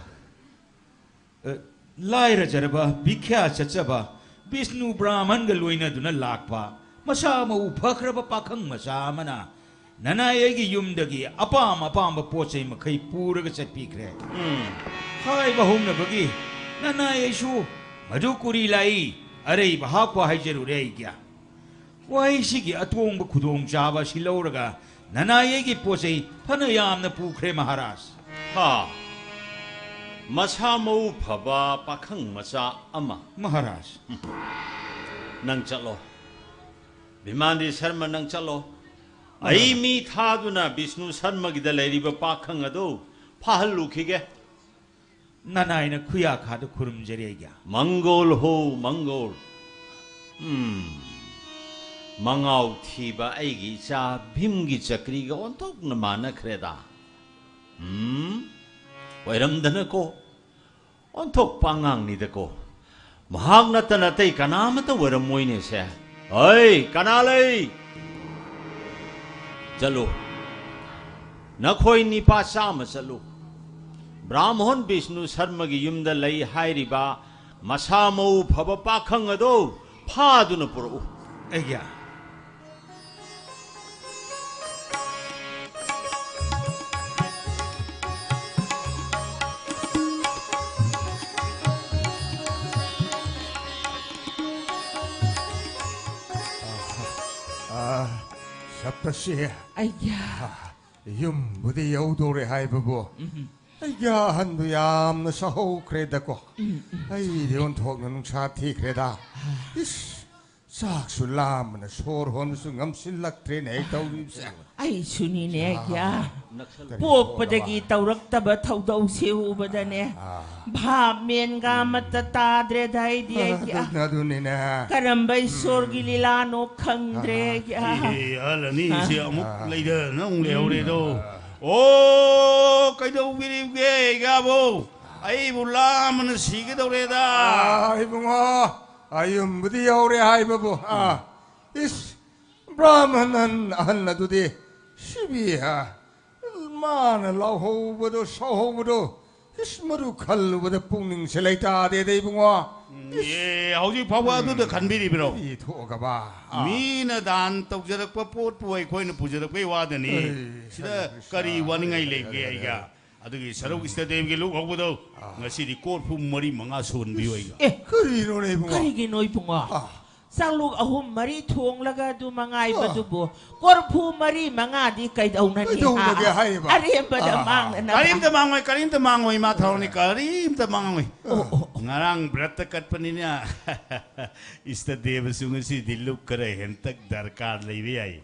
ꯑ, ꯂꯥꯏꯔꯖꯔꯕ, ꯚꯤꯈ꯭ꯌꯥ ꯆꯠꯆꯕ, ꯕꯤꯁꯅꯨ ꯕ꯭ꯔꯥꯍꯃꯟꯒ ꯂꯣꯏꯅꯗꯨꯅ ꯂꯥꯛꯄ ꯃꯁꯥ ꯃꯎ ꯐꯈ꯭ꯔꯕ ꯄꯥꯈꯪ ꯃꯆꯥ ꯑꯃꯅ ꯅꯅꯥꯏ ꯑꯩꯒꯤ ꯌꯨꯝꯗꯒꯤ ꯑꯄꯥꯝ ꯑꯄꯥꯝꯕ ꯄꯣꯠ ꯆꯩ ꯃꯈꯩ ꯄꯨꯔꯒ ꯆꯠꯄꯤꯈ꯭ꯔꯦ꯫ ꯎꯝ꯫ ꯍꯥꯏꯕ ꯍꯧꯅꯕꯒꯤ ꯅꯅꯥꯏ ꯑꯩꯁꯨ ꯃꯗꯨ ꯀꯨꯔꯤ ꯂꯥꯛꯏ, ꯑꯔꯩꯕ ꯍꯥꯞꯄ ꯍꯥꯏꯖꯔꯨꯔꯦ ꯑꯩꯒꯤ꯫ ꯋꯥꯍꯩꯁꯤꯒꯤ ꯑꯇꯣꯡꯕ ꯈꯨꯗꯣꯡꯆꯥꯕ ꯑꯁꯤ ꯂꯧꯔꯒ ꯅꯅꯥꯏ ꯑꯩꯒꯤ ꯄꯣꯠ ꯆꯩ ꯐꯅ ꯌꯥꯝꯅ ꯄꯨꯈ꯭ꯔꯦ ꯃꯍꯥꯔꯥꯖ꯫ ꯍꯥ, ꯃꯁꯥ ꯃꯎ ꯐꯕ ꯄꯥꯈꯪ ꯃꯆꯥ ꯑꯃ꯫ ꯃꯍꯥꯔꯥꯖ꯫ ꯅꯪ ꯆꯠꯂꯣ꯫ ꯕꯤꯃꯥꯟꯗꯤ ꯁꯔꯃ, ꯅꯪ ꯆꯠꯂꯣ꯫ ꯑꯩ ꯃꯤ ꯊꯥꯗꯨꯅ ꯕꯤꯁꯅꯨ ꯁꯔꯃꯒꯤꯗ ꯂꯩꯔꯤꯕ ꯄꯥꯈꯪ ꯑꯗꯨ ꯐꯥꯍꯜꯂꯨꯈꯤꯒꯦ꯫ ꯅꯅꯥꯏꯅ ꯈꯨꯌꯥꯈꯥꯗ ꯈꯨꯔꯨꯝꯖꯔꯤ ꯑꯩꯒꯤ꯫ ꯃꯪꯒꯣꯜ ꯍꯣ ꯃꯪꯒꯣꯜ꯫ ꯎꯝ, ꯃꯉꯥꯎ ꯊꯤꯕ ꯑꯩꯒꯤ ꯏꯆꯥ ꯚꯤꯝꯒꯤ ꯆꯀ꯭ꯔꯤꯒ ꯑꯣꯟꯊꯣꯛꯅ ꯃꯥꯟꯅꯈ꯭ꯔꯦꯗ꯫ ꯎꯝ, ꯑꯣꯏꯔꯝꯗꯅꯀꯣ꯫ ꯑꯣꯟꯊꯣꯛꯄ ꯑꯉꯥꯡꯅꯤꯗꯀꯣ꯫ ꯃꯍꯥꯛ ꯅꯠꯇꯅ ꯑꯇꯩ ꯀꯅꯥꯃꯠꯇ ꯑꯣꯏꯔꯝꯃꯣꯏꯅꯦꯁꯦ꯫ ꯍꯩ, ꯀꯅꯥ ꯂꯩ? ꯆꯠꯂꯨ꯫ ꯅꯈꯣꯏ ꯅꯤꯄꯥ ꯆꯥꯝꯃ ꯆꯠꯂꯨ꯫ ꯕ꯭ꯔꯥꯍꯃꯣꯟ ꯕꯤꯁꯅꯨ ꯁꯔꯃꯒꯤ ꯌꯨꯝꯗ ꯂꯩ ꯍꯥꯏꯔꯤꯕ ꯃꯁꯥ ꯃꯎ ꯐꯕ ꯄꯥꯈꯪ ꯑꯗꯣ ꯐꯥꯗꯨꯅ ꯄꯨꯔꯛꯎ꯫ ꯑꯩꯒꯤ꯫ ꯑꯥ, ꯁꯞꯇꯁꯤ꯫ ꯑꯩꯌꯥ꯫ ꯑꯥ, ꯌꯨꯝꯕꯨꯗꯤ ꯌꯧꯗꯧꯔꯦ ꯍꯥꯏꯕꯕꯨ꯫ ꯎꯝ꯫ ꯑꯩꯒꯤ ꯑꯍꯟꯗꯨ ꯌꯥꯝꯅ ꯁꯥꯍꯧꯈ꯭ꯔꯦꯗꯀꯣ꯫ ꯎꯝ, ꯎꯝ꯫ ꯑꯩꯗꯤ ꯑꯣꯟꯊꯣꯛꯅ ꯅꯨꯡꯁꯥ ꯊꯤꯈ꯭ꯔꯦꯗ꯫ ꯏꯁ, ꯆꯥꯛꯁꯨ ꯂꯥꯝꯕꯅ ꯁꯣꯔ ꯍꯣꯟꯕꯁꯨ ꯉꯝꯁꯤꯜꯂꯛꯇ꯭ꯔꯦꯅꯦ ꯑꯩ ꯇꯧꯔꯤꯕꯁꯦ꯫ ꯑꯩꯁꯨꯅꯤꯅꯦ, ꯑꯩꯒꯤ꯫ ꯀꯔꯤ ꯄꯣꯛꯄꯗꯒꯤ ꯇꯧꯔꯕ? ꯇꯧꯔꯛꯇꯕ ꯊꯧꯗꯧꯁꯦ ꯎꯕꯗꯅꯦ꯫ ꯑꯥ꯫ ꯚꯥꯞ ꯃꯦꯟꯒ ꯑꯃꯠꯇ ꯇꯥꯗ꯭ꯔꯦꯗ ꯑꯩꯗꯤ, ꯑꯩꯒꯤ꯫ ꯑꯗꯨ-, ꯑꯗꯨꯅꯤꯅꯦ꯫ ꯀꯔꯝꯕ ꯏꯁꯣꯔꯒꯤ ꯂꯤꯂꯥꯅꯣ ꯈꯪꯗ꯭ꯔꯦ, ꯑꯥ꯫ ꯑꯩꯒꯤ꯫ ꯑꯦ, ꯑꯍꯜ ꯑꯅꯤꯁꯦ ꯑꯃꯨꯛ ꯑꯥ꯫ ꯂꯩꯗꯅ ꯑꯃꯨꯛ ꯂꯩꯍꯧꯔꯦꯗꯣ꯫ ꯑꯥ꯫ ꯑꯣ, ꯀꯩꯗꯧꯕꯤꯔꯤꯕꯒꯦ, ꯑꯩꯒꯥꯕꯣ? ꯑꯩꯕꯨ ꯂꯥꯝꯕꯅ ꯁꯤꯒꯗꯧꯔꯦꯗ꯫ ꯑꯥ, ꯏꯕꯨꯡꯉꯣ, ꯑꯌꯨꯝꯕꯨꯗꯤ ꯌꯧꯔꯦ ꯍꯥꯏꯕꯕꯨ꯫ ꯑꯥ, ꯏꯁ, ꯕ꯭ꯔꯥꯍꯃꯟ ꯑꯍꯟ ꯑꯗꯨꯗꯤ ꯁꯤꯕꯤ, ꯑꯥ, ꯃꯥꯅ ꯂꯥꯎꯍꯧꯕꯗꯣ, ꯁꯥꯎꯍꯧꯕꯗꯣ, ꯏꯁ, ꯃꯗꯨ ꯈꯜꯂꯨꯕꯗ ꯄꯨꯛꯅꯤꯡꯁꯦ ꯂꯩꯇꯥꯗꯦꯗ, ꯏꯕꯨꯡꯉꯣ꯫ ꯎꯝ, ꯏꯁ꯫ ꯑꯦ, ꯍꯧꯖꯤꯛ ꯐꯥꯎꯕ ꯑꯗꯨꯗ ꯈꯟꯕꯤꯔꯤꯕ꯭ꯔꯣ? ꯀꯔꯤ ꯊꯣꯛꯑꯒꯕ? ꯑꯥ꯫ ꯃꯤꯅ ꯗꯥꯟ ꯇꯧꯖꯔꯛꯄ ꯄꯣꯠꯄꯨ ꯑꯩꯈꯣꯏꯅ ꯄꯨꯖꯔꯛꯄꯩ ꯋꯥꯗꯅꯤ꯫ ꯑꯦ, ꯁꯤꯗ ꯁꯔꯤ, ꯀꯔꯤ ꯁꯔꯤ, ꯋꯥꯅꯤꯡꯉꯥꯏ ꯁꯔꯤ, ꯂꯩꯒꯦ ꯁꯔꯤ, ꯑꯩꯒ? ꯁꯔꯤ꯫ ꯑꯗꯨꯒꯤ ꯁꯔꯨꯛ ꯏꯁꯇꯦꯗꯤꯌꯝꯒꯤ ꯂꯨꯞ ꯍꯧꯕꯗꯣ, ꯑꯥ꯫ ꯉꯁꯤꯗꯤ ꯀꯣꯔꯐꯨ ꯃꯔꯤ ꯃꯉꯥ ꯁꯣꯟꯕꯤꯌꯨ ꯑꯩꯒ꯫ ꯑꯦ, ꯀꯔꯤꯅꯣꯅꯦ, ꯏꯕꯨꯡꯉꯣ? ꯀꯔꯤꯒꯤꯅꯣ, ꯏꯕꯨꯡꯉꯣ? ꯑꯥ꯫ ꯆꯥꯛꯂꯨꯛ ꯑꯍꯨꯝ ꯃꯔꯤ ꯊꯣꯡꯂꯒ ꯑꯗꯨ ꯃꯉꯥꯏꯕꯗꯨꯕꯨ, ꯀꯣꯔꯐꯨ ꯃꯔꯤ ꯃꯉꯥꯗꯤ ꯀꯩꯗꯧꯅꯅꯤ? ꯀꯩꯗꯧꯅꯒꯦ ꯍꯥ? ꯍꯥꯏꯔꯤꯕ? ꯑꯔꯦꯝꯕꯗ ꯑꯥ꯫ ꯃꯥꯡꯅꯅꯕ꯫ ꯀꯔꯤꯝꯇ ꯃꯥꯡꯉꯣꯏ, ꯀꯔꯤꯝꯇ ꯃꯥꯡꯉꯣꯏ, ꯏꯃꯥ ꯊꯧꯔꯥꯅꯤ, ꯀꯔꯤꯝꯇ ꯃꯥꯡꯉꯣꯏ꯫ ꯑꯣ, ꯑꯣ, ꯑꯣ꯫ ꯉꯔꯥꯡ ꯕ꯭ꯔꯠꯇ ꯀꯠꯄꯅꯤꯅ, ꯏꯁꯇ ꯗꯦꯕꯁꯨ ꯉꯁꯤꯗꯤ ꯂꯨꯛ ꯈꯔ ꯍꯦꯟꯇꯛ ꯗꯔꯀꯥꯔ ꯂꯩꯕ ꯌꯥꯏ꯫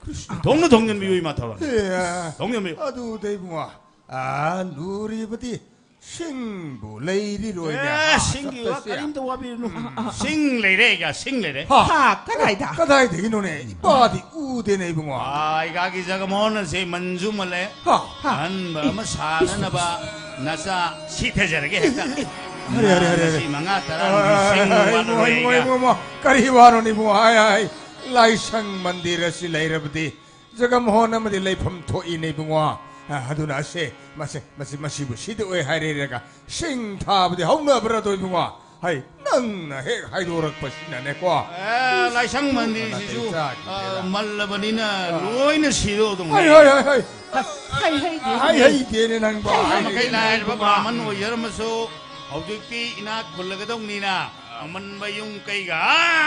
ꯊꯣꯡꯅ ꯊꯣꯡꯖꯟꯕꯤꯌꯨ, ꯏꯃꯥ ꯊꯧꯔꯥꯅꯤ꯫ ꯑꯦ, ꯊꯣꯡꯖꯟꯕꯤꯌꯨ꯫ ꯑꯗꯨꯗ ꯏꯕꯨꯡꯉꯣ, ꯑꯥ, ꯂꯨꯔꯤꯕꯗꯤ ꯁꯤꯡꯕꯨ ꯂꯩꯔꯤꯔꯣꯏꯅꯦ, ꯑꯦ, ꯍꯥ, ꯁꯤꯡꯒꯤ ꯋꯥ ꯆꯠꯄꯁꯦ꯫ ꯀꯔꯤꯝꯇ ꯋꯥꯕꯤꯔꯨꯅꯨ꯫ ꯎꯝ꯫ ꯁꯤꯡ ꯂꯩꯔꯦ, ꯑꯩꯒ ꯁꯤꯡ ꯂꯩꯔꯦ꯫ ꯍꯥ? ꯍꯥ, ꯀꯗꯥꯏꯗ? ꯀꯗꯥꯏꯗꯒꯤꯅꯣꯅꯦ? ꯏꯄꯥꯗꯤ ꯎꯗꯦꯅꯦ, ꯏꯕꯨꯡꯉꯣ꯫ ꯑꯥ, ꯑꯩꯒꯥꯒꯤ ꯖꯒꯃꯣꯍꯟ ꯑꯁꯦ ꯃꯟꯖꯨ ꯃꯜꯂꯦ꯫ ꯍꯥ? ꯍꯥ꯫ ꯑꯍꯟꯕ ꯑꯃ ꯁꯥꯅꯅꯕ ꯅꯆꯥ ꯁꯤꯊꯖꯔꯒꯦ ꯍꯦꯛꯇ꯫ ꯑꯔꯦ, ꯑꯔꯦ, ꯑꯔꯦ, ꯑꯔꯦ꯫ ꯉꯁꯤ ꯃꯉꯥ ꯇꯔꯥ ꯁꯤꯡ ꯑꯥꯏ, ꯋꯥꯠꯂꯔꯣꯏ ꯏꯕꯨꯡꯉꯣ, ꯑꯩꯒ꯫ ꯏꯕꯨꯡꯉꯣ, ꯏꯕꯨꯡꯉꯣ, ꯀꯔꯤ ꯋꯥꯅꯣꯅꯦ, ꯏꯕꯨꯡꯉꯣ? ꯑꯥꯏ, ꯑꯥꯏ, ꯂꯥꯏꯁꯪ ꯃꯟꯗꯤꯔ ꯑꯁꯤ ꯂꯩꯔꯕꯗꯤ ꯖꯒꯃꯣꯍꯟ ꯑꯃꯗꯤ ꯂꯩꯐꯝ ꯊꯣꯛꯏꯅꯦ, ꯏꯕꯨꯡꯉꯣ꯫ ꯑ, ꯑꯗꯨꯅ ꯑꯁꯦ, ꯃꯁꯦ, ꯃꯁꯤ, ꯃꯁꯤꯕꯨ ꯁꯤꯗ ꯑꯣꯏ ꯍꯥꯏꯔꯦꯔꯒ ꯁꯤꯡ ꯊꯥꯕꯗꯤ ꯍꯧꯅꯕ꯭ꯔꯥꯗꯣ, ꯏꯕꯨꯡꯉꯣ? ꯍꯩ, ꯅꯪꯅ ꯍꯦꯛ ꯍꯥꯏꯗꯣꯔꯛꯄꯁꯤꯅꯅꯦꯀꯣ꯫ ꯑꯦ, ꯂꯥꯏꯁꯪ ꯃꯟꯗꯤꯔꯁꯤꯁꯨ, ꯅꯥꯇꯩ ꯆꯥꯈꯤꯗꯦꯗ꯫ ꯑ, ꯃꯜꯂꯕꯅꯤꯅ ꯑ꯫ ꯂꯣꯏꯅ ꯁꯤꯗꯣꯛꯑꯗꯧꯅꯤ꯫ ꯍꯩ, ꯍꯩ, ꯍꯩ, ꯍꯩ꯫ ꯍꯩ ꯍꯩꯗꯦꯅꯦ꯫ ꯍꯩ ꯍꯩꯗꯦꯅꯦ ꯅꯪꯕꯣ꯫ ꯍꯩ ꯍꯩ ꯃꯈꯩ ꯍꯩꯗꯦꯅꯦ ꯂꯥꯏꯔꯕ ꯅꯪꯕꯣ꯫ ꯕ꯭ꯔꯥꯍꯃꯟ ꯑꯣꯏꯖꯔꯝꯃꯁꯨ ꯍꯧꯖꯤꯛꯇꯤ ꯏꯅꯥꯛ ꯈꯨꯜꯂꯒꯗꯧꯅꯤꯅ ꯑꯃꯟꯕ ꯌꯨꯝ ꯀꯩꯒ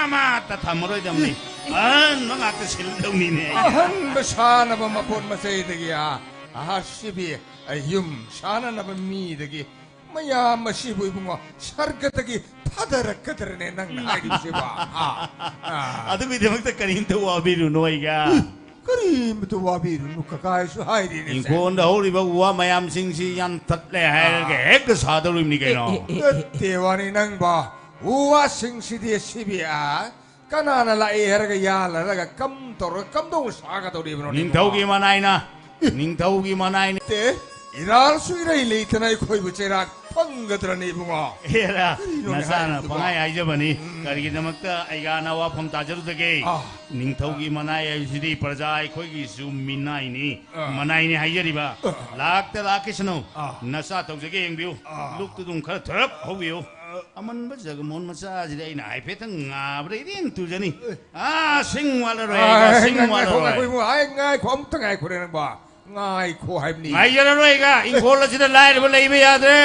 ꯑꯃꯠꯇ ꯊꯝꯃꯔꯣꯏꯗꯕꯅꯤ꯫ ꯑꯍꯟꯕ ꯉꯥꯛꯇ ꯁꯤꯜꯂꯗꯧꯅꯤꯅꯦ꯫ ꯑꯍꯟꯕ ꯁꯥꯅꯕ ꯃꯄꯣꯠ ꯃꯆꯩꯗꯒꯤ, ꯑꯥ, ꯑꯥ, ꯁꯤꯕꯤ, ꯑ, ꯌꯨꯝ ꯁꯥꯅꯅꯕ ꯃꯤꯗꯒꯤ ꯃꯌꯥꯝ ꯑꯁꯤꯕꯨ ꯏꯕꯨꯡꯉꯣ ꯁꯔꯒꯗꯒꯤ ꯊꯥꯗꯔꯛꯀꯗ꯭ꯔꯅꯦ ꯅꯪꯅ ꯍꯥꯏꯔꯤꯕꯁꯤꯕꯣ? ꯑꯥ, ꯑꯥ꯫ ꯑꯗꯨꯒꯤꯗꯃꯛꯇ ꯀꯔꯤꯝꯇ ꯋꯥꯕꯤꯔꯨꯅꯨ ꯑꯩꯒ꯫ ꯏ, ꯀꯔꯤꯝꯇ ꯋꯥꯕꯤꯔꯨꯅꯨ ꯀꯀꯥꯏꯁꯨ ꯍꯥꯏꯔꯤꯅꯦ ꯁꯦ꯫ ꯏꯪꯈꯣꯜꯗ ꯍꯧꯔꯤꯕ ꯎ ꯋꯥ ꯃꯌꯥꯝꯁꯤꯡꯁꯤ ꯌꯥꯟꯊꯠꯂꯦ ꯍꯥꯏꯔꯒ ꯑꯥ꯫ ꯍꯦꯛꯇ ꯁꯥꯗꯧꯔꯤꯕꯅꯤ ꯀꯩꯅꯣ꯫ ꯑꯦ, ꯑꯦ, ꯑꯦ, ꯑꯦ꯫ ꯅꯠꯇꯦ ꯋꯥꯅꯤ ꯅꯪꯕꯣ꯫ ꯎ ꯋꯥꯁꯤꯡꯁꯤꯗꯤ ꯁꯤꯕꯤ, ꯑꯥ, ꯀꯅꯥꯅ ꯂꯥꯛꯑꯦ ꯍꯥꯏꯔꯒ ꯌꯥꯜꯂꯔꯒ ꯀꯝ ꯇꯧꯔꯒ ꯀꯝꯗꯧꯅ ꯁꯥꯒꯗꯧꯔꯤꯕꯅꯣꯅꯦ? ꯅꯤꯡꯊꯧꯒꯤ ꯃꯅꯥꯏꯅ, ꯅꯤꯡꯊꯧꯒꯤ ꯃꯅꯥꯏꯅ꯫ ꯅꯠꯇꯦ, ꯏꯔꯥꯜꯁꯨ ꯏꯔꯩ ꯂꯩꯇꯅ ꯑꯩꯈꯣꯏꯕꯨ ꯆꯩꯔꯥꯛ ꯐꯪꯒꯗ꯭ꯔꯅꯦ ꯏꯕꯨꯡꯉꯣ? ꯑꯦꯔꯥ, ꯀꯔꯤꯅꯣꯅꯦ ꯅꯆꯥꯅ ꯍꯥꯏꯔꯤꯗꯨꯕꯣ? ꯄꯪꯍꯥꯏ ꯍꯥꯏꯖꯕꯅꯤ꯫ ꯎꯝ꯫ ꯀꯔꯤꯒꯤꯗꯃꯛꯇ ꯑꯩꯒꯥꯅ ꯋꯥꯐꯝ ꯇꯥꯖꯔꯨꯗꯒꯦ? ꯑꯥ꯫ ꯅꯤꯡꯊꯧꯒꯤ ꯃꯅꯥꯏ ꯍꯥꯏꯕꯁꯤꯗꯤ ꯄ꯭ꯔꯖꯥ ꯑꯩꯈꯣꯏꯒꯤꯁꯨ ꯃꯤꯅꯥꯏꯅꯤ, ꯑꯥ꯫ ꯃꯅꯥꯏꯅꯤ ꯍꯥꯏꯖꯔꯤꯕ꯫ ꯑꯥ꯫ ꯂꯥꯛꯇ ꯂꯥꯛꯈꯤꯁꯅꯨ꯫ ꯑꯥ꯫ ꯅꯆꯥ ꯇꯧꯖꯒꯦ ꯌꯦꯡꯕꯤꯌꯨ꯫ ꯑꯥ꯫ ꯂꯨꯛꯇꯨ ꯑꯗꯨꯝ ꯈꯔ ꯊꯔꯞ ꯍꯧꯕꯤꯌꯨ꯫ ꯑꯃꯟꯕ ꯖꯒꯃꯣꯍꯟ ꯃꯆꯥꯁꯤꯗꯤ ꯑꯩꯅ ꯍꯥꯏꯐꯦꯠꯇꯪ ꯉꯥꯕꯗ ꯏꯔꯦꯟ ꯇꯨꯖꯅꯤ꯫ ꯑꯥ, ꯁꯤꯡ ꯋꯥꯠꯂꯔꯣꯏ, ꯑꯥ, ꯁꯤꯡ ꯉꯥꯏꯈꯣ, ꯋꯥꯠꯂꯔꯣꯏ꯫ ꯉꯥꯏꯈꯣ, ꯏꯕꯨꯡꯉꯣ, ꯑꯩ ꯉꯥꯏꯈꯣ, ꯑꯝꯇ ꯉꯥꯏꯈꯣꯅꯦ ꯅꯪꯕꯣ꯫ ꯉꯥꯏꯈꯣ ꯍꯥꯏꯕꯅꯤ꯫ ꯉꯥꯏꯖꯔꯔꯣꯏꯒ, ꯏꯪꯈꯣꯜ ꯑꯁꯤꯗ ꯂꯥꯏꯔꯕ ꯂꯩꯕ ꯌꯥꯗ꯭ꯔꯦ꯫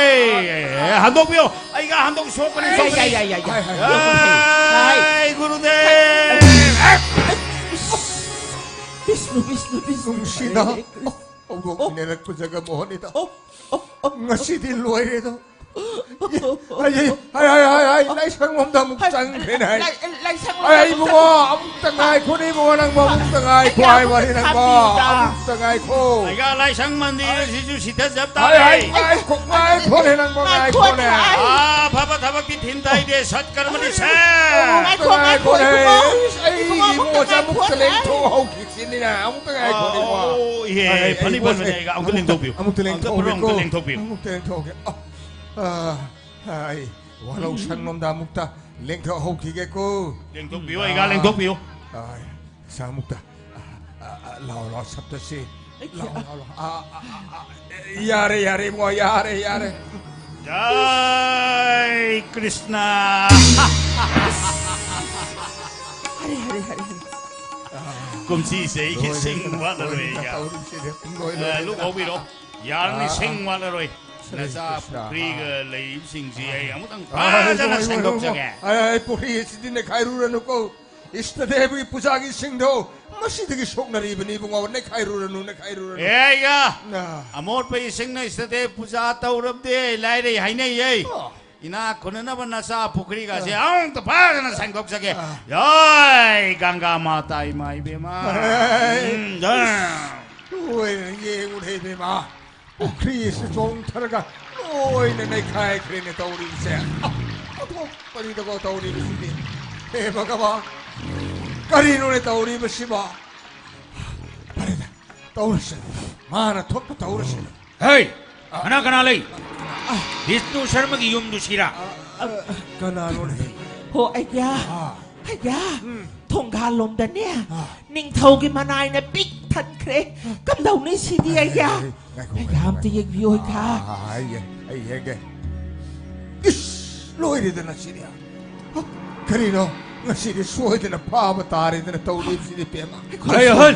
ꯑꯦ, ꯍꯟꯗꯣꯛꯄꯤꯌꯣ꯫ ꯑꯩ ꯑꯩꯒ ꯍꯟꯗꯣꯛ ꯁꯣꯛꯄꯅꯤ, ꯑꯥꯏ, ꯁꯣꯛꯄꯅꯤ꯫ ꯑꯥꯏ, ꯑꯥꯏ, ꯑꯥꯏ, ꯑꯥꯏ, ꯑꯥꯏ, ꯌꯥꯝ ꯐꯩ꯫ ꯑꯥꯏ, ꯒꯨꯔꯨꯗꯦꯕ꯫ ꯕꯤꯁꯅꯨ, ꯕꯤꯁꯅꯨ, ꯕꯤꯁꯅꯨ꯫ ꯅꯨꯡꯁꯤꯅ꯫ ꯍꯔꯦ ꯀ꯭ꯔꯤꯁꯅ꯫ ꯍꯧꯗꯣꯛꯃꯤꯟꯅꯔꯛꯄ ꯖꯒꯃꯣꯍꯟꯅꯤꯗ꯫ ꯑꯣ, ꯑꯣ, ꯑꯣ꯫ ꯉꯁꯤꯗꯤ ꯂꯣꯏꯔꯦꯗꯣ꯫ ꯑꯣ, ꯑꯣ, ꯑꯣ꯫ ꯑꯩ, ꯑꯩ, ꯑꯩ, ꯑꯩ, ꯑꯩ, ꯑꯩ, ꯂꯥꯏꯁꯪꯂꯣꯝꯗ ꯑꯃꯨꯛ ꯍꯥꯏ, ꯆꯪꯈ꯭ꯔꯦꯅꯦ, ꯑꯩ꯫ ꯂꯥꯏ-, ꯂꯥꯏꯁꯪꯂꯣꯝꯗ ꯑꯩ, ꯑꯃꯨꯛ ꯏꯕꯨꯡꯉꯣ, ꯆꯪ-, ꯑꯃꯨꯛꯇ ꯉꯥꯏꯈꯣꯅꯦ, ꯏꯕꯨꯡꯉꯣ, ꯅꯪꯕꯨ ꯑꯃꯨꯛꯇ ꯉꯥꯏꯈꯣ ꯑꯩ ꯍꯥꯏꯕꯅꯤ, ꯅꯪꯕꯣ꯫ ꯊꯥꯕꯤꯌꯨꯗ꯫ ꯑꯃꯨꯛꯇ ꯉꯥꯏꯈꯣ꯫ ꯑꯩꯒ ꯂꯥꯏꯁꯪ ꯃꯟꯗꯤꯔ ꯑꯁꯤꯁꯨ ꯁꯤꯊꯖꯕ ꯍꯥꯏ, ꯇꯥꯔꯦ꯫ ꯍꯥꯏ, ꯉꯥꯏꯈꯣ, ꯉꯥꯏꯈꯣꯅꯦ, ꯅꯪꯕꯣ, ꯉꯥꯏꯈꯣꯅꯦ, ꯉꯥꯏꯈꯣꯅꯦ꯫ ꯑꯥ, ꯑꯐꯕ ꯊꯕꯛꯇꯤ ꯊꯤꯟ ꯇꯥꯏꯗꯦ, ꯁꯠꯀꯔꯃꯅꯤ ꯁꯦ꯫ ꯑꯣ, ꯉꯥꯏꯈꯣ, ꯉꯥꯏꯈꯣ, ꯉꯥꯏꯈꯣꯅꯦ꯫ ꯏꯕꯨꯡꯉꯣ꯫ ꯑꯩ ꯏꯕꯨꯡꯉꯣ, ꯑꯃꯨꯛꯇ ꯏꯃꯣꯠꯁꯦ ꯑꯃꯨꯛꯇ ꯉꯥꯏꯈꯣꯅꯦ꯫ ꯂꯦꯡꯊꯣꯛꯍꯧꯈꯤꯁꯤꯅꯤꯅꯦ, ꯑꯃꯨꯛꯇ ꯉꯥꯏꯈꯣꯅꯦ, ꯏꯕꯨꯡꯉꯣ꯫ ꯑꯣ, ꯏꯍꯦ, ꯑꯩ, ꯐꯅꯤ, ꯑꯩ ꯐꯅꯤ, ꯐꯅꯤ, ꯑꯩꯒ ꯑꯃꯨꯛꯇ ꯑꯃꯨꯛꯇ, ꯂꯦꯡꯊꯣꯛꯄꯤꯌꯨ꯫ ꯑꯃꯨꯛꯇ ꯑꯃꯨꯛꯇ ꯂꯦꯡꯊꯣꯛꯍꯧꯒꯦꯀꯣ꯫ ꯑꯃꯨꯛꯇ ꯂꯦꯡꯊꯣꯛꯍꯧꯒꯦ꯫ ꯑ, ꯑ, ꯑꯩ ꯋꯥꯂꯧ ꯁꯪꯂꯣꯝꯗ ꯑꯃꯨꯛꯇ ꯂꯦꯡꯊꯣꯛꯍꯧꯈꯤꯒꯦꯀꯣ꯫ ꯂꯦꯡꯊꯣꯛꯄꯤꯌꯨ, ꯑꯩꯒ ꯑ, ꯂꯦꯡꯊꯣꯛꯄꯤꯌꯨ꯫ ꯑ, ꯁꯥꯃꯨꯛꯇ꯫ ꯑ, ꯑ, ꯑ, ꯂꯥꯎ, ꯂꯥꯎ, ꯁꯞꯇꯁꯤ꯫ ꯑꯩ ꯂꯥꯎ, ꯂꯥꯎ, ꯂꯥꯎ꯫ ꯑ, ꯑ, ꯑ, ꯑ, ꯑ, ꯌꯥꯔꯦ, ꯌꯥꯔꯦ, ꯏꯕꯨꯡꯉꯣ, ꯌꯥꯔꯦ, ꯌꯥꯔꯦ꯫ ꯖꯥꯏ ꯀ꯭ꯔꯤꯁꯅ꯫ ꯍꯔꯦ, ꯍꯔꯦ, ꯍꯔꯦ, ꯍꯔꯦ꯫ ꯀꯨꯝꯁꯤꯁꯦ ꯑꯩꯒꯤ ꯂꯣꯏꯔꯦ, ꯁꯤꯡ ꯋꯥꯠꯂꯔꯣꯏ, ꯂꯣꯏꯔꯦ, ꯌꯥ꯫ ꯇꯧꯔꯤꯁꯤꯗꯤ꯫ ꯂꯣꯏ, ꯑ, ꯂꯣꯏꯔꯦ꯫ ꯂꯨꯞ ꯍꯧꯕꯤꯔꯣ꯫ ꯌꯥꯔꯅꯤ, ꯑꯥ꯫ ꯁꯤꯡ ꯋꯥꯠꯂꯔꯣꯏ꯫ ꯁ꯭ꯔꯤ ꯅꯆꯥ ꯀ꯭ꯔꯤꯁꯅ꯫ ꯄꯨꯈ꯭ꯔꯤꯒ ꯂꯩꯕꯁꯤꯡꯁꯤ ꯑꯩ ꯑꯃꯨꯛꯇꯪ ꯑꯥ, ꯐꯖꯅ ꯏꯕꯨꯡꯉꯣ, ꯏꯕꯨꯡꯉꯣ, ꯁꯦꯡꯗꯣꯛꯆꯒꯦ꯫ ꯑꯥ, ꯑꯩ ꯄꯨꯈ꯭ꯔꯤ ꯑꯁꯤꯗꯤ ꯅꯩꯈꯥꯏꯔꯨꯔꯅꯨꯀꯣ꯫ ꯏꯁꯇ ꯗꯦꯕꯒꯤ ꯄꯨꯖꯥꯒꯤ ꯏꯁꯤꯡꯗꯣ ꯃꯁꯤꯗꯒꯤ ꯁꯣꯛꯅꯔꯤꯕꯅꯤ, ꯏꯕꯨꯡꯉꯣ꯫ ꯅꯩꯈꯥꯏꯔꯨꯔꯅꯨ, ꯅꯩꯈꯥꯏꯔꯨꯔꯅꯨ꯫ ꯑꯦ, ꯑꯩꯒ ꯑꯥ꯫ ꯑꯃꯣꯠꯄ ꯏꯁꯤꯡꯅ ꯏꯁꯇ ꯗꯦꯕ ꯄꯨꯖꯥ ꯇꯧꯔꯕꯗꯤ ꯂꯥꯏꯔꯩ ꯍꯥꯏꯅꯩꯌꯦ꯫ ꯑꯥ꯫ ꯏꯅꯥꯛ ꯈꯨꯟꯅꯅꯕ ꯅꯆꯥ ꯄꯨꯈ꯭ꯔꯤꯒꯁꯦ ꯑꯥ꯫ ꯑꯃꯨꯛꯇ ꯐꯖꯅ ꯁꯦꯡꯗꯣꯛꯆꯒꯦ꯫ ꯑꯥ꯫ ꯌꯥꯏ, ꯒꯪꯒꯥ ꯃꯥꯇꯥ ꯏꯃꯥ ꯏꯕꯦꯝꯃ꯫ ꯑꯥ꯫ ꯎꯝ, ꯖꯥꯏ꯫ ꯂꯣꯏꯅ ꯌꯦꯡꯉꯨꯅꯦ, ꯏꯕꯦꯝꯃ꯫ ꯄꯨꯈ꯭ꯔꯤ ꯑꯁꯤ ꯆꯣꯡꯊꯔꯒ ꯂꯣꯏꯅ ꯅꯩꯈꯥꯏꯈ꯭ꯔꯦꯅꯦ ꯇꯧꯔꯤꯕꯁꯦ꯫ ꯑꯣꯟꯊꯣꯛꯄꯅꯤꯗꯀꯣ ꯇꯧꯔꯤꯕꯁꯤꯗꯤ꯫ ꯍꯦ ꯚꯒꯕꯥꯟ, ꯀꯔꯤꯅꯣꯅꯦ ꯇꯧꯔꯤꯕꯁꯤꯕꯣ? ꯐꯔꯦꯗ, ꯇꯧꯔꯁꯅꯨ꯫ ꯃꯥꯅ ꯊꯣꯛꯄ ꯇꯧꯔꯁꯅꯨ꯫ ꯍꯦ! ꯀꯅꯥ ꯀꯅꯥ ꯂꯩ? ꯕꯤꯁꯅꯨ ꯁꯔꯃꯒꯤ ꯌꯨꯝꯗꯨ ꯁꯤꯔꯥ? ꯀꯅꯥꯅꯣꯅꯦ? ꯍꯣ, ꯑꯩꯒ꯭ꯌꯥ꯫ ꯑꯥ꯫ ꯑꯩꯒ꯭ꯌꯥ, ꯎꯝ꯫ ꯊꯣꯡꯒꯥꯜꯂꯣꯝꯗꯅꯦ, ꯑꯥ꯫ ꯅꯤꯡꯊꯧꯒꯤ ꯃꯅꯥꯏꯅ ꯄꯤꯛ ꯊꯟꯈ꯭ꯔꯦ꯫ ꯀꯝꯗꯧꯅꯤ ꯁꯤꯗꯤ, ꯑꯩꯒ꯭ꯌꯥ? ꯑꯦ, ꯉꯥꯏꯈꯣ, ꯑꯩꯒ꯭ꯌꯥ, ꯉꯥꯏꯈꯣ, ꯑꯝꯇ ꯉꯥꯏꯈꯣ꯫ ꯌꯦꯡꯕꯤꯌꯣ, ꯑꯩꯒ꯭ꯌꯥ꯫ ꯑꯥ, ꯑꯩ ꯌꯦꯡ-, ꯑꯩ ꯌꯦꯡꯒꯦ꯫ ꯏꯁ, ꯂꯣꯏꯔꯦꯗꯅ ꯁꯤꯗꯤ꯫ ꯀꯔꯤꯅꯣ? ꯉꯁꯤꯗꯤ ꯁꯣꯏꯗꯅ ꯐꯥꯕ ꯇꯥꯔꯦꯗꯅ ꯇꯧꯔꯤꯕꯁꯤꯗꯤ, ꯄꯦꯝꯃ꯫ ꯑꯩꯈꯣꯏ ꯍꯩ, ꯁꯣꯏ- ꯍꯩ!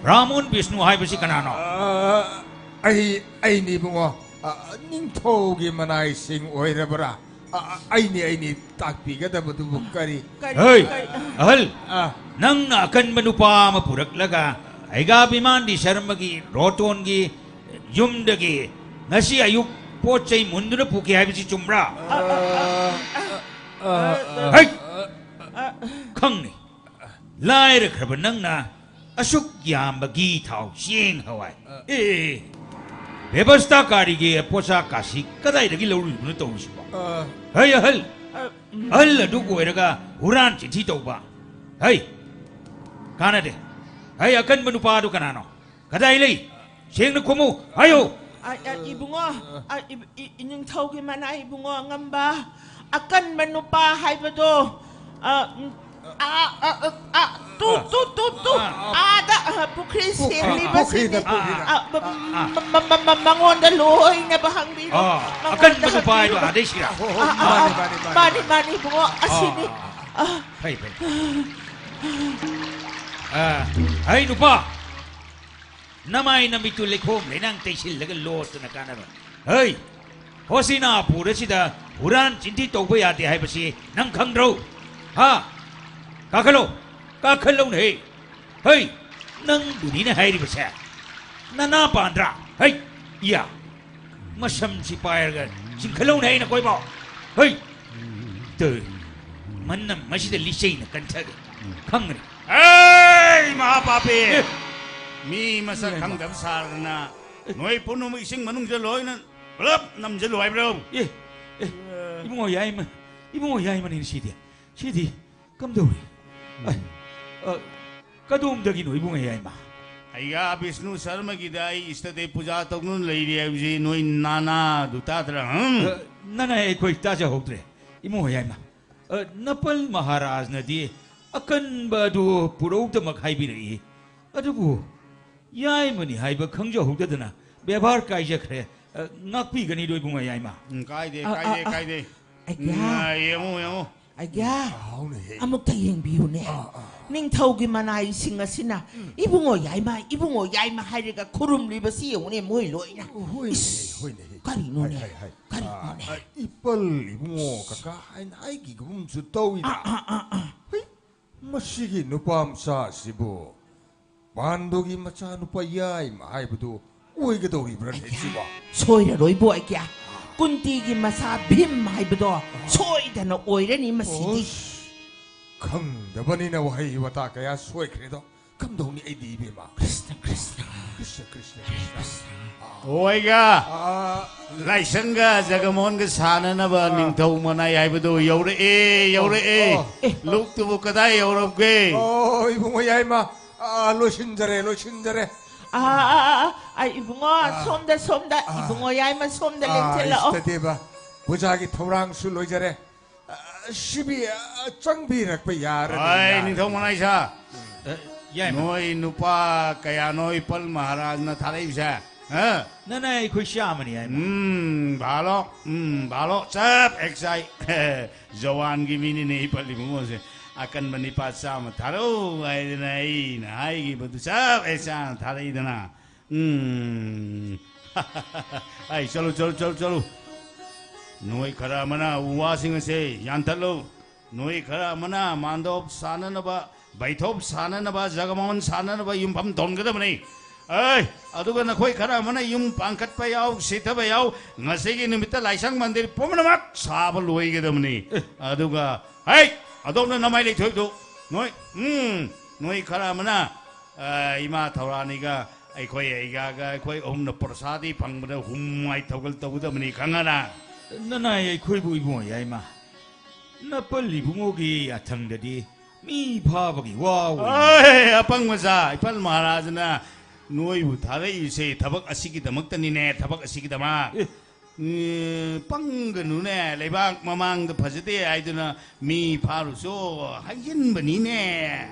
ꯔꯥꯃꯨꯟ ꯕꯤꯁꯅꯨ ꯍꯥꯏꯕꯁꯤ ꯀꯅꯥꯅꯣ? ꯑꯥ, ꯑꯩ, ꯑꯩꯅꯤ, ꯏꯕꯨꯡꯉꯣ꯫ ꯑ, ꯅꯤꯡꯊꯧꯒꯤ ꯃꯅꯥꯏꯁꯤꯡ ꯑꯣꯏꯔꯕ꯭ꯔꯥ? ꯑ, ꯑ, ꯑꯩꯅꯤ, ꯑꯩꯅꯤ ꯇꯥꯛꯄꯤꯒꯗꯕꯗꯨꯕꯨ ꯀꯔꯤ? ꯀꯔꯤ, ꯍꯩ! ꯀꯔꯤ? ꯑꯍꯜ! ꯑ, ꯅꯪꯅ ꯑꯀꯟꯕ ꯅꯨꯄꯥ ꯑꯃ ꯄꯨꯔꯛꯂꯒ ꯍꯩꯒꯥ ꯕꯤꯃꯥꯟꯗꯤ ꯁꯔꯃꯒꯤ ꯔꯣꯇꯣꯟꯒꯤ ꯌꯨꯝꯗꯒꯤ ꯉꯁꯤ ꯑꯌꯨꯛ ꯄꯣꯠ ꯆꯩ ꯃꯨꯟꯗꯨꯅ ꯄꯨꯈꯤ ꯍꯥꯏꯕꯁꯤ ꯆꯨꯝꯕ꯭ꯔꯥ? ꯑ, ꯑ, ꯑ, ꯑ, ꯍꯩ! ꯈꯪꯅꯤ꯫ ꯂꯥꯏꯔꯈ꯭ꯔꯕ ꯅꯪꯅ ꯑꯁꯨꯛ ꯌꯥꯝꯕ ꯘꯤ, ꯊꯥꯎ, ꯆꯦꯡ, ꯍꯋꯥꯏ, ꯑꯦ, ꯑꯦ, ꯑꯦ, ꯕꯦꯕꯁꯇꯥꯀꯥꯔꯤꯒꯤ ꯄꯣꯠꯁꯥꯛ ꯀꯥꯁꯤ ꯀꯗꯥꯏꯗꯒꯤ ꯂꯧꯔꯨꯔꯤꯕꯅꯣ ꯇꯧꯔꯤꯁꯤꯕꯣ? ꯑ, ꯍꯩ ꯑꯍꯜ! ꯑ, ꯎꯝ꯫ ꯑꯍꯜ ꯑꯗꯨ ꯑꯣꯏꯔꯒ ꯍꯨꯔꯥꯟ ꯆꯤꯟꯊꯤ ꯇꯧꯕ? ꯍꯩ! ꯀꯥꯟꯅꯗꯦ꯫ ꯍꯩ, ꯑꯀꯟꯕ ꯅꯨꯄꯥꯗꯨ ꯀꯅꯥꯅꯣ? ꯀꯗꯥꯏ ꯂꯩ? ꯁꯦꯡꯅ ꯈꯨꯝꯃꯨ, ꯍꯥꯏꯌꯨ꯫ ꯑ, ꯑ, ꯏꯕꯨꯡꯉꯣ, ꯑ, ꯏꯕ-, ꯏ-, ꯏ-, ꯅꯤꯡꯊꯧꯒꯤ ꯃꯅꯥꯏ ꯏꯕꯨꯡꯉꯣ ꯑꯉꯝꯕ, ꯑꯀꯟꯕ ꯅꯨꯄꯥ ꯍꯥꯏꯕꯗꯣ, ꯑ, ꯎꯝ, ꯑ, ꯑ, ꯑ, ꯑ, ꯇꯨ, ꯇꯨ, ꯇꯨ, ꯇꯨ, ꯑꯥꯗ, ꯑ, ꯄꯨꯈ꯭ꯔꯤ ꯁꯦꯡꯂꯤꯕꯁꯤꯡꯅꯤ꯫ ꯄꯨꯈ꯭ꯔꯤꯗ, ꯄꯨꯈ꯭ꯔꯤꯗ꯫ ꯑ, ꯃ-, ꯃ-, ꯃ-, ꯃ-, ꯃꯉꯣꯟꯗ ꯂꯣꯏꯅꯕ ꯍꯪꯕꯤꯔꯣ꯫ ꯑꯥ, ꯃꯉꯣꯟꯗ ꯑꯀꯟꯕ ꯅꯨꯄꯥ ꯍꯥꯏꯗꯣ ꯍꯪꯕꯤꯔꯣ꯫ ꯑꯥꯗꯩꯁꯤꯔꯥ? ꯑꯣ, ꯑꯣ, ꯑꯥ, ꯑꯥ, ꯃꯥꯅꯤ, ꯑꯥ, ꯃꯥꯅꯤ, ꯃꯥꯅꯤ, ꯃꯥꯅꯤ꯫ ꯃꯥꯅꯤ, ꯏꯕꯨꯡꯉꯣ, ꯑꯁꯤꯅꯤ꯫ ꯑꯥ, ꯑꯥ, ꯐꯩ, ꯐꯩ꯫ ꯑꯥ, ꯍꯩ, ꯅꯨꯄꯥ, ꯅꯃꯥꯏ ꯅꯃꯤꯠꯇꯨ ꯂꯩꯈꯣꯝ ꯂꯩꯅꯥꯡ ꯇꯩꯁꯤꯜꯂꯒ ꯂꯣꯠꯇꯨꯅ ꯀꯥꯟꯅꯔꯣꯏ꯫ ꯍꯩ, ꯍꯣꯁꯤꯅꯥꯄꯨꯔ ꯑꯁꯤꯗ ꯍꯨꯔꯥꯟ ꯆꯤꯟꯊꯤ ꯇꯧꯕ ꯌꯥꯗꯦ ꯍꯥꯏꯕꯁꯤ ꯅꯪ ꯈꯪꯗ꯭ꯔꯣ? ꯍꯥ? ꯀꯥꯈꯠꯂꯣ, ꯀꯥꯈꯠꯂꯧꯅꯦ꯫ ꯍꯩ, ꯅꯪꯕꯨꯅꯤꯅꯦ ꯍꯥꯏꯔꯤꯕꯁꯦ꯫ ꯅꯅꯥ ꯄꯥꯟꯗ꯭ꯔꯥ? ꯍꯩ, ꯏꯌꯥ꯫ ꯃꯁꯝꯁꯤ ꯄꯥꯏꯔꯒ ꯆꯤꯡꯈꯠꯂꯧꯅꯦ ꯑꯩꯅ ꯀꯣꯏꯕꯥꯎ꯫ ꯍꯩ! ꯇꯧ꯫ ꯃꯅꯝ ꯑꯁꯤꯗ ꯂꯤꯆꯩꯅ ꯀꯟꯊꯒꯦ꯫ ꯈꯪꯒꯅꯤ꯫ ꯑꯩ, ꯃꯍꯥꯄꯥꯄꯤ! ꯑꯦ! ꯃꯤ ꯃꯁꯛ ꯏꯃꯥꯏꯃ꯫ ꯈꯪꯗꯕ ꯁꯥꯗꯅ ꯑꯦ! ꯅꯣꯏ ꯄꯨꯝꯅꯃꯛ ꯏꯁꯤꯡ ꯃꯅꯨꯡꯗ ꯂꯣꯏꯅ ꯄꯨꯂꯞ ꯅꯝꯁꯤꯜꯂꯨ ꯍꯥꯏꯕ꯭ꯔꯣ? ꯑꯦ! ꯑꯦ! ꯏꯕꯨꯡꯉꯣ ꯌꯥꯏꯃ, ꯏꯕꯨꯡꯉꯣ ꯌꯥꯏꯃꯅꯤꯅꯦ ꯁꯤꯗꯤ꯫ ꯁꯤꯗꯤ ꯀꯝꯗꯧꯔꯤ? ꯑꯩ, ꯑ, ꯀꯗꯣꯝꯗꯒꯤꯅꯣ ꯏꯕꯨꯡꯉꯣ ꯌꯥꯏꯃ? ꯑꯩꯒ ꯕꯤꯁꯅꯨ ꯁꯔꯃꯒꯤꯗ ꯑꯩ ꯏꯁꯇꯗꯦ ꯄꯨꯖꯥ ꯇꯧꯗꯨꯅ ꯂꯩꯔꯤ ꯍꯥꯏꯕꯁꯤ ꯅꯣꯏ ꯅꯥꯅꯥꯗꯨ ꯇꯥꯗ꯭ꯔꯥ? ꯍꯝ? ꯑ, ꯅꯅꯥꯏ ꯑꯩꯈꯣꯏ ꯇꯥꯖꯍꯧꯗ꯭ꯔꯦ, ꯏꯕꯨꯡꯉꯣ ꯌꯥꯏꯃ꯫ ꯑ, ꯅꯄꯜ ꯃꯍꯥꯔꯥꯖꯅꯗꯤ ꯑꯀꯟꯕ ꯑꯗꯨ ꯄꯨꯔꯧꯗꯃꯛ ꯍꯥꯏꯕꯤꯔꯛꯏ꯫ ꯑꯗꯨꯕꯨ ꯌꯥꯏꯃꯅꯤ ꯍꯥꯏꯕ ꯈꯪꯖꯍꯧꯗꯗꯅ ꯕꯦꯕꯥꯔ ꯀꯥꯏꯖꯈ꯭ꯔꯦ꯫ ꯑ, ꯉꯥꯛꯄꯤꯒꯅꯤꯗꯣ ꯏꯕꯨꯡꯉꯣ ꯌꯥꯏꯃ꯫ ꯎꯝ, ꯀꯥꯏꯗꯦ, ꯑ, ꯀꯥꯏꯗꯦ, ꯑ, ꯑ, ꯀꯥꯏꯗꯦ꯫ ꯑꯩꯌꯥ꯫ ꯎꯝ, ꯑ, ꯌꯦꯡꯉꯨ, ꯌꯦꯡꯉꯨ꯫ ꯑꯩꯒ꯭ꯌꯥ, ꯍꯥꯎꯅꯦꯍꯦ꯫ ꯑꯃꯨꯛꯇ ꯌꯦꯡꯕꯤꯌꯨꯅꯦ꯫ ꯑꯥ, ꯑꯥ꯫ ꯅꯤꯡꯊꯧꯒꯤ ꯃꯅꯥꯏꯁꯤꯡ ꯑꯁꯤꯅ, "ꯏꯕꯨꯡꯉꯣ ꯌꯥꯏꯃ, ꯏꯕꯨꯡꯉꯣ ꯌꯥꯏꯃ" ꯍꯥꯏꯔꯒ ꯈꯨꯔꯨꯝꯂꯤꯕꯁꯤ ꯌꯦꯡꯉꯨꯅꯦ, ꯃꯣꯏ ꯂꯣꯏꯅ꯫ ꯍꯣꯏꯅꯦ, ꯏꯁ, ꯍꯣꯏꯅꯦ꯫ ꯀꯔꯤꯅꯣꯅꯦ? ꯍꯥꯏ, ꯍꯥꯏ, ꯍꯥꯏ꯫ ꯀꯔꯤꯅꯣꯅꯦ? ꯑꯥ, ꯑꯥ, ꯏꯄꯜ ꯏꯕꯨꯡꯉꯣ ꯀꯀꯥ ꯍꯥꯏꯅ ꯍꯥꯏꯈꯤꯒꯨꯝꯁꯨ ꯇꯧꯏꯗ꯫ ꯑꯥ, ꯑꯥ, ꯑꯥ, ꯑꯥ꯫ ꯍꯩ, ꯃꯁꯤꯒꯤ ꯅꯨꯄꯥ ꯃꯆꯥ ꯑꯁꯤꯕꯨ ꯄꯥꯟꯗꯨꯒꯤ ꯃꯆꯥꯅꯨꯄꯥ ꯌꯥꯏꯃ ꯍꯥꯏꯕꯗꯨ ꯑꯣꯏꯒꯗꯧꯔꯤꯕ꯭ꯔꯥꯅꯦ ꯑꯩꯒ꯭ꯌꯥ, ꯁꯤꯕꯣ? ꯁꯣꯏꯔꯔꯣꯏꯕꯣ ꯑꯩꯒ꯭ꯌꯥ꯫ ꯀꯨꯟꯇꯤꯒꯤ ꯃꯆꯥ ꯚꯤꯝ ꯍꯥꯏꯕꯗꯣ ꯁꯣꯏꯗꯅ ꯑꯣꯏꯔꯅꯤ ꯃꯁꯤꯗꯤ꯫ ꯑꯣꯁ, ꯈꯪꯗꯕꯅꯤꯅ ꯋꯥꯍꯩ ꯋꯥꯇꯥ ꯀꯌꯥ ꯁꯣꯏꯈ꯭ꯔꯦꯗꯣ꯫ ꯀꯝꯗꯧꯅꯤ ꯑꯩꯗꯤ ꯏꯕꯦꯝꯃ? ꯀ꯭ꯔꯤꯁꯅ, ꯀ꯭ꯔꯤꯁꯅ꯫ ꯀ꯭ꯔꯤꯁꯅ, ꯀ꯭ꯔꯤꯁꯅ, ꯀ꯭ꯔꯤꯁꯅ꯫ ꯑꯣꯏꯒ꯫ ꯑꯥ꯫ ꯂꯥꯏꯁꯪꯒ ꯖꯒꯃꯣꯍꯟꯒ ꯁꯥꯟꯅꯅꯕ ꯑꯥ꯫ ꯅꯤꯡꯊꯧ ꯃꯅꯥꯏ ꯍꯥꯏꯕꯗꯨ ꯌꯧꯔꯛꯑꯦ, ꯌꯧꯔꯛꯑꯦ꯫ ꯑꯣ꯫ ꯑꯦ꯫ ꯂꯣꯛꯇꯨꯕꯨ ꯀꯗꯥꯏ ꯌꯧꯔꯕꯒꯦ? ꯑꯣ, ꯏꯕꯨꯡꯉꯣ ꯌꯥꯏꯃ, ꯑꯥ, ꯂꯣꯏꯁꯤꯟꯖꯔꯦ, ꯂꯣꯏꯁꯤꯟꯖꯔꯦ꯫ ꯑꯥ, ꯑꯥ, ꯑꯥ, ꯑꯥ, ꯏꯕꯨꯡꯉꯣ, ꯑꯥ꯫ ꯁꯣꯝꯗ, ꯁꯣꯝꯗ, ꯑꯥ꯫ ꯏꯕꯨꯡꯉꯣ ꯌꯥꯏꯃ, ꯁꯣꯝꯗ ꯑꯥ, ꯂꯦꯡꯁꯤꯜꯂꯛꯑꯣ꯫ ꯏꯁꯇꯗꯦꯕ, ꯄꯨꯖꯥꯒꯤ ꯊꯧꯔꯥꯡꯁꯨ ꯂꯣꯏꯖꯔꯦ꯫ ꯑꯥ, ꯁꯤꯕꯤ, ꯑꯥ, ꯆꯪꯕꯤꯔꯛꯄ ꯌꯥꯔꯅꯤ, ꯍꯣꯏ, ꯌꯥꯔꯅꯤ꯫ ꯅꯤꯡꯊꯧ ꯃꯅꯥꯏꯁꯥ꯫ ꯑꯦ, ꯌꯥꯏꯃ꯫ ꯅꯣꯏ ꯅꯨꯄꯥ ꯀꯌꯥꯅꯣ ꯏꯄꯜ ꯃꯍꯥꯔꯥꯖꯅ ꯊꯥꯔꯛꯏꯕꯁꯦ? ꯍꯥ? ꯅꯅꯥꯏ ꯑꯩꯈꯣꯏ ꯆꯥꯝꯃꯅꯤ, ꯌꯥꯏꯃ꯫ ꯎꯝ, ꯚꯥꯂꯣ, ꯎꯝ, ꯚꯥꯂꯣ, ꯆꯞ ꯍꯦꯛ ꯆꯥꯏ꯫ ꯖꯋꯥꯟꯒꯤ ꯃꯤꯅꯤꯅꯦ ꯏꯄꯜ ꯏꯕꯨꯡꯉꯣꯁꯦ꯫ ꯑꯀꯟꯕ ꯅꯤꯄꯥ ꯆꯥꯝꯃ ꯊꯥꯔꯛꯎ ꯍꯥꯏꯗꯅ ꯑꯩꯅ ꯍꯥꯏꯈꯤꯕꯗꯨ ꯆꯞ ꯍꯦꯛ ꯆꯥꯅ ꯊꯥꯔꯛꯏꯗꯅ꯫ ꯎꯝ꯫ ꯑꯩ, ꯆꯠꯂꯨ, ꯆꯠꯂꯨ, ꯆꯠꯂꯨ, ꯆꯠꯂꯨ꯫ ꯅꯣꯏ ꯈꯔ ꯑꯃꯅ ꯎ ꯋꯥꯁꯤꯡ ꯑꯁꯦ ꯌꯥꯟꯊꯠꯂꯨ꯫ ꯅꯣꯏ ꯈꯔ ꯑꯃꯅ ꯃꯥꯟꯗꯣꯞ ꯁꯥꯟꯅꯅꯕ, ꯕꯩꯊꯣꯞ ꯁꯥꯟꯅꯅꯕ, ꯖꯒꯃꯣꯍꯟ ꯁꯥꯟꯅꯅꯕ ꯌꯨꯝꯐꯝ ꯊꯣꯟꯒꯗꯕꯅꯤ꯫ ꯑꯦ, ꯑꯗꯨꯒ ꯅꯈꯣꯏ ꯈꯔ ꯑꯃꯅ ꯌꯨꯝ ꯄꯥꯟꯈꯠꯄ ꯌꯥꯎ, ꯁꯤꯊꯕ ꯌꯥꯎ, ꯉꯁꯤꯒꯤ ꯅꯨꯃꯤꯠꯇ ꯂꯥꯏꯁꯪ ꯃꯟꯗꯤꯔ ꯄꯨꯝꯅꯃꯛ ꯁꯥꯕ ꯂꯣꯏꯒꯗꯕꯅꯤ꯫ ꯑꯦ꯫ ꯑꯗꯨꯒ, ꯍꯩ, ꯑꯗꯣꯝꯅ ꯅꯃꯥꯏ ꯂꯩꯊꯣꯛꯏꯗꯨ, ꯅꯣꯏ, ꯎꯝ, ꯅꯣꯏ ꯈꯔ ꯑꯃꯅ ꯑ, ꯏꯃꯥ ꯊꯧꯔꯥꯅꯤꯒ ꯑꯩꯈꯣꯏ ꯑꯩꯒꯥꯒ ꯑꯩꯈꯣꯏ ꯑꯍꯨꯝꯅ ꯄ꯭ꯔꯁꯥꯗꯤ ꯐꯪꯕꯗ ꯍꯨꯝ ꯃꯥꯏ ꯊꯧꯒꯜ ꯇꯧꯒꯗꯕꯅꯤ, ꯈꯪꯉꯔꯥ? ꯅꯅꯥꯏ ꯑꯩꯈꯣꯏꯕꯨ ꯏꯕꯨꯡꯉꯣ ꯌꯥꯏꯃ, ꯅꯄꯜ ꯏꯕꯨꯡꯉꯣꯒꯤ ꯌꯥꯊꯪꯗꯗꯤ ꯃꯤ ꯐꯥꯕꯒꯤ ꯋꯥ ꯑꯣꯏꯅ ꯑꯣꯏ, ꯑꯄꯪ ꯃꯆꯥ, ꯏꯄꯜ ꯃꯍꯥꯔꯥꯖꯅ ꯅꯣꯏꯕꯨ ꯊꯥꯔꯛꯏꯁꯦ ꯊꯕꯛ ꯑꯁꯤꯒꯤꯗꯃꯛꯇꯅꯤꯅꯦ, ꯊꯕꯛ ꯑꯁꯤꯒꯤꯗꯃꯛ꯫ ꯑꯦ, ꯎꯝ, ꯄꯪꯒꯅꯨꯅꯦ, ꯂꯩꯕꯥꯛ ꯃꯃꯥꯡꯗ ꯐꯖꯗꯦ ꯍꯥꯏꯗꯨꯅ ꯃꯤ ꯐꯥꯔꯨꯁꯨ ꯍꯥꯏꯖꯤꯟꯕꯅꯤꯅꯦ꯫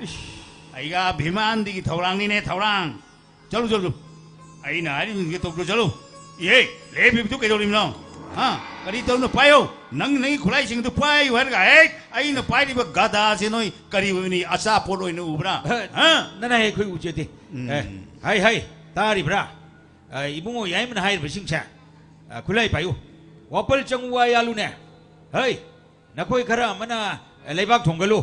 ꯏꯁ꯫ ꯑꯩꯒ ꯚꯤꯃꯥꯟꯗꯒꯤ ꯊꯧꯔꯥꯡꯅꯤꯅꯦ, ꯊꯧꯔꯥꯡ꯫ ꯆꯠꯂꯨ, ꯆꯠꯂꯨ꯫ ꯑꯩꯅ ꯍꯥꯏꯔꯤꯕꯁꯤꯡꯁꯦ ꯇꯧꯗ꯭ꯔꯣ, ꯆꯠꯂꯨ꯫ ꯏꯍꯦ, ꯂꯦꯞꯄꯤꯕꯗꯨ ꯀꯩꯗꯧꯔꯤꯕꯅꯣ? ꯍꯥ? ꯀꯔꯤ ꯇꯧꯅꯣ? ꯄꯥꯏꯌꯣ꯫ ꯅꯪ ꯅꯪꯒꯤ ꯈꯨꯠꯂꯥꯏꯁꯤꯡꯗꯨ ꯄꯥꯏꯌꯨ ꯍꯥꯏꯔꯒ, ꯍꯦꯛ ꯑꯩꯅ ꯄꯥꯏꯔꯤꯕ ꯒꯗꯥꯁꯦ ꯅꯣꯏ ꯀꯔꯤ ꯑꯣꯏꯅꯤ? ꯑꯆꯥꯄꯣꯠ ꯑꯣꯏꯅ ꯎꯕ꯭ꯔꯥ? ꯍ, ꯍꯥ? ꯅꯅꯥꯏ ꯑꯩꯈꯣꯏ ꯎꯖꯗꯦ꯫ ꯎꯝ꯫ ꯑꯦ, ꯍꯥꯏ, ꯍꯥꯏ, ꯇꯥꯔꯤꯕ꯭ꯔꯥ? ꯑ, ꯏꯕꯨꯡꯉꯣ ꯌꯥꯏꯃꯅ ꯍꯥꯏꯔꯤꯕꯁꯤꯡꯁꯦ, ꯑ, ꯈꯨꯠꯂꯥꯏ ꯄꯥꯏꯌꯨ꯫ ꯋꯥꯄꯜ ꯆꯪꯉꯨ ꯋꯥ ꯌꯥꯜꯂꯨꯅꯦ꯫ ꯍꯩ, ꯅꯈꯣꯏ ꯈꯔ ꯑꯃꯅ, ꯑ, ꯂꯩꯕꯥꯛ ꯊꯣꯡꯒꯠꯂꯨ꯫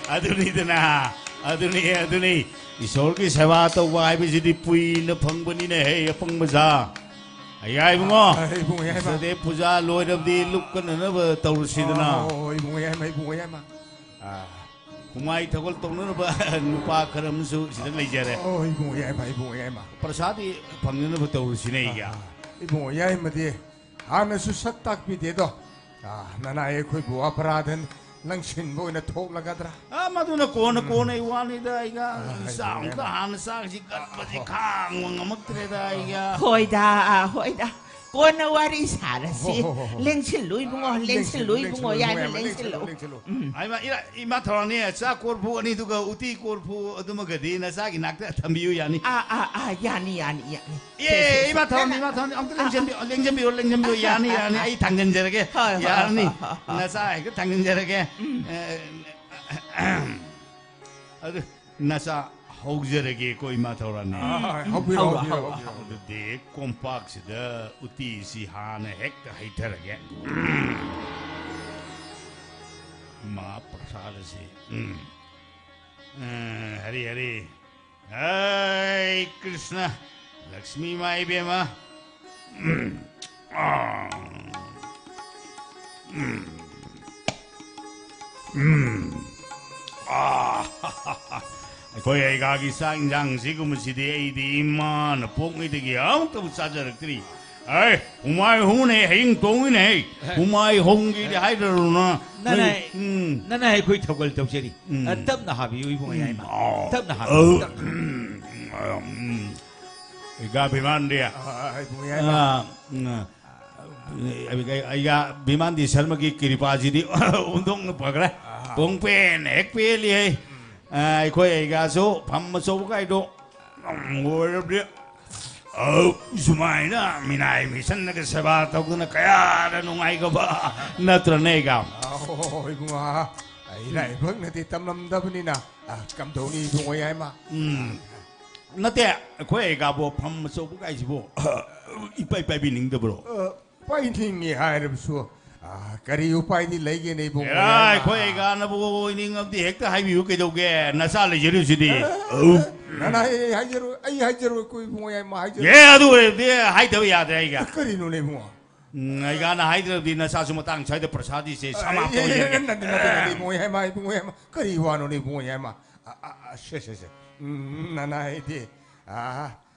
ꯑꯗꯨꯅꯤꯗꯅ, ꯑꯗꯨꯅꯤ, ꯑꯗꯨꯅꯤ꯫ ꯏꯁꯣꯔꯒꯤ ꯁꯦꯕꯥ ꯇꯧꯕ ꯍꯥꯏꯕꯁꯤꯗꯤ ꯄꯨꯏꯅ ꯐꯪꯕꯅꯤꯅꯦ, ꯍꯦ, ꯑꯄꯪꯕꯖꯥ꯫ ꯑꯌꯥ, ꯏꯕꯨꯡꯉꯣ꯫ ꯑ, ꯏꯕꯨꯡꯉꯣ, ꯌꯥꯏꯃ꯫ ꯁꯤꯗꯩ ꯄꯨꯖꯥ ꯂꯣꯏꯔꯕꯗꯤ ꯂꯨꯞꯀꯅꯅꯕ ꯇꯧꯔꯁꯤꯗꯅ꯫ ꯑꯣ, ꯏꯕꯨꯡꯉꯣ, ꯌꯥꯏꯃ, ꯏꯕꯨꯡꯉꯣ, ꯌꯥꯏꯃ꯫ ꯑ, ꯍꯨꯃꯥꯏ ꯊꯧꯒꯜ ꯇꯧꯅꯅꯕ ꯅꯨꯄꯥ ꯈꯔ ꯑꯃꯁꯨ ꯁꯤꯗ ꯂꯩꯖꯔꯦ꯫ ꯑꯣ, ꯏꯕꯨꯡꯉꯣ, ꯌꯥꯏꯃ, ꯏꯕꯨꯡꯉꯣ, ꯌꯥꯏꯃ꯫ ꯄ꯭ꯔꯁꯥꯗꯤ ꯐꯪꯅꯅꯕ ꯇꯧꯔꯁꯤꯅꯦ, ꯑꯩꯒ꯫ ꯑ, ꯏꯕꯨꯡꯉꯣ, ꯌꯥꯏꯃꯗꯤ ꯍꯥꯟꯅꯁꯨ ꯁꯛ ꯇꯥꯛꯄꯤꯗꯦꯗꯣ꯫ ꯑ, ꯅꯅꯥꯏ ꯑꯩꯈꯣꯏꯕꯨ ꯑꯄꯔꯥꯙ ꯂꯪꯁꯤꯟꯕ ꯑꯣꯏꯅ ꯊꯣꯛꯂꯒꯗ꯭ꯔꯥ? ꯑ, ꯃꯗꯨꯅ ꯀꯣꯟꯅ, ꯎꯝ꯫ ꯀꯣꯟꯅꯩ ꯋꯥꯅꯤꯗ, ꯑꯩꯒ꯫ ꯑ, ꯆꯥꯛ ꯑꯃꯨꯛꯇ ꯍꯥꯏꯕꯅꯦ꯫ ꯍꯥꯟꯅ ꯆꯥꯈꯤꯁꯤ, ꯀꯟꯕꯁꯤ ꯑ, ꯍꯣ꯫ ꯈꯥꯡꯕ ꯉꯝꯃꯛꯇ꯭ꯔꯦꯗ, ꯑꯩꯒ꯫ ꯍꯣꯏꯗ, ꯍꯣꯏꯗ꯫ ꯀꯣꯟꯅ ꯋꯥꯔꯤ ꯁꯥꯔꯁꯤ꯫ ꯍꯣ, ꯍꯣ, ꯍꯣ, ꯍꯣ꯫ ꯂꯦꯡꯁꯤꯜꯂꯨ, ꯏꯕꯨꯡꯉꯣ, ꯑ, ꯂꯦꯡꯁꯤꯜꯂꯨ, ꯂꯦꯡꯁꯤꯜꯂꯨ, ꯏꯕꯨꯡꯉꯣ, ꯂꯦꯡꯁꯤꯜꯂꯨ, ꯌꯥꯏꯃ, ꯏꯕꯨꯡꯉꯣ, ꯌꯥꯏꯃ, ꯂꯦꯡꯁꯤꯜꯂꯨ, ꯂꯦꯡꯁꯤꯜꯂꯨ꯫ ꯂꯦꯡꯁꯤꯜꯂꯨ꯫ ꯎꯝ꯫ ꯍꯥꯏꯃ, ꯏꯃꯥ, ꯏꯃꯥ ꯊꯧꯔꯥꯡꯅꯤ, ꯆꯥꯛ ꯀꯣꯔꯐꯨ ꯑꯅꯤꯗꯨꯒ ꯎꯇꯤ ꯀꯣꯔꯐꯨ ꯑꯗꯨꯃꯒꯗꯤ ꯅꯆꯥꯒꯤ ꯅꯥꯛꯇ ꯊꯝꯕꯤꯌꯨ, ꯌꯥꯅꯤ? ꯑꯥ, ꯑꯥ, ꯑꯥ, ꯌꯥꯅꯤ, ꯌꯥꯅꯤ, ꯌꯥꯅꯤ꯫ ꯁꯦ, ꯁꯦ, ꯑꯦ, ꯁꯦ꯫ ꯏꯃꯥ ꯊꯧꯔꯥꯡꯅꯤ, ꯅꯪ, ꯏꯃꯥ ꯊꯧꯔꯥꯡꯅꯤ, ꯑꯝꯇ ꯑꯥ, ꯑꯥ꯫ ꯂꯦꯡꯁꯤꯟꯕꯤꯌꯨ, ꯂꯦꯡꯁꯤꯟꯕꯤꯌꯨ, ꯂꯦꯡꯁꯤꯟꯕꯤꯌꯨ, ꯌꯥꯅꯤ, ꯑꯥ, ꯌꯥꯅꯤ, ꯑꯥ꯫ ꯑꯩ ꯊꯥꯡꯖꯤꯟꯖꯔꯒꯦ, ꯍꯣꯏ, ꯍꯣꯏ, ꯌꯥꯔꯅꯤ꯫ ꯍꯣꯏ, ꯍꯣꯏ, ꯍꯣꯏ, ꯍꯣꯏ꯫ ꯅꯆꯥ ꯍꯦꯛꯇ ꯊꯥꯡꯖꯤꯟꯖꯔꯒꯦ꯫ ꯎꯝ꯫ ꯑꯦ, ꯑꯗꯨ, ꯅꯆꯥ ꯍꯧꯖꯔꯒꯦꯀꯣ, ꯏꯃꯥ ꯊꯧꯔꯥꯡꯅꯤ꯫ ꯑꯥ, ꯍꯧꯕꯤꯔꯣ, ꯍꯧꯔꯣ, ꯍꯧꯕꯤꯔꯣ, ꯍꯧꯔꯣ, ꯍꯧꯕꯤꯔꯣ꯫ ꯍꯧꯔꯣ꯫ ꯑꯗꯨꯗꯤ ꯀꯣꯝꯄꯥꯛꯁꯤꯗ ꯎꯇꯤꯁꯤ ꯍꯥꯟꯅ ꯍꯦꯛꯇ ꯍꯩꯊꯔꯒꯦ꯫ ꯎꯝ꯫ ꯃꯥ ꯄ꯭ꯔꯁꯥꯗꯁꯤ꯫ ꯎꯝ꯫ ꯑ, ꯍꯔꯤ, ꯍꯔꯤ꯫ ꯍꯩ ꯀ꯭ꯔꯤꯁꯅ, ꯂꯛꯁꯃꯤ ꯏꯃꯥ ꯏꯕꯦꯝꯃ꯫ ꯎꯝ꯫ ꯑꯥ꯫ ꯎꯝ꯫ ꯎꯝ꯫ ꯑꯥ꯫ ꯑꯩꯈꯣꯏ ꯑꯩꯒꯥꯒꯤ ꯆꯥꯛ ꯏꯟꯖꯥꯡ ꯁꯤꯒꯨꯝꯕꯁꯤꯗꯤ ꯑꯩꯗꯤ ꯏꯃꯥꯅ ꯄꯣꯛꯉꯩꯗꯒꯤ ꯑꯃꯨꯛꯇꯕꯨ ꯆꯥꯖꯔꯛꯇ꯭ꯔꯤ꯫ ꯑꯦ, ꯍꯨꯃꯥꯏ ꯍꯧꯅꯦ, ꯍꯌꯦꯡ ꯇꯣꯡꯉꯤꯅꯦ꯫ ꯍꯨꯃꯥꯏ ꯍꯣꯡꯒꯦꯗꯤ ꯍꯥꯏꯗ꯭ꯔꯣ ꯅ-, ꯅꯅꯥꯏ, ꯅꯣꯏ, ꯎꯝ꯫ ꯅꯅꯥꯏ ꯑꯩꯈꯣꯏ ꯊꯧꯒꯜ ꯇꯧꯖꯔꯤ꯫ ꯎꯝ꯫ ꯑ, ꯇꯞꯅ ꯍꯥꯕꯤꯌꯨ, ꯏꯕꯨꯡꯉꯣ ꯌꯥꯏꯃ꯫ ꯎꯝ, ꯑꯥ, ꯇꯞꯅ ꯍꯥꯕꯤꯌꯨ, ꯎꯝ, ꯇꯞꯅ꯫ ꯎꯝ, ꯎꯝ, ꯎꯝ꯫ ꯑꯩꯒꯥ ꯕꯤꯃꯥꯟꯗꯤ꯫ ꯑ, ꯑ, ꯏꯕꯨꯡꯉꯣ ꯌꯥꯏꯃ꯫ ꯑ, ꯎꯝ꯫ ꯑꯩꯒ ꯕꯤꯃꯥꯟꯗꯤ ꯁꯔꯃꯒꯤ ꯀ꯭ꯔꯤꯄꯥꯁꯤꯗꯤ ꯑꯣꯟꯊꯣꯛꯅ ꯐꯈ꯭ꯔꯦ꯫ ꯑꯥ꯫ ꯄꯨꯡ ꯄꯦꯟ ꯍꯦꯛ ꯄꯦꯜꯂꯤ ꯍꯩ꯫ ꯎꯝ꯫ ꯑ, ꯑꯩꯈꯣꯏ ꯑꯩꯒꯥꯁꯨ ꯐꯝ ꯑꯆꯧꯕ ꯀꯥꯏꯗꯣ ꯑꯣꯏꯔꯕꯗꯤ, ꯑꯧ, ꯁꯨꯃꯥꯏꯅ ꯃꯤꯅꯥꯏ ꯃꯤꯁꯟꯅꯒ ꯁꯦꯕꯥ ꯇꯧꯗꯅ ꯀꯌꯥꯗ ꯅꯨꯡꯉꯥꯏꯒꯕ ꯅꯠꯇ꯭ꯔꯅꯦ, ꯑꯩꯒ? ꯑꯧ, ꯏꯕꯨꯡꯉꯣ, ꯑꯩ ꯂꯥꯏꯕꯛꯅꯗꯤ ꯇꯝꯂꯝꯗꯕꯅꯤꯅ, ꯑ, ꯀꯝꯗꯧꯅꯤ ꯏꯕꯨꯡꯉꯣ ꯌꯥꯏꯃ? ꯎꯝ꯫ ꯅꯠꯇꯦ, ꯑꯩꯈꯣꯏ ꯑꯩꯒꯥꯕꯨ ꯐꯝ ꯑꯆꯧꯕ ꯀꯥꯏꯁꯤꯕꯨ ꯏꯄꯥꯏ ꯄꯥꯏꯕꯤꯅꯤꯡꯗꯕ꯭ꯔꯣ? ꯑ, ꯄꯥꯏꯅꯤꯡꯉꯤ ꯍꯥꯏꯔꯕꯁꯨ, ꯑ, ꯀꯔꯤ ꯎꯄꯥꯏꯗꯤ ꯂꯩꯒꯦꯅꯦ ꯏꯕꯨꯡꯉꯣ ꯑꯦꯔꯥ, ꯌꯥꯏꯃ? ꯑꯩꯈꯣꯏ ꯑꯩꯒꯥꯅꯕꯨ ꯑꯣꯏꯅꯤꯡꯉꯕꯗꯤ ꯍꯦꯛꯇ ꯍꯥꯏꯕꯤꯌꯨ ꯀꯩꯗꯧꯒꯦ? ꯅꯆꯥ ꯂꯩꯖꯔꯤꯕꯁꯤꯗꯤ꯫ ꯑ, ꯑꯧ꯫ ꯅꯅꯥꯏ, ꯑꯩ ꯍꯥꯏꯖꯔꯣꯏ, ꯑꯩ ꯍꯥꯏꯖꯔꯣꯏ, ꯑꯩꯈꯣꯏ ꯏꯕꯨꯡꯉꯣ ꯌꯥꯏꯃ ꯍꯥꯏꯖꯔꯣꯏ꯫ ꯑꯦ, ꯑꯗꯨ ꯑꯣꯏꯔꯗꯤ ꯍꯥꯏꯗꯕ ꯌꯥꯗ꯭ꯔꯦ ꯑꯩꯒ꯫ ꯀꯔꯤꯅꯣꯅꯦ ꯏꯕꯨꯡꯉꯣ? ꯎꯝ, ꯑꯩꯒꯥꯅ ꯍꯥꯏꯗ꯭ꯔꯕꯗꯤ ꯅꯆꯥꯁꯨ ꯃꯇꯥꯡ ꯁ꯭ꯋꯥꯏꯗ ꯄ꯭ꯔꯁꯥꯗꯤꯁꯦ ꯁꯃꯥꯞꯇ ꯑꯦ, ꯑꯣꯏꯖꯔꯒꯦ꯫ ꯅꯠꯇꯦ, ꯅꯠꯇꯦ, ꯅꯠꯇꯦ, ꯏꯕꯨꯡꯉꯣ ꯌꯥꯏꯃ, ꯏꯕꯨꯡꯉꯣ ꯌꯥꯏꯃ꯫ ꯀꯔꯤ ꯋꯥꯅꯣꯅꯦ ꯏꯕꯨꯡꯉꯣ ꯌꯥꯏꯃ? ꯑ, ꯑ, ꯑ, ꯁꯦ, ꯁꯦ, ꯁꯦ꯫ ꯎꯝ, ꯅꯅꯥꯏꯗꯤ, ꯑ,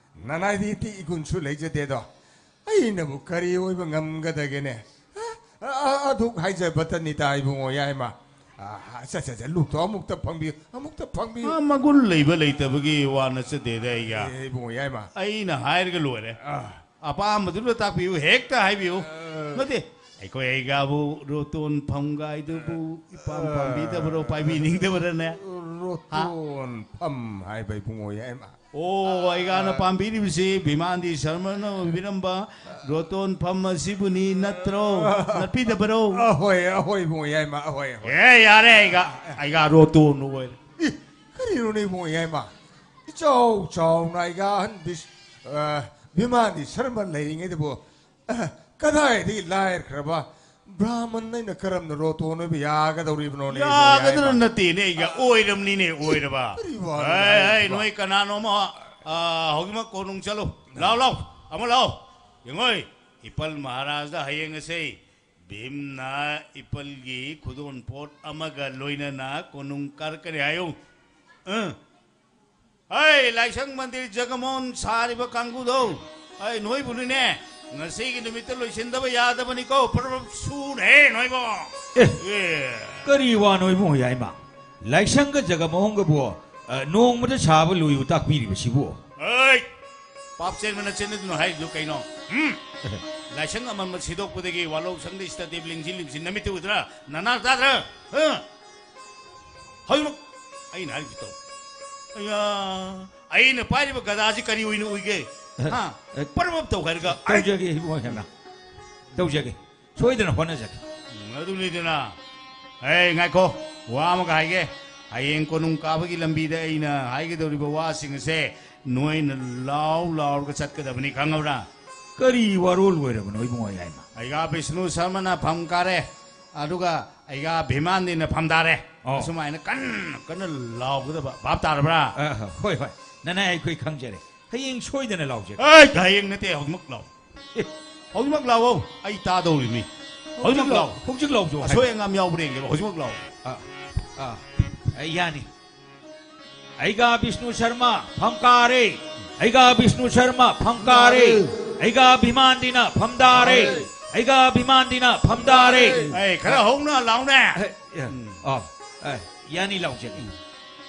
ꯅꯅꯥꯏꯗꯤ ꯏꯇꯤ ꯏꯒꯨꯟꯁꯨ ꯂꯩꯖꯗꯦꯗꯣ꯫ ꯑꯩꯅꯕꯨ ꯀꯔꯤ ꯑꯣꯏꯕ ꯉꯝꯒꯗꯒꯦꯅꯦ? ꯑ, ꯑ, ꯑ, ꯑꯗꯨꯛ ꯍꯥꯏꯖꯕꯇꯅꯤꯗ ꯏꯕꯨꯡꯉꯣ ꯌꯥꯏꯃ꯫ ꯑ, ꯁꯦ, ꯁꯦ, ꯁꯦ, ꯂꯨꯛꯇꯣ ꯑꯃꯨꯛꯇ ꯐꯪꯕꯤꯌꯨ, ꯑꯃꯨꯛꯇ ꯐꯪꯕꯤꯌꯨ꯫ ꯑ, ꯃꯒꯨꯟ ꯂꯩꯕ ꯂꯩꯇꯕꯒꯤ ꯋꯥ ꯅꯠꯆꯗꯦꯗ ꯑꯩꯒ꯫ ꯑꯦ, ꯏꯕꯨꯡꯉꯣ ꯌꯥꯏꯃ꯫ ꯑꯩꯅ ꯍꯥꯏꯔꯒ ꯂꯣꯏꯔꯦ꯫ ꯑ꯫ ꯑꯄꯥꯝꯕꯗꯨꯗ ꯇꯥꯛꯄꯤꯌꯨ, ꯍꯦꯛꯇ ꯍꯥꯏꯕꯤꯌꯨ꯫ ꯑ꯫ ꯅꯠꯇꯦ, ꯑꯩꯈꯣꯏ ꯑꯩꯒꯥꯕꯨ ꯔꯣꯇꯣꯟ ꯐꯝꯒꯥꯏꯗꯨꯕꯨ ꯏꯄꯥꯝ ꯑ꯫ ꯄꯥꯝꯕꯤꯗꯕꯔꯣ, ꯄꯥꯏꯕꯤꯅꯤꯡꯗꯕꯔꯅꯦ? ꯍꯥ? ꯔꯣꯇꯣꯟ ꯐꯝ ꯍꯥꯏꯕ ꯏꯕꯨꯡꯉꯣ ꯌꯥꯏꯃ꯫ ꯑꯣ, ꯑꯩꯒꯥꯅ ꯑ꯫ ꯄꯥꯝꯕꯤꯔꯤꯕꯁꯤ ꯚꯤꯃꯥꯟꯗꯤ ꯁꯔꯃꯅ ꯑꯣꯏꯕꯤꯔꯝꯕ ꯔꯣꯇꯣꯟ ꯐꯝ ꯑꯁꯤꯕꯨꯅꯤ ꯅꯠꯇ꯭ꯔꯣ? ꯑ꯫ ꯅꯠꯄꯤꯗꯕꯔꯣ? ꯑꯍꯣꯏ, ꯑꯍꯣꯏ, ꯏꯕꯨꯡꯉꯣ ꯌꯥꯏꯃ, ꯑꯍꯣꯏ, ꯑꯍꯣꯏ꯫ ꯑꯦ, ꯌꯥꯔꯦ, ꯑꯩꯒ, ꯑꯩꯒ ꯔꯣꯇꯣꯟ ꯑꯣꯏꯔꯦ꯫ ꯏ, ꯀꯔꯤꯅꯣꯅꯦ ꯏꯕꯨꯡꯉꯣ ꯌꯥꯏꯃ? ꯏꯆꯥꯎ ꯆꯥꯎꯅ ꯑꯩꯒ ꯑꯍꯟ ꯕꯤꯁ-, ꯑ, ꯚꯤꯃꯥꯟꯗꯤ ꯁꯔꯃ ꯂꯩꯔꯤꯉꯩꯗꯕꯨ, ꯑ, ꯀꯗꯥꯏꯗꯒꯤ ꯂꯥꯏꯔꯈ꯭ꯔꯕ ꯕ꯭ꯔꯥꯍꯃꯟ ꯑꯩꯅ ꯀꯔꯝꯅ ꯔꯣꯇꯣꯟ ꯑꯣꯏꯕ ꯌꯥꯒꯗꯧꯔꯤꯕꯅꯣꯅꯦ, ꯏꯕꯨꯡꯉꯣ ꯌꯥꯒꯗ꯭ꯔꯥ ꯌꯥꯏꯃ? ꯅꯠꯇꯦꯅꯦ, ꯑꯩꯒ ꯑ, ꯑꯣꯏꯔꯝꯅꯤꯅꯦ, ꯑꯣꯏꯔꯕ꯫ ꯀꯔꯤ ꯋꯥꯅꯣ ꯑꯦ, ꯑꯦ, ꯍꯥꯏꯔꯤꯕ? ꯅꯣꯏ ꯀꯅꯥꯅꯣꯃ, ꯑ, ꯍꯧꯖꯤꯛꯃꯛ ꯀꯣꯅꯨꯡ ꯆꯠꯂꯨ꯫ ꯂꯥꯎ, ꯂꯥꯎ, ꯑꯃ ꯂꯥꯎ꯫ ꯌꯦꯡꯉꯣꯏ, ꯏꯄꯜ ꯃꯍꯥꯔꯥꯖꯗ ꯍꯌꯦꯡ ꯑꯁꯦ ꯚꯤꯝꯅ ꯏꯄꯜꯒꯤ ꯈꯨꯗꯣꯜꯄꯣꯠ ꯑꯃꯒ ꯂꯣꯏꯅꯅ ꯀꯣꯅꯨꯡ ꯀꯥꯔꯛꯀꯅꯤ ꯍꯥꯏꯌꯨ꯫ ꯑ꯫ ꯍꯩ, ꯂꯥꯏꯁꯪ ꯃꯟꯗꯤꯔ ꯖꯒꯃꯣꯍꯟ ꯁꯥꯔꯤꯕ ꯀꯥꯡꯕꯨꯗꯣ, ꯑꯩ ꯅꯣꯏꯕꯨꯅꯤꯅꯦ, ꯉꯁꯤꯒꯤ ꯅꯨꯃꯤꯠꯇ ꯂꯣꯏꯁꯤꯟꯗꯕ ꯌꯥꯗꯕꯅꯤꯀꯣ, ꯄ꯭ꯔꯞ ꯄ꯭ꯔꯞ ꯁꯨꯅꯦ ꯅꯣꯏꯕꯣ꯫ ꯑꯦ, ꯑꯦ꯫ ꯀꯔꯤ ꯋꯥꯅꯣ ꯏꯕꯨꯡꯉꯣ ꯌꯥꯏꯃ? ꯂꯥꯏꯁꯪꯒ ꯖꯒꯃꯣꯍꯟꯒꯕꯨ, ꯑ, ꯅꯣꯡꯃꯗ ꯁꯥꯕ ꯂꯣꯏꯌꯨ ꯇꯥꯛꯄꯤꯔꯤꯕꯁꯤꯕꯨ? ꯑꯩ, ꯄꯥꯞ ꯆꯦꯟꯕ ꯅꯆꯤꯟ ꯑꯗꯨꯅ ꯍꯥꯏꯔꯤꯗꯨ ꯀꯩꯅꯣ? ꯎꯝ? ꯂꯥꯏꯁꯪ ꯑꯃꯃꯝ ꯁꯤꯗꯣꯛꯄꯗꯒꯤ ꯋꯥꯂꯧ ꯁꯪꯗ ꯏꯁꯇꯗꯤꯞ ꯂꯤꯡꯁꯤ ꯂꯤꯡꯁꯤ ꯅꯃꯤꯠꯇ ꯎꯗ꯭ꯔꯥ? ꯅꯅꯥ ꯇꯥꯗ꯭ꯔꯥ? ꯍꯥ? ꯍꯧꯖꯤꯛꯃꯛ ꯑꯩꯅ ꯍꯥꯏꯔꯤꯁꯤ ꯇꯧ꯫ ꯑꯌꯥ, ꯑꯩꯅ ꯄꯥꯏꯔꯤꯕ ꯒꯗꯥꯁꯤ ꯀꯔꯤ ꯑꯣꯏꯅ ꯎꯏꯒꯦ? ꯍꯥ? ꯑꯦ, ꯄꯔꯕꯞ ꯇꯧ ꯍꯥꯏꯔꯒ, ꯑꯩ ꯇꯧꯖꯒꯦ, ꯏꯕꯨꯡꯉꯣ ꯍꯦꯝꯅ꯫ ꯇꯧꯖꯒꯦ꯫ ꯁꯣꯏꯗꯅ ꯍꯣꯠꯅꯖꯒꯦ꯫ ꯎꯝ, ꯑꯗꯨꯅꯤꯗꯅ꯫ ꯑꯦ, ꯉꯥꯏꯈꯣ, ꯋꯥ ꯑꯃꯒ ꯍꯥꯏꯒꯦ꯫ ꯍꯌꯦꯡ ꯀꯣꯅꯨꯡ ꯀꯥꯕꯒꯤ ꯂꯝꯕꯤꯗ ꯑꯩꯅ ꯍꯥꯏꯒꯗꯧꯔꯤꯕ ꯋꯥꯁꯤꯡ ꯑꯁꯦ ꯅꯣꯏꯅ ꯂꯥꯎ ꯂꯥꯎꯔꯒ ꯆꯠꯀꯗꯕꯅꯤ, ꯈꯪꯉꯕ꯭ꯔꯥ? ꯀꯔꯤ ꯋꯥꯔꯣꯜ ꯑꯣꯏꯔꯕꯅꯣ, ꯏꯕꯨꯡꯉꯣ ꯌꯥꯏꯃ? ꯑꯩꯒꯥ ꯕꯤꯁꯅꯨ ꯁꯔꯃꯅ ꯐꯝ ꯀꯥꯔꯦ, ꯑꯗꯨꯒ ꯑꯩꯒꯥ ꯚꯤꯃꯥꯟꯗꯤꯅ ꯐꯝ ꯇꯥꯔꯦ꯫ ꯑꯣ꯫ ꯑꯁꯨꯃꯥꯏꯅ ꯀꯟꯅ ꯀꯟꯅ ꯂꯥꯎꯒꯗꯕ, ꯚꯥꯞ ꯇꯥꯔꯕ꯭ꯔꯥ? ꯑ, ꯍꯣꯏ, ꯍꯣꯏ, ꯅꯅꯥꯏ ꯑꯩꯈꯣꯏ ꯈꯪꯖꯔꯦ꯫ ꯍꯌꯦꯡ ꯁꯣꯏꯗꯅ ꯂꯥꯎꯖꯒꯦ꯫ ꯑꯦ, ꯍꯌꯦꯡ ꯅꯠꯇꯦ, ꯍꯧꯖꯤꯛꯃꯛ ꯂꯥꯎ꯫ ꯑꯦ꯫ ꯍꯧꯖꯤꯛꯃꯛ ꯂꯥꯛꯑꯣ, ꯑꯩ ꯇꯥꯗꯧꯔꯤꯃꯤ꯫ ꯍꯧꯖꯤꯛꯃꯛ ꯂꯥꯛꯑꯣ꯫ ꯍꯧꯖꯤꯛ ꯂꯥꯎꯖꯧ ꯍꯥꯏꯕ꯫ ꯑꯁꯣꯏ ꯑꯉꯥꯝ ꯌꯥꯎꯕ꯭ꯔꯥ ꯌꯦꯡꯒꯦꯕ, ꯍꯧꯖꯤꯛꯃꯛ ꯂꯥꯛꯑꯣ꯫ ꯑ, ꯑ, ꯑ, ꯌꯥꯅꯤ꯫ ꯑꯩꯒꯥ ꯕꯤꯁꯅꯨ ꯁꯔꯃ ꯐꯝ ꯀꯥꯔꯦ꯫ ꯑꯩꯒꯥ ꯕꯤꯁꯅꯨ ꯁꯔꯃ ꯐꯝ ꯀꯥꯔꯦ꯫ ꯑꯩꯒꯥ ꯚꯤꯃꯥꯟꯗꯤꯅ ꯐꯝ ꯇꯥꯔꯦ꯫ ꯑꯩꯒꯥ ꯚꯤꯃꯥꯟꯗꯤꯅ ꯐꯝ ꯇꯥꯔꯦ꯫ ꯑꯦ, ꯈꯔ ꯍꯧꯅ ꯂꯥꯎꯅꯦ꯫ ꯑꯦ, ꯑꯦ, ꯎꯝ꯫ ꯑ, ꯑꯦ, ꯌꯥꯅꯤ, ꯂꯥꯎꯖꯒꯦ꯫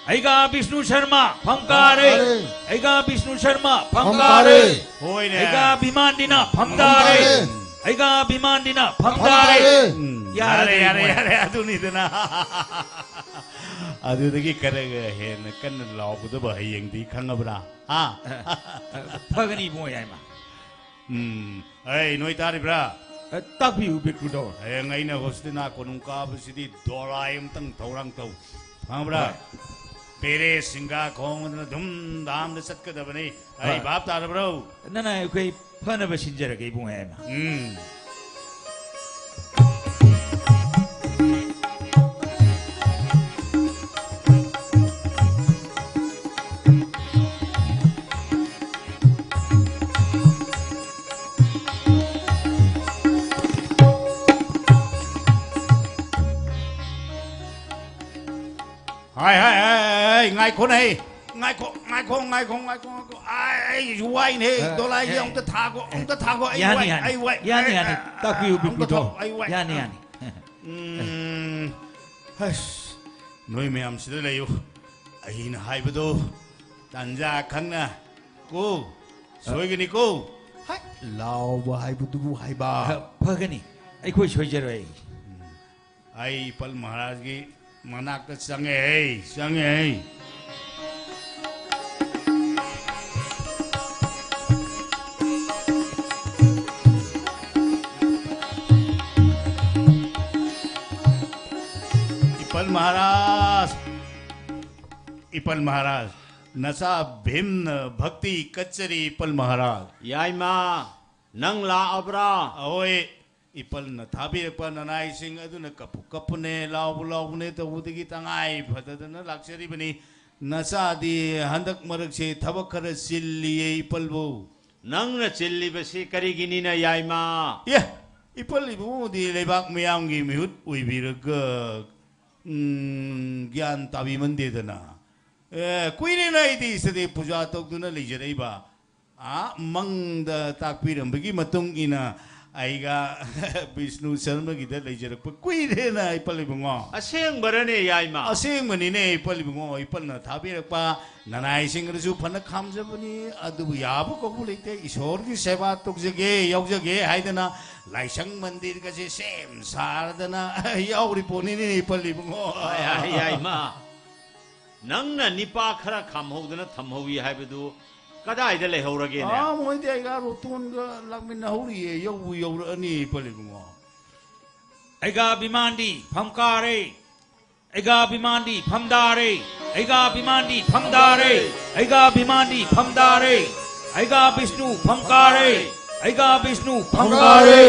ꯑꯩꯒꯥ ꯕꯤꯁꯅꯨ ꯁꯔꯃ ꯐꯝ ꯀꯥꯔꯦ꯫ ꯐꯝ ꯀꯥꯔꯦ꯫ ꯑꯩꯒꯥ ꯕꯤꯁꯅꯨ ꯁꯔꯃ ꯐꯝ ꯐꯝ ꯀꯥꯔꯦ꯫ ꯀꯥꯔꯦ꯫ ꯍꯣꯏꯅꯦ꯫ ꯑꯩꯒꯥ ꯚꯤꯃꯥꯟꯗꯤꯅ ꯐꯝ ꯐꯝ ꯇꯥꯔꯦ꯫ ꯀꯥꯔꯦ꯫ ꯑꯩꯒꯥ ꯚꯤꯃꯥꯟꯗꯤꯅ ꯐꯝ ꯐꯝ ꯇꯥꯔꯦ꯫ ꯀꯥꯔꯦ꯫ ꯎꯝ, ꯌꯥꯔꯦ, ꯌꯥꯔꯦ, ꯌꯥꯔꯦ, ꯃꯣꯏ꯫ ꯌꯥꯔꯦ, ꯑꯗꯨꯅꯤꯗꯅ꯫ ꯑꯗꯨꯗꯒꯤ ꯈꯔꯒ ꯍꯦꯟꯅ ꯀꯟꯅ ꯂꯥꯎꯒꯗꯕ ꯍꯌꯦꯡꯗꯤ, ꯈꯪꯉꯕ꯭ꯔꯥ? ꯍꯥ? ꯐꯒꯅꯤ, ꯏꯕꯨꯡꯉꯣ ꯌꯥꯏꯃ꯫ ꯎꯝ, ꯑꯩ ꯅꯣꯏ ꯇꯥꯔꯤꯕ꯭ꯔꯥ? ꯑ, ꯇꯥꯛꯄꯤꯌꯨ, ꯕꯤꯀ꯭ꯔꯨꯗꯣ꯫ ꯍꯌꯦꯡ ꯑꯩꯅ ꯍꯣꯁꯇꯤꯅꯥ ꯀꯣꯅꯨꯡ ꯀꯥꯕꯁꯤꯗꯤ ꯗꯣꯂꯥꯏ ꯑꯃꯇꯪ ꯊꯧꯔꯥꯡ ꯇꯧ꯫ ꯈꯪꯕ꯭ꯔꯥ? ꯍꯣꯏ꯫ ꯄꯦꯔꯦ ꯁꯤꯡꯒꯥ ꯈꯣꯡꯗꯅ ꯙꯨꯝ ꯙꯥꯝꯗ ꯆꯠꯀꯗꯕꯅꯤ꯫ ꯑꯩ ꯍꯣꯏ꯫ ꯚꯥꯞ ꯇꯥꯔꯕ꯭ꯔꯣ? ꯅꯅꯥꯏ ꯑꯩꯈꯣꯏ ꯐꯅꯕ ꯁꯤꯟꯖꯔꯒꯦ, ꯏꯕꯨꯡꯉꯣ ꯌꯥꯏꯃ꯫ ꯎꯝ꯫ ꯍꯥꯏ, ꯍꯥꯏ, ꯍꯥꯏ, ꯍꯥꯏ, ꯉꯥꯏꯈꯣꯅꯦ꯫ ꯉꯥꯏꯈꯣ, ꯉꯥꯏꯈꯣ, ꯉꯥꯏꯈꯣ, ꯉꯥꯏꯈꯣ, ꯉꯥꯏꯈꯣ꯫ ꯑꯥꯏ, ꯑꯩꯁꯨ ꯋꯥꯏꯅꯦ꯫ ꯑꯦ, ꯗꯣꯂꯥꯏꯁꯦ ꯑꯦ, ꯑꯝꯇ ꯊꯥꯈꯣ, ꯑꯦ, ꯑꯝꯇ ꯊꯥꯈꯣ꯫ ꯑꯩ ꯌꯥꯅꯤ, ꯋꯥꯏ, ꯌꯥꯅꯤ꯫ ꯑꯩ ꯋꯥꯏ꯫ ꯌꯥꯅꯤ, ꯑꯦ, ꯌꯥꯅꯤ꯫ ꯑꯦ, ꯇꯥꯛꯄꯤꯌꯨ, ꯑꯝꯇ ꯕꯤꯀ꯭ꯔꯨꯗꯣ꯫ ꯊꯥꯈꯣ, ꯑꯩ ꯋꯥꯏ꯫ ꯌꯥꯅꯤ, ꯌꯥꯅꯤ꯫ ꯎꯝ, ꯑꯁ, ꯅꯣꯏ ꯃꯌꯥꯝꯁꯤꯗ ꯂꯩꯌꯨ꯫ ꯑꯩꯅ ꯍꯥꯏꯕꯗꯣ ꯇꯥꯟꯖꯥ ꯈꯪꯅ ꯀꯣ, ꯁꯣꯏꯒꯅꯤꯀꯣ꯫ ꯍꯥꯏ, ꯂꯥꯎꯕ ꯍꯥꯏꯕꯗꯨꯕꯨ ꯍꯥꯏꯕ꯫ ꯑ, ꯐꯒꯅꯤ꯫ ꯑꯩꯈꯣꯏ ꯁꯣꯏꯖꯔꯣꯏ꯫ ꯑꯩ ꯏꯄꯜ ꯃꯍꯥꯔꯥꯖꯒꯤ ꯃꯅꯥꯛꯇ ꯆꯪꯉꯦ, ꯆꯪꯉꯦ꯫ ꯏꯄꯜ ꯃꯍꯥꯔꯥꯖ, ꯏꯄꯜ ꯃꯍꯥꯔꯥꯖ, ꯅꯆꯥ ꯚꯤꯝꯅ ꯚꯛꯇꯤ ꯀꯠꯆꯔꯤ, ꯏꯄꯜ ꯃꯍꯥꯔꯥꯖ꯫ ꯌꯥꯏꯃ, ꯅꯪ ꯂꯥꯛꯑꯕ꯭ꯔꯥ? ꯑꯍꯣꯏ, ꯏꯄꯜꯅ ꯊꯥꯕꯤꯔꯛꯄ ꯅꯅꯥꯏꯁꯤꯡ ꯑꯗꯨꯅ ꯀꯞꯄꯨ ꯀꯞꯄꯨꯅꯦ, ꯂꯥꯎꯕꯨ ꯂꯥꯎꯕꯅꯦ ꯇꯧꯕꯗꯒꯤ ꯇꯉꯥꯏ ꯐꯗꯗꯅ ꯂꯥꯛꯆꯔꯤꯕꯅꯤ꯫ ꯅꯆꯥꯗꯤ ꯍꯟꯗꯛ ꯃꯔꯛꯁꯦ ꯊꯕꯛ ꯈꯔ ꯆꯤꯜꯂꯤꯌꯦ, ꯏꯄꯜꯕꯨ꯫ ꯅꯪꯅ ꯆꯤꯜꯂꯤꯕꯁꯤ ꯀꯔꯤꯒꯤꯅꯤꯅ, ꯌꯥꯏꯃ? ꯑꯦ, ꯏꯄꯜ ꯏꯕꯨꯡꯉꯣꯗꯤ ꯂꯩꯕꯥꯛ ꯃꯤꯌꯥꯝꯒꯤ ꯃꯤꯍꯨꯠ ꯑꯣꯏꯕꯤꯔꯒ, ꯎꯝ, ꯒ꯭ꯌꯥꯟ ꯇꯥꯕꯤꯃꯟꯗꯦꯗꯅ꯫ ꯑꯦ, ꯀꯨꯏꯔꯦꯅ ꯑꯩꯗꯤ ꯁꯤꯗꯤ ꯄꯨꯖꯥ ꯇꯧꯗꯨꯅ ꯂꯩꯖꯔꯛꯏꯕ꯫ ꯑꯥ, ꯃꯪꯗ ꯇꯥꯛꯄꯤꯔꯝꯕꯒꯤ ꯃꯇꯨꯡ ꯏꯟꯅ ꯑꯩꯒ ꯕꯤꯁꯅꯨ ꯁꯔꯃꯒꯤꯗ ꯂꯩꯖꯔꯛꯄ ꯀꯨꯏꯔꯦꯅ, ꯏꯄꯜ ꯏꯕꯨꯡꯉꯣ꯫ ꯑꯁꯦꯡꯕꯔꯅꯦ, ꯌꯥꯏꯃ? ꯑꯁꯦꯡꯕꯅꯤꯅꯦ, ꯏꯄꯜ ꯏꯕꯨꯡꯉꯣ꯫ ꯏꯄꯜꯅ ꯊꯥꯕꯤꯔꯛꯄ ꯅꯅꯥꯏꯁꯤꯡ ꯑꯗꯨꯁꯨ ꯐꯅ ꯈꯥꯝꯖꯕꯅꯤ, ꯑꯗꯨꯕꯨ ꯌꯥꯕ ꯀꯧꯕ ꯂꯩꯇꯦ꯫ ꯏꯁꯣꯔꯒꯤ ꯁꯦꯕꯥ ꯇꯧꯖꯒꯦ, ꯌꯥꯎꯖꯒꯦ ꯍꯥꯏꯗꯅ ꯂꯥꯏꯁꯪ ꯃꯟꯗꯤꯔꯒꯁꯦ ꯁꯦꯝ ꯁꯥꯔꯗꯅ ꯌꯥꯎꯔꯤ ꯄꯣꯠꯅꯤꯅꯦ, ꯏꯄꯜ ꯏꯕꯨꯡꯉꯣ꯫ ꯌꯥꯏ, ꯌꯥꯏꯃ꯫ ꯅꯪꯅ ꯅꯤꯄꯥ ꯈꯔ ꯈꯥꯝꯍꯧꯗꯅ ꯊꯝꯍꯧꯏ ꯍꯥꯏꯕꯗꯨ ꯀꯗꯥꯏꯗ ꯂꯩꯍꯧꯔꯒꯦꯅꯦ? ꯑꯥ, ꯃꯣꯏꯗꯤ ꯑꯩꯒ ꯔꯣꯇꯣꯟꯒ ꯂꯥꯛꯃꯤꯟꯅꯍꯧꯔꯤꯌꯦ, ꯌꯧꯕꯨ ꯌꯧꯔꯛꯑꯅꯤ, ꯏꯄꯜ ꯏꯕꯨꯡꯉꯣ꯫ ꯑꯩꯒ ꯕꯤꯃꯥꯟꯗꯤ ꯐꯝ ꯀꯥꯔꯦ, ꯑꯩꯒ ꯕꯤꯃꯥꯟꯗꯤ ꯐꯝ ꯗꯥꯔꯦ, ꯑꯩꯒ ꯕꯤꯃꯥꯟꯗꯤ ꯐꯝ ꯗꯥꯔꯦ, ꯑꯩꯒ ꯕꯤꯃꯥꯟꯗꯤ ꯐꯝ ꯗꯥꯔꯦ, ꯑꯩꯒ ꯕꯤꯁꯅꯨ ꯐꯝ ꯀꯥꯔꯦ, ꯑꯩꯒ ꯕꯤꯁꯅꯨ ꯐꯝ ꯀꯥꯔꯦ꯫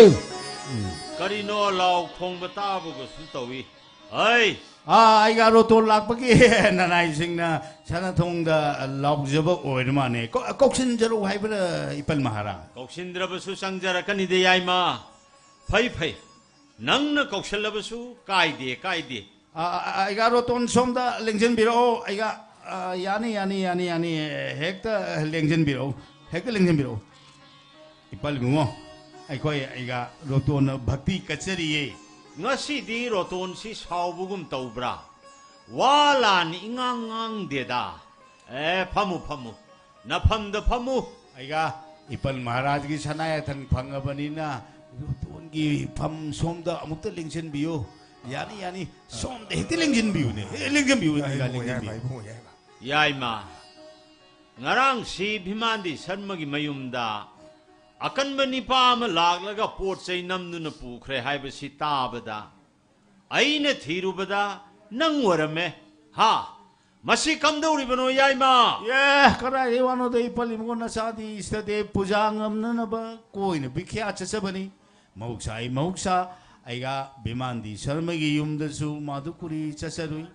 ꯀꯔꯤꯅꯣ ꯂꯥꯎ ꯈꯣꯡꯕ ꯇꯥꯕꯒꯁꯨ ꯇꯧꯏ꯫ ꯍꯩ! ꯑꯥ, ꯑꯩꯒ ꯔꯣꯇꯣꯟ ꯂꯥꯛꯄꯒꯤ ꯅꯅꯥꯏꯁꯤꯡꯅ ꯁꯅꯥꯊꯣꯡꯗ ꯂꯥꯎꯖꯕ ꯑꯣꯏꯔ ꯃꯥꯜꯂꯦ꯫ ꯀꯧ-, ꯀꯧꯁꯤꯟꯖꯔꯛꯎ ꯍꯥꯏꯕ꯭ꯔꯥ, ꯏꯄꯜ ꯃꯍꯥꯔꯥꯖ? ꯀꯧꯁꯤꯟꯗ꯭ꯔꯕꯁꯨ ꯆꯪꯖꯔꯛꯀꯅꯤꯗ, ꯌꯥꯏꯃ꯫ ꯐꯩ, ꯐꯩ꯫ ꯅꯪꯅ ꯀꯧꯁꯜꯂꯕꯁꯨ ꯀꯥꯏꯗꯦ, ꯀꯥꯏꯗꯦ꯫ ꯑꯥ, ꯑꯥ, ꯑꯥ, ꯑꯩꯒ ꯔꯣꯇꯣꯟ ꯁꯣꯝꯗ ꯂꯦꯡꯁꯤꯟꯕꯤꯔꯛꯑꯣ꯫ ꯑꯩꯒ, ꯑꯥ, ꯌꯥꯅꯤ, ꯌꯥꯅꯤ, ꯌꯥꯅꯤ, ꯌꯥꯅꯤ꯫ ꯍꯦꯛꯇ ꯂꯦꯡꯁꯤꯟꯕꯤꯔꯛꯑꯣ꯫ ꯍꯦꯛꯇ ꯂꯦꯡꯁꯤꯟꯕꯤꯔꯛꯑꯣ꯫ ꯏꯄꯥꯜ ꯏꯕꯨꯡꯉꯣ, ꯑꯩꯈꯣꯏ, ꯑꯩꯒ ꯔꯣꯇꯣꯟꯅ ꯚꯛꯇꯤ ꯀꯠꯆꯔꯤꯌꯦ꯫ ꯉꯁꯤꯗꯤ ꯔꯣꯇꯣꯟꯁꯤ ꯁꯥꯎꯕꯒꯨꯝ ꯇꯧꯕ꯭ꯔꯥ? ꯋꯥ ꯂꯥꯟ ꯏꯉꯥꯡ ꯉꯥꯡꯗꯦꯗ꯫ ꯑꯦ, ꯐꯝꯃꯨ, ꯐꯝꯃꯨ꯫ ꯅꯐꯝꯗ ꯐꯝꯃꯨ꯫ ꯑꯩꯒ ꯏꯄꯜ ꯃꯍꯥꯔꯥꯖꯒꯤ ꯁꯅꯥ ꯌꯥꯊꯪ ꯐꯪꯉꯕꯅꯤꯅ ꯔꯣꯇꯣꯟꯒꯤ ꯐꯝ ꯁꯣꯝꯗ ꯑꯃꯨꯛꯇ ꯂꯦꯡꯁꯤꯟꯕꯤꯌꯨ꯫ ꯌꯥꯅꯤ, ꯌꯥꯅꯤ꯫ ꯁꯣꯝꯗ ꯍꯦꯛꯇ ꯂꯦꯡꯁꯤꯟꯕꯤꯌꯨꯅꯦ꯫ ꯍꯦꯛ ꯂꯦꯡꯁꯤꯟꯕꯤꯌꯨ, ꯌꯥꯏ, ꯏꯟꯗꯤꯔꯥ, ꯏꯕꯨꯡꯉꯣ, ꯌꯥꯏ, ꯂꯦꯡꯁꯤꯟꯕꯤꯌꯨ꯫ ꯏꯕꯨꯡꯉꯣ, ꯌꯥꯏ꯫ ꯌꯥꯏꯃ, ꯉꯔꯥꯡꯁꯤ ꯚꯤꯃꯥꯟꯗꯤ ꯁꯔꯃꯒꯤ ꯃꯌꯨꯝꯗ ꯑꯀꯟꯕ ꯅꯤꯄꯥ ꯑꯃ ꯂꯥꯛꯂꯒ ꯄꯣꯠ ꯆꯩ ꯅꯝꯗꯨꯅ ꯄꯨꯈ꯭ꯔꯦ ꯍꯥꯏꯕꯁꯤ ꯇꯥꯕꯗ, ꯑꯩꯅ ꯊꯤꯔꯨꯕꯗ ꯅꯪ ꯑꯣꯏꯔꯝꯃꯦ꯫ ꯍꯥ? ꯃꯁꯤ ꯀꯝꯗꯧꯔꯤꯕꯅꯣ, ꯌꯥꯏꯃ? ꯑꯦ, ꯀꯗꯥꯏꯗꯩ ꯋꯥꯅꯣꯗ, ꯏꯄꯜ ꯏꯕꯨꯡꯉꯣ, ꯅꯆꯥꯗꯤ ꯏꯁꯇꯗꯦ ꯄꯨꯖꯥ ꯉꯝꯅꯅꯕ ꯀꯣꯏꯅ ꯚꯤꯈ꯭ꯌꯥ ꯆꯠꯆꯕꯅꯤ꯫ ꯃꯍꯧꯁꯥ, ꯑꯩ ꯃꯍꯧꯁꯥ ꯑꯩꯒ ꯚꯤꯃꯥꯟꯗꯤ ꯁꯔꯃꯒꯤ ꯌꯨꯝꯗꯁꯨ ꯃꯥꯙꯨꯀꯨꯔꯤ ꯆꯠꯆꯔꯨꯏ꯫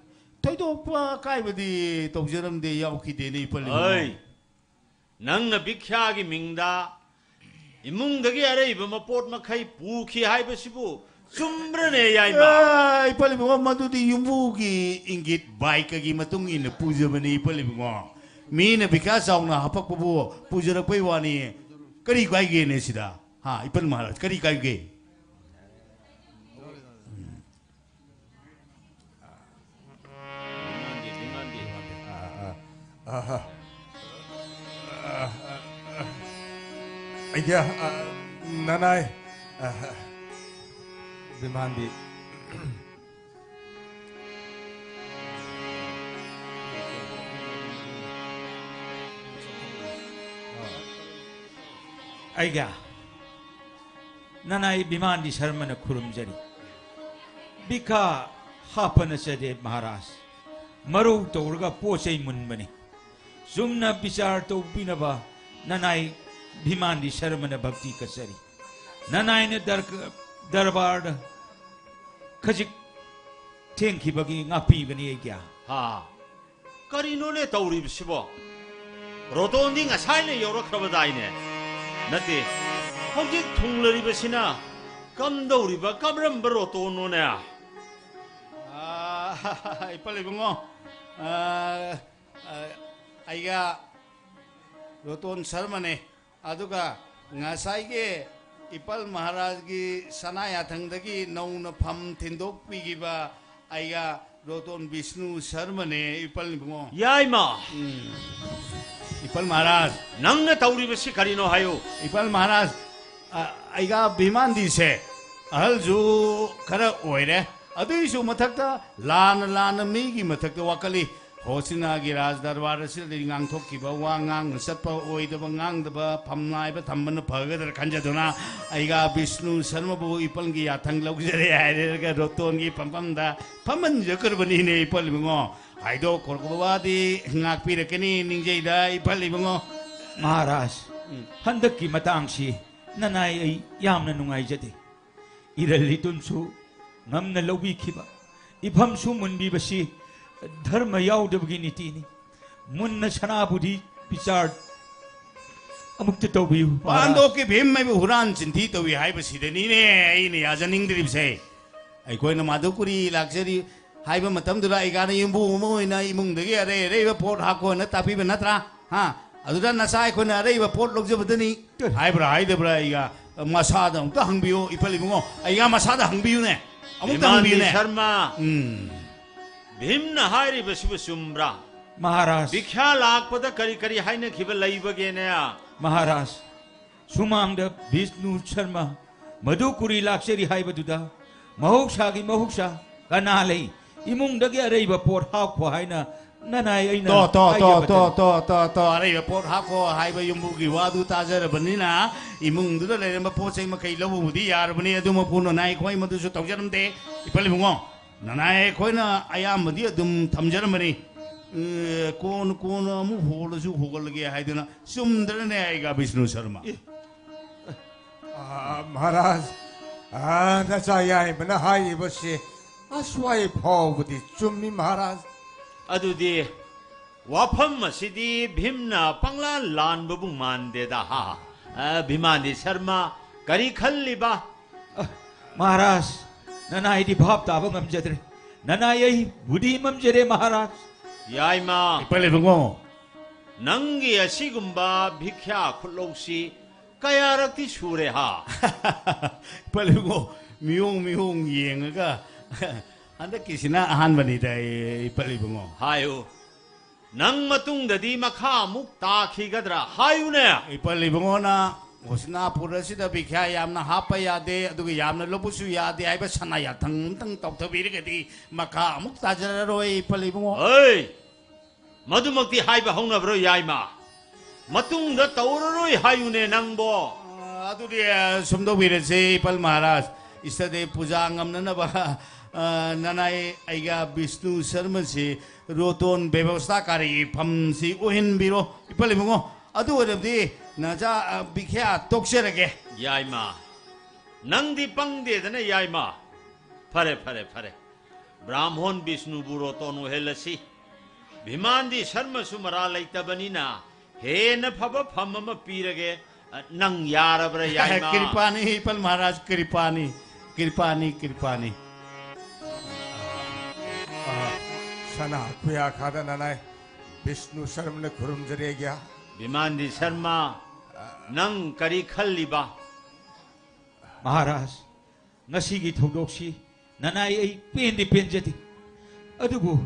ꯊꯣꯏꯗꯣꯛꯄ ꯑꯀꯥꯏꯕꯗꯤ ꯇꯧꯖꯔꯝꯗꯦ, ꯌꯥꯎꯈꯤꯗꯦꯅꯦ, ꯏꯄꯜ ꯏꯕꯨꯡꯉꯣ꯫ ꯑꯩ, ꯅꯪꯅ ꯚꯤꯈ꯭ꯌꯥꯒꯤ ꯃꯤꯡꯗ ꯏꯃꯨꯡꯗꯒꯤ ꯑꯔꯩꯕ ꯃꯄꯣꯠ ꯃꯈꯩ ꯄꯨꯈꯤ ꯍꯥꯏꯕꯁꯤꯕꯨ ꯆꯨꯝꯕ꯭ꯔꯅꯦ, ꯌꯥꯏꯃ? ꯑꯦ, ꯏꯄꯜ ꯏꯕꯨꯡꯉꯣ, ꯃꯗꯨꯗꯤ ꯌꯨꯝꯕꯨꯒꯤ ꯏꯪꯒꯤꯠ ꯕꯥꯏꯀꯒꯤ ꯃꯇꯨꯡ ꯏꯟꯅ ꯄꯨꯖꯕꯅꯤ, ꯏꯄꯜ ꯏꯕꯨꯡꯉꯣ꯫ ꯃꯤꯅ ꯚꯤꯈ꯭ꯌꯥ ꯆꯥꯎꯅ ꯍꯥꯄꯛꯄꯕꯨ ꯄꯨꯖꯔꯛꯄꯩ ꯋꯥꯅꯤ꯫ ꯀꯔꯤ ꯀꯥꯏꯒꯦꯅꯦ ꯁꯤꯗ? ꯍꯥ, ꯏꯄꯜ ꯃꯍꯥꯔꯥꯖ, ꯀꯔꯤ ꯀꯥꯏꯒꯦ? ꯑꯩꯒꯤ, ꯑ, ꯅꯅꯥꯏ, ꯑ, ꯕꯤꯃꯥꯟꯗꯤ꯫ ꯑꯩꯒꯤ ꯅꯅꯥꯏ ꯕꯤꯃꯥꯟꯗꯤ ꯁꯔꯃꯅ ꯈꯨꯔꯨꯝꯖꯔꯤ꯫ ꯕꯤꯈꯥ ꯍꯥꯞꯄꯅ ꯆꯗꯦ ꯃꯍꯥꯔꯥꯖ꯫ ꯃꯔꯧ ꯇꯧꯔꯒ ꯄꯣꯠ ꯆꯩ ꯃꯨꯟꯕꯅꯤ꯫ ꯆꯨꯝꯅ ꯕꯤꯆꯥꯔ ꯇꯧꯕꯤꯅꯕ ꯅꯅꯥꯏ ꯕꯤꯃꯥꯟꯗꯤ ꯁꯔꯃꯅ ꯚꯛꯇꯤ ꯀꯠꯆꯔꯤ꯫ ꯅꯅꯥꯏꯅ ꯗꯔꯀ-, ꯗꯔꯕꯥꯔꯗ ꯈꯖꯤꯛ ꯊꯦꯡꯈꯤꯕꯒꯤ ꯉꯥꯛꯄꯤꯕꯅꯤ ꯑꯩꯒꯤ꯫ ꯍꯥ? ꯀꯔꯤꯅꯣꯅꯦ ꯇꯧꯔꯤꯕꯁꯤꯕꯣ? ꯔꯣꯇꯣꯟꯗꯤ ꯉꯁꯥꯏꯅ ꯌꯧꯔꯛꯈ꯭ꯔꯕꯗꯥꯏꯅꯦ? ꯅꯠꯇꯦ, ꯍꯧꯖꯤꯛ ꯊꯨꯡꯂꯔꯤꯕꯁꯤꯅ ꯀꯝꯗꯧꯔꯤꯕ, ꯀꯔꯝꯕ ꯔꯣꯇꯣꯟꯅꯣꯅꯦ? ꯑꯥ, ꯏꯄꯜ ꯏꯕꯨꯡꯉꯣ, ꯑꯥ, ꯑꯥ, ꯑꯩꯒ ꯔꯣꯇꯣꯟ ꯁꯔꯃꯅꯦ꯫ ꯑꯗꯨꯒ ꯉꯁꯥꯏꯒꯤ ꯏꯄꯜ ꯃꯍꯥꯔꯥꯖꯒꯤ ꯁꯅꯥ ꯌꯥꯊꯪꯗꯒꯤ ꯅꯧꯅ ꯐꯝ ꯊꯤꯟꯗꯣꯛꯄꯤꯈꯤꯕ ꯑꯩꯒ ꯔꯣꯇꯣꯟ ꯕꯤꯁꯅꯨ ꯁꯔꯃꯅꯦ, ꯏꯄꯜ ꯏꯕꯨꯡꯉꯣ꯫ ꯌꯥꯏꯃ! ꯎꯝ꯫ ꯏꯄꯜ ꯃꯍꯥꯔꯥꯖ꯫ ꯅꯪꯅ ꯇꯧꯔꯤꯕꯁꯤ ꯀꯔꯤꯅꯣ ꯍꯥꯏꯌꯨ꯫ ꯏꯄꯜ ꯃꯍꯥꯔꯥꯖ, ꯑ, ꯑꯩꯒꯥ ꯚꯤꯃꯥꯟꯗꯤꯁꯦ ꯑꯍꯜꯁꯨ ꯈꯔ ꯑꯣꯏꯔꯦ꯫ ꯑꯗꯨꯏꯁꯨ ꯃꯊꯛꯇ ꯂꯥꯟꯅ ꯂꯥꯟꯅ ꯃꯤꯒꯤ ꯃꯊꯛꯇ ꯋꯥꯀꯠꯂꯤ꯫ ꯍꯣꯁꯤꯅꯥꯒꯤ ꯔꯥꯖ ꯗꯔꯕꯥꯔ ꯑꯁꯤꯗꯗꯤ ꯉꯥꯡꯊꯣꯛꯈꯤꯕ ꯋꯥ, ꯉꯥꯡꯅ ꯆꯠꯄ ꯑꯣꯏꯗꯕ ꯉꯥꯡꯗꯕ, ꯐꯝ ꯅꯥꯏꯕ ꯊꯝꯕꯅ ꯐꯒꯗ꯭ꯔꯥ ꯈꯟꯖꯗꯨꯅ ꯑꯩꯒꯥ ꯕꯤꯁꯅꯨ ꯁꯔꯃꯕꯨ ꯏꯄꯜꯒꯤ ꯌꯥꯊꯪ ꯂꯧꯖꯔꯦ ꯍꯥꯏꯔꯒ ꯔꯣꯇꯣꯟꯒꯤ ꯐꯝꯐꯝꯗ ꯐꯝꯍꯟꯖꯈ꯭ꯔꯕꯅꯤꯅꯦ ꯏꯄꯜ ꯏꯕꯨꯡꯉꯣ꯫ ꯍꯥꯏꯗꯣꯛꯈ꯭ꯔꯕ ꯋꯥꯗꯤ ꯉꯥꯛꯄꯤꯔꯛꯀꯅꯤ ꯅꯤꯡꯖꯩꯗ ꯏꯄꯜ ꯏꯕꯨꯡꯉꯣ꯫ ꯃꯍꯥꯔꯥꯖ, ꯎꯝ꯫ ꯍꯟꯗꯛꯀꯤ ꯃꯇꯥꯡꯁꯤ ꯅꯅꯥꯏ ꯑꯩ ꯌꯥꯝꯅ ꯅꯨꯡꯉꯥꯏꯖꯗꯦ꯫ ꯏꯔꯜ ꯏꯇꯨꯟꯁꯨ ꯉꯝꯅ ꯂꯧꯕꯤꯈꯤꯕ, ꯏꯐꯝꯁꯨ ꯃꯨꯟꯕꯤꯕꯁꯤ ꯙꯔꯃ ꯌꯥꯎꯗꯕꯒꯤ ꯅꯤꯇꯤꯅꯤ꯫ ꯃꯨꯟꯅ ꯁꯅꯥꯕꯨꯗꯤ ꯕꯤꯆꯥꯔ ꯑꯃꯨꯛꯇ ꯇꯧꯕꯤꯌꯨ, ꯃꯍꯥꯔꯥꯖ꯫ ꯄꯥꯟꯗꯣꯞꯀꯤ ꯚꯤꯝ ꯍꯥꯏꯕ ꯍꯨꯔꯥꯟ ꯆꯤꯟꯊꯤ ꯇꯧꯏ ꯍꯥꯏꯕꯁꯤꯗꯅꯤꯅꯦ ꯑꯩꯅ ꯌꯥꯖꯅꯤꯡꯗ꯭ꯔꯤꯕꯁꯦ꯫ ꯑꯩꯈꯣꯏꯅ ꯃꯥꯙꯨꯀꯨꯔꯤ ꯂꯥꯛꯆꯔꯤ ꯍꯥꯏꯕ ꯃꯇꯝꯗꯨꯗ ꯑꯩꯒꯥꯅ ꯌꯨꯝꯕꯨ ꯑꯃ ꯑꯣꯏꯅ ꯏꯃꯨꯡꯗꯒꯤ ꯑꯔꯩ ꯑꯔꯩꯕ ꯄꯣꯠ ꯍꯥꯞꯈꯣꯅ ꯇꯥꯛꯄꯤꯕ ꯅꯠꯇ꯭ꯔꯥ? ꯍꯥ? ꯑꯗꯨꯗ ꯅꯆꯥ ꯑꯩꯈꯣꯏꯅ ꯑꯔꯩꯕ ꯄꯣꯠ ꯂꯧꯖꯕꯗꯅꯤ ꯍꯥꯏꯕ꯭ꯔꯥ ꯍꯥꯏꯗꯕ꯭ꯔꯥ? ꯑꯩꯒ ꯃꯁꯥꯗ ꯑꯃꯨꯛꯇ ꯍꯪꯕꯤꯌꯨ, ꯏꯄꯜ ꯏꯕꯨꯡꯉꯣ꯫ ꯑꯩꯒ ꯃꯁꯥꯗ ꯍꯪꯕꯤꯌꯨꯅꯦ꯫ ꯑꯃꯨꯛꯇ ꯏꯃꯥꯟꯗꯤ ꯍꯪꯕꯤꯌꯨꯅꯦ꯫ ꯁꯔꯃ, ꯎꯝ꯫ ꯚꯤꯝꯅ ꯍꯥꯏꯔꯤꯕꯁꯤꯕꯨ ꯆꯨꯝꯕ꯭ꯔꯥ? ꯃꯍꯥꯔꯥꯖ꯫ ꯚꯤꯈ꯭ꯌꯥ ꯂꯥꯛꯄꯗ ꯀꯔꯤ ꯀꯔꯤ ꯍꯥꯏꯅꯈꯤꯕ ꯂꯩꯕꯒꯦꯅꯦ? ꯃꯍꯥꯔꯥꯖ, ꯁꯨꯃꯥꯡꯗ ꯕꯤꯁꯅꯨ ꯁꯔꯃ ꯃꯙꯨꯀꯨꯔꯤ ꯂꯥꯛꯆꯔꯤ ꯍꯥꯏꯕꯗꯨꯗ ꯃꯍꯧꯁꯥꯒꯤ ꯃꯍꯧꯁꯥ ꯀꯅꯥ ꯂꯩ? ꯏꯃꯨꯡꯗꯒꯤ ꯑꯔꯩꯕ ꯄꯣꯠ ꯍꯥꯞꯈꯣ ꯍꯥꯏꯅ ꯅꯅꯥꯏ ꯑꯩꯅ ꯇꯣ, ꯇꯣ, ꯇꯣ, ꯍꯥꯏꯖꯕꯗꯅꯤ꯫ ꯇꯣ, ꯇꯣ, ꯇꯣ, ꯇꯣ, ꯑꯔꯩꯕ ꯄꯣꯠ ꯍꯥꯞꯈꯣ ꯍꯥꯏꯕ ꯌꯨꯝꯕꯨꯒꯤ ꯋꯥꯗꯨ ꯇꯥꯖꯔꯕꯅꯤꯅ ꯏꯃꯨꯡꯗꯨꯗ ꯂꯩꯔꯝꯕ ꯄꯣꯠ ꯆꯩ ꯃꯈꯩ ꯂꯧꯕꯕꯨꯗꯤ ꯌꯥꯔꯕꯅꯤ꯫ ꯑꯗꯨꯃꯛꯄꯨ ꯅꯅꯥꯏ ꯑꯩꯈꯣꯏ ꯃꯗꯨꯁꯨ ꯇꯧꯖꯔꯝꯗꯦ꯫ ꯏꯄꯜ ꯏꯕꯨꯡꯉꯣ, ꯅꯅꯥꯏ ꯑꯩꯈꯣꯏꯅ ꯑꯌꯥꯝꯕꯗꯤ ꯑꯗꯨꯝ ꯊꯝꯖꯔꯝꯕꯅꯤ꯫ ꯑꯦ, ꯀꯣꯟꯅ, ꯀꯣꯟꯅ ꯑꯃꯨꯛ ꯍꯣꯜꯂꯁꯨ ꯍꯣꯒꯠꯂꯒꯦ ꯍꯥꯏꯗꯅ ꯆꯨꯝꯗ꯭ꯔꯅꯦ ꯑꯩꯒ ꯕꯤꯁꯅꯨ ꯁꯔꯃ? ꯑꯦ, ꯑꯥ, ꯃꯍꯥꯔꯥꯖ, ꯑꯥ, ꯅꯆꯥ ꯌꯥꯏꯃꯅ ꯍꯥꯏꯔꯤꯕꯁꯤ ꯑꯁ꯭ꯋꯥꯏ ꯐꯥꯎꯕꯗꯤ ꯆꯨꯝꯃꯤ, ꯃꯍꯥꯔꯥꯖ꯫ ꯑꯗꯨꯗꯤ ꯋꯥꯐꯝ ꯑꯁꯤꯗꯤ ꯚꯤꯝꯅ ꯄꯪꯂꯥꯟ ꯂꯥꯟꯕꯕꯨ ꯃꯥꯟꯗꯦꯗ, ꯍꯥ? ꯑꯥ, ꯚꯤꯃꯥꯟꯗꯤ ꯁꯔꯃ, ꯀꯔꯤ ꯈꯜꯂꯤꯕ? ꯑ, ꯃꯍꯥꯔꯥꯖ, ꯅꯅꯥꯏꯗꯤ ꯚꯥꯞ ꯇꯥꯕ ꯉꯝꯖꯗ꯭ꯔꯦ꯫ ꯅꯅꯥꯏ ꯑꯩ ꯕꯨꯙꯤ ꯃꯝꯖꯔꯦ, ꯃꯍꯥꯔꯥꯖ꯫ ꯌꯥꯏꯃ, ꯏꯄꯜ ꯏꯕꯨꯡꯉꯣ꯫ ꯅꯪꯒꯤ ꯑꯁꯤꯒꯨꯝꯕ ꯚꯤꯈ꯭ꯌꯥ ꯈꯨꯠꯂꯧꯁꯤ ꯀꯌꯥꯔꯛꯇꯤ ꯁꯨꯔꯦ ꯍꯥ? ꯄꯜꯂꯨꯀꯣ, ꯃꯤꯑꯣꯡ ꯃꯤꯑꯣꯡ ꯌꯦꯡꯉꯒ ꯍꯟꯗꯛꯀꯤꯁꯤꯅ ꯑꯍꯥꯟꯕꯅꯤꯗ, ꯑꯩ, ꯏꯄꯜ ꯏꯕꯨꯡꯉꯣ꯫ ꯍꯥꯏꯌꯨ꯫ ꯅꯪ ꯃꯇꯨꯡꯗꯗꯤ ꯃꯈꯥ ꯑꯃꯨꯛ ꯇꯥꯈꯤꯒꯗ꯭ꯔꯥ? ꯍꯥꯏꯌꯨꯅꯦ꯫ ꯏꯄꯜ ꯏꯕꯨꯡꯉꯣꯅ ꯍꯣꯁꯅꯥꯄꯨꯔ ꯑꯁꯤꯗ ꯚꯤꯈ꯭ꯌꯥ ꯌꯥꯝꯅ ꯍꯥꯞꯄ ꯌꯥꯗꯦ, ꯑꯗꯨꯒ ꯌꯥꯝꯅ ꯂꯧꯕꯁꯨ ꯌꯥꯗꯦ ꯍꯥꯏꯕ ꯁꯅꯥ ꯌꯥꯊꯪ ꯑꯝꯇꯪ ꯇꯧꯊꯕꯤꯔꯒꯗꯤ ꯃꯈꯥ ꯑꯃꯨꯛ ꯇꯥꯖꯔꯔꯣꯏ, ꯏꯄꯜ ꯏꯕꯨꯡꯉꯣ꯫ ꯍꯩ! ꯃꯗꯨꯃꯛꯇꯤ ꯍꯥꯏꯕ ꯍꯧꯅꯕ꯭ꯔꯣ, ꯌꯥꯏꯃ? ꯃꯇꯨꯡꯗ ꯇꯧꯔꯔꯣꯏ ꯍꯥꯏꯌꯨꯅꯦ ꯅꯪꯕꯣ꯫ ꯑ, ꯑꯗꯨꯗꯤ, ꯑ, ꯁꯨꯝ ꯇꯧꯕꯤꯔꯁꯦ, ꯏꯄꯜ ꯃꯍꯥꯔꯥꯖ꯫ ꯏꯁꯇꯗꯦ ꯄꯨꯖꯥ ꯉꯝꯅꯅꯕ, ꯑ, ꯅꯅꯥꯏ ꯑꯩꯒ ꯕꯤꯁꯅꯨ ꯁꯔꯃꯁꯤ ꯔꯣꯇꯣꯟ ꯕꯦꯕꯁꯊꯥ ꯀꯥꯔꯤꯒꯤ ꯐꯝꯁꯤ ꯑꯣꯏꯍꯟꯕꯤꯔꯣ, ꯏꯄꯜ ꯏꯕꯨꯡꯉꯣ꯫ ꯑꯗꯨ ꯑꯣꯏꯔꯕꯗꯤ ꯅꯆꯥ, ꯑ, ꯕꯤꯈ꯭ꯌꯥ ꯇꯣꯛꯆꯔꯒꯦ꯫ ꯌꯥꯏꯃ, ꯅꯪꯗꯤ ꯄꯪꯗꯦꯗꯅ, ꯌꯥꯏꯃ꯫ ꯐꯔꯦ, ꯐꯔꯦ, ꯐꯔꯦ꯫ ꯕ꯭ꯔꯥꯍꯃꯣꯟ ꯕꯤꯁꯅꯨꯕꯨ ꯔꯣꯇꯣꯟ ꯑꯣꯏꯍꯜꯂꯁꯤ꯫ ꯚꯤꯃꯥꯟꯗꯤ ꯁꯔꯃꯁꯨ ꯃꯔꯥ ꯂꯩꯇꯕꯅꯤꯅ ꯍꯦꯟꯅ ꯐꯕ ꯐꯝ ꯑꯃ ꯄꯤꯔꯒꯦ꯫ ꯑ, ꯅꯪ ꯌꯥꯔꯕ꯭ꯔꯥ, ꯌꯥꯏꯃ? ꯀ꯭ꯔꯤꯄꯥꯅꯤ, ꯏꯄꯜ ꯃꯍꯥꯔꯥꯖ, ꯀ꯭ꯔꯤꯄꯥꯅꯤ, ꯀ꯭ꯔꯤꯄꯥꯅꯤ, ꯀ꯭ꯔꯤꯄꯥꯅꯤ꯫ ꯑ, ꯁꯅꯥ ꯈꯨꯌꯥꯈꯥꯗ ꯅꯅꯥꯏ ꯕꯤꯁꯅꯨ ꯁꯔꯃꯅ ꯈꯨꯔꯨꯝꯖꯔꯦ ꯑꯩꯒ꯭ꯌꯥ꯫ ꯚꯤꯃꯥꯟꯗꯤ ꯁꯔꯃ, ꯅꯪ ꯀꯔꯤ ꯈꯜꯂꯤꯕ? ꯃꯍꯥꯔꯥꯖ, ꯉꯁꯤꯒꯤ ꯊꯧꯗꯣꯛꯁꯤ ꯅꯅꯥꯏ ꯑꯩ ꯄꯦꯟꯗꯤ ꯄꯦꯟꯖꯗꯦ, ꯑꯗꯨꯕꯨ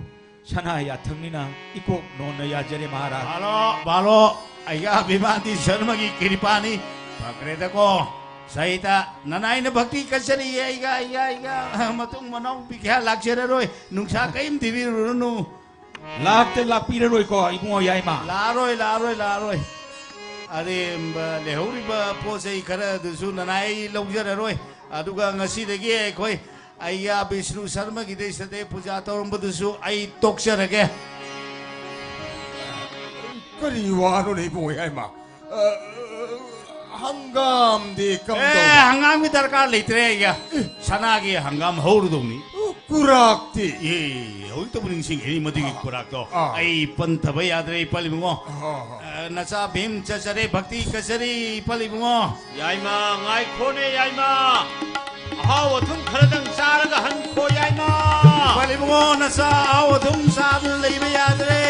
ꯁꯅꯥ ꯌꯥꯊꯪꯅꯤꯅ ꯏꯀꯣꯛ ꯅꯣꯟꯅ ꯌꯥꯖꯔꯦ, ꯃꯍꯥꯔꯥꯖ꯫ ꯕꯥꯂꯣ, ꯕꯥꯂꯣ, ꯑꯩꯒ ꯕꯤꯃꯥꯟꯗꯤ ꯁꯔꯃꯒꯤ ꯀ꯭ꯔꯤꯄꯥꯅꯤ꯫ ꯐꯈ꯭ꯔꯦꯗꯀꯣ, ꯁꯍꯤꯇ, ꯅꯅꯥꯏꯅ ꯚꯛꯇꯤ ꯀꯠꯆꯔꯤꯌꯦ, ꯑꯩꯒ, ꯑꯩꯒ, ꯑꯩꯒ, ꯃꯇꯨꯡ ꯃꯅꯥꯎ ꯕꯤꯈ꯭ꯌꯥ ꯂꯥꯛꯆꯔꯔꯣꯏ, ꯅꯨꯡꯁꯥ ꯀꯔꯤꯝ ꯊꯤꯕꯤꯔꯨꯔꯅꯨ꯫ ꯂꯥꯛꯇ ꯂꯥꯛꯄꯤꯔꯔꯣꯏꯀꯣ, ꯏꯕꯨꯡꯉꯣ ꯌꯥꯏꯃ? ꯂꯥꯛꯑꯔꯣꯏ, ꯂꯥꯛꯑꯔꯣꯏ, ꯂꯥꯛꯑꯔꯣꯏ꯫ ꯑꯔꯦꯝꯕ ꯂꯩꯍꯧꯔꯤꯕ ꯄꯣꯠ ꯆꯩ ꯈꯔ ꯑꯗꯨꯁꯨ ꯅꯅꯥꯏ ꯑꯩ ꯂꯧꯖꯔꯔꯣꯏ꯫ ꯑꯗꯨꯒ ꯉꯁꯤꯗꯒꯤ ꯑꯩꯈꯣꯏ ꯑꯩꯒ ꯕꯤꯁꯅꯨ ꯁꯔꯃꯒꯤꯗ ꯏꯁꯇꯗꯦ ꯄꯨꯖꯥ ꯇꯧꯔꯝꯕꯗꯨꯁꯨ ꯑꯩ ꯇꯣꯛꯆꯔꯒꯦ꯫ ꯀꯔꯤ ꯋꯥꯅꯣꯅꯦ ꯏꯕꯨꯡꯉꯣ ꯌꯥꯏꯃ? ꯑ, ꯍꯪꯒꯥꯝꯗꯤ ꯑꯦ, ꯀꯝꯗꯧꯕ? ꯍꯪꯒꯥꯝꯒꯤ ꯗꯔꯀꯥꯔ ꯂꯩꯇ꯭ꯔꯦ ꯑꯩꯒ꯫ ꯁꯅꯥꯒꯤ ꯍꯪꯒꯥꯝ ꯍꯧꯔꯗꯧꯅꯤ꯫ ꯀꯨꯔꯥꯛꯇꯤ? ꯑꯦ, ꯍꯧꯖꯤꯛꯇꯕꯨ ꯅꯤꯡꯁꯤꯡꯉꯤꯅꯤ ꯃꯗꯨꯒꯤ ꯑꯥ꯫ ꯀꯨꯔꯥꯛꯇꯣ꯫ ꯑꯥ꯫ ꯑꯩ ꯄꯟꯊꯕ ꯌꯥꯗ꯭ꯔꯦ, ꯏꯄꯜ ꯏꯕꯨꯡꯉꯣ꯫ ꯑꯥ, ꯑꯥ꯫ ꯑ, ꯅꯆꯥ ꯚꯤꯝ ꯆꯠꯆꯔꯦ, ꯚꯛꯇꯤ ꯀꯠꯆꯔꯤ, ꯏꯄꯜ ꯏꯕꯨꯡꯉꯣ꯫ ꯌꯥꯏꯃ, ꯉꯥꯏꯈꯣꯅꯦ, ꯌꯥꯏꯃ꯫ ꯑꯍꯥꯎ ꯑꯊꯨꯝ ꯈꯔꯗꯪ ꯆꯥꯔꯒ ꯍꯟꯈꯣ, ꯌꯥꯏꯃ꯫ ꯏꯄꯜ ꯏꯕꯨꯡꯉꯣ, ꯅꯆꯥ ꯑꯍꯥꯎ ꯑꯊꯨꯝ ꯆꯥꯗꯨꯅ ꯂꯩꯕ ꯌꯥꯗ꯭ꯔꯦ꯫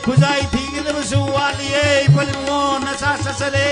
ꯈꯨꯖꯥꯏ ꯊꯤꯒꯗꯕꯁꯨ ꯋꯥꯠꯂꯤꯌꯦ, ꯏꯄꯜ ꯏꯕꯨꯡꯉꯣ, ꯅꯆꯥ ꯆꯠꯆꯔꯦ꯫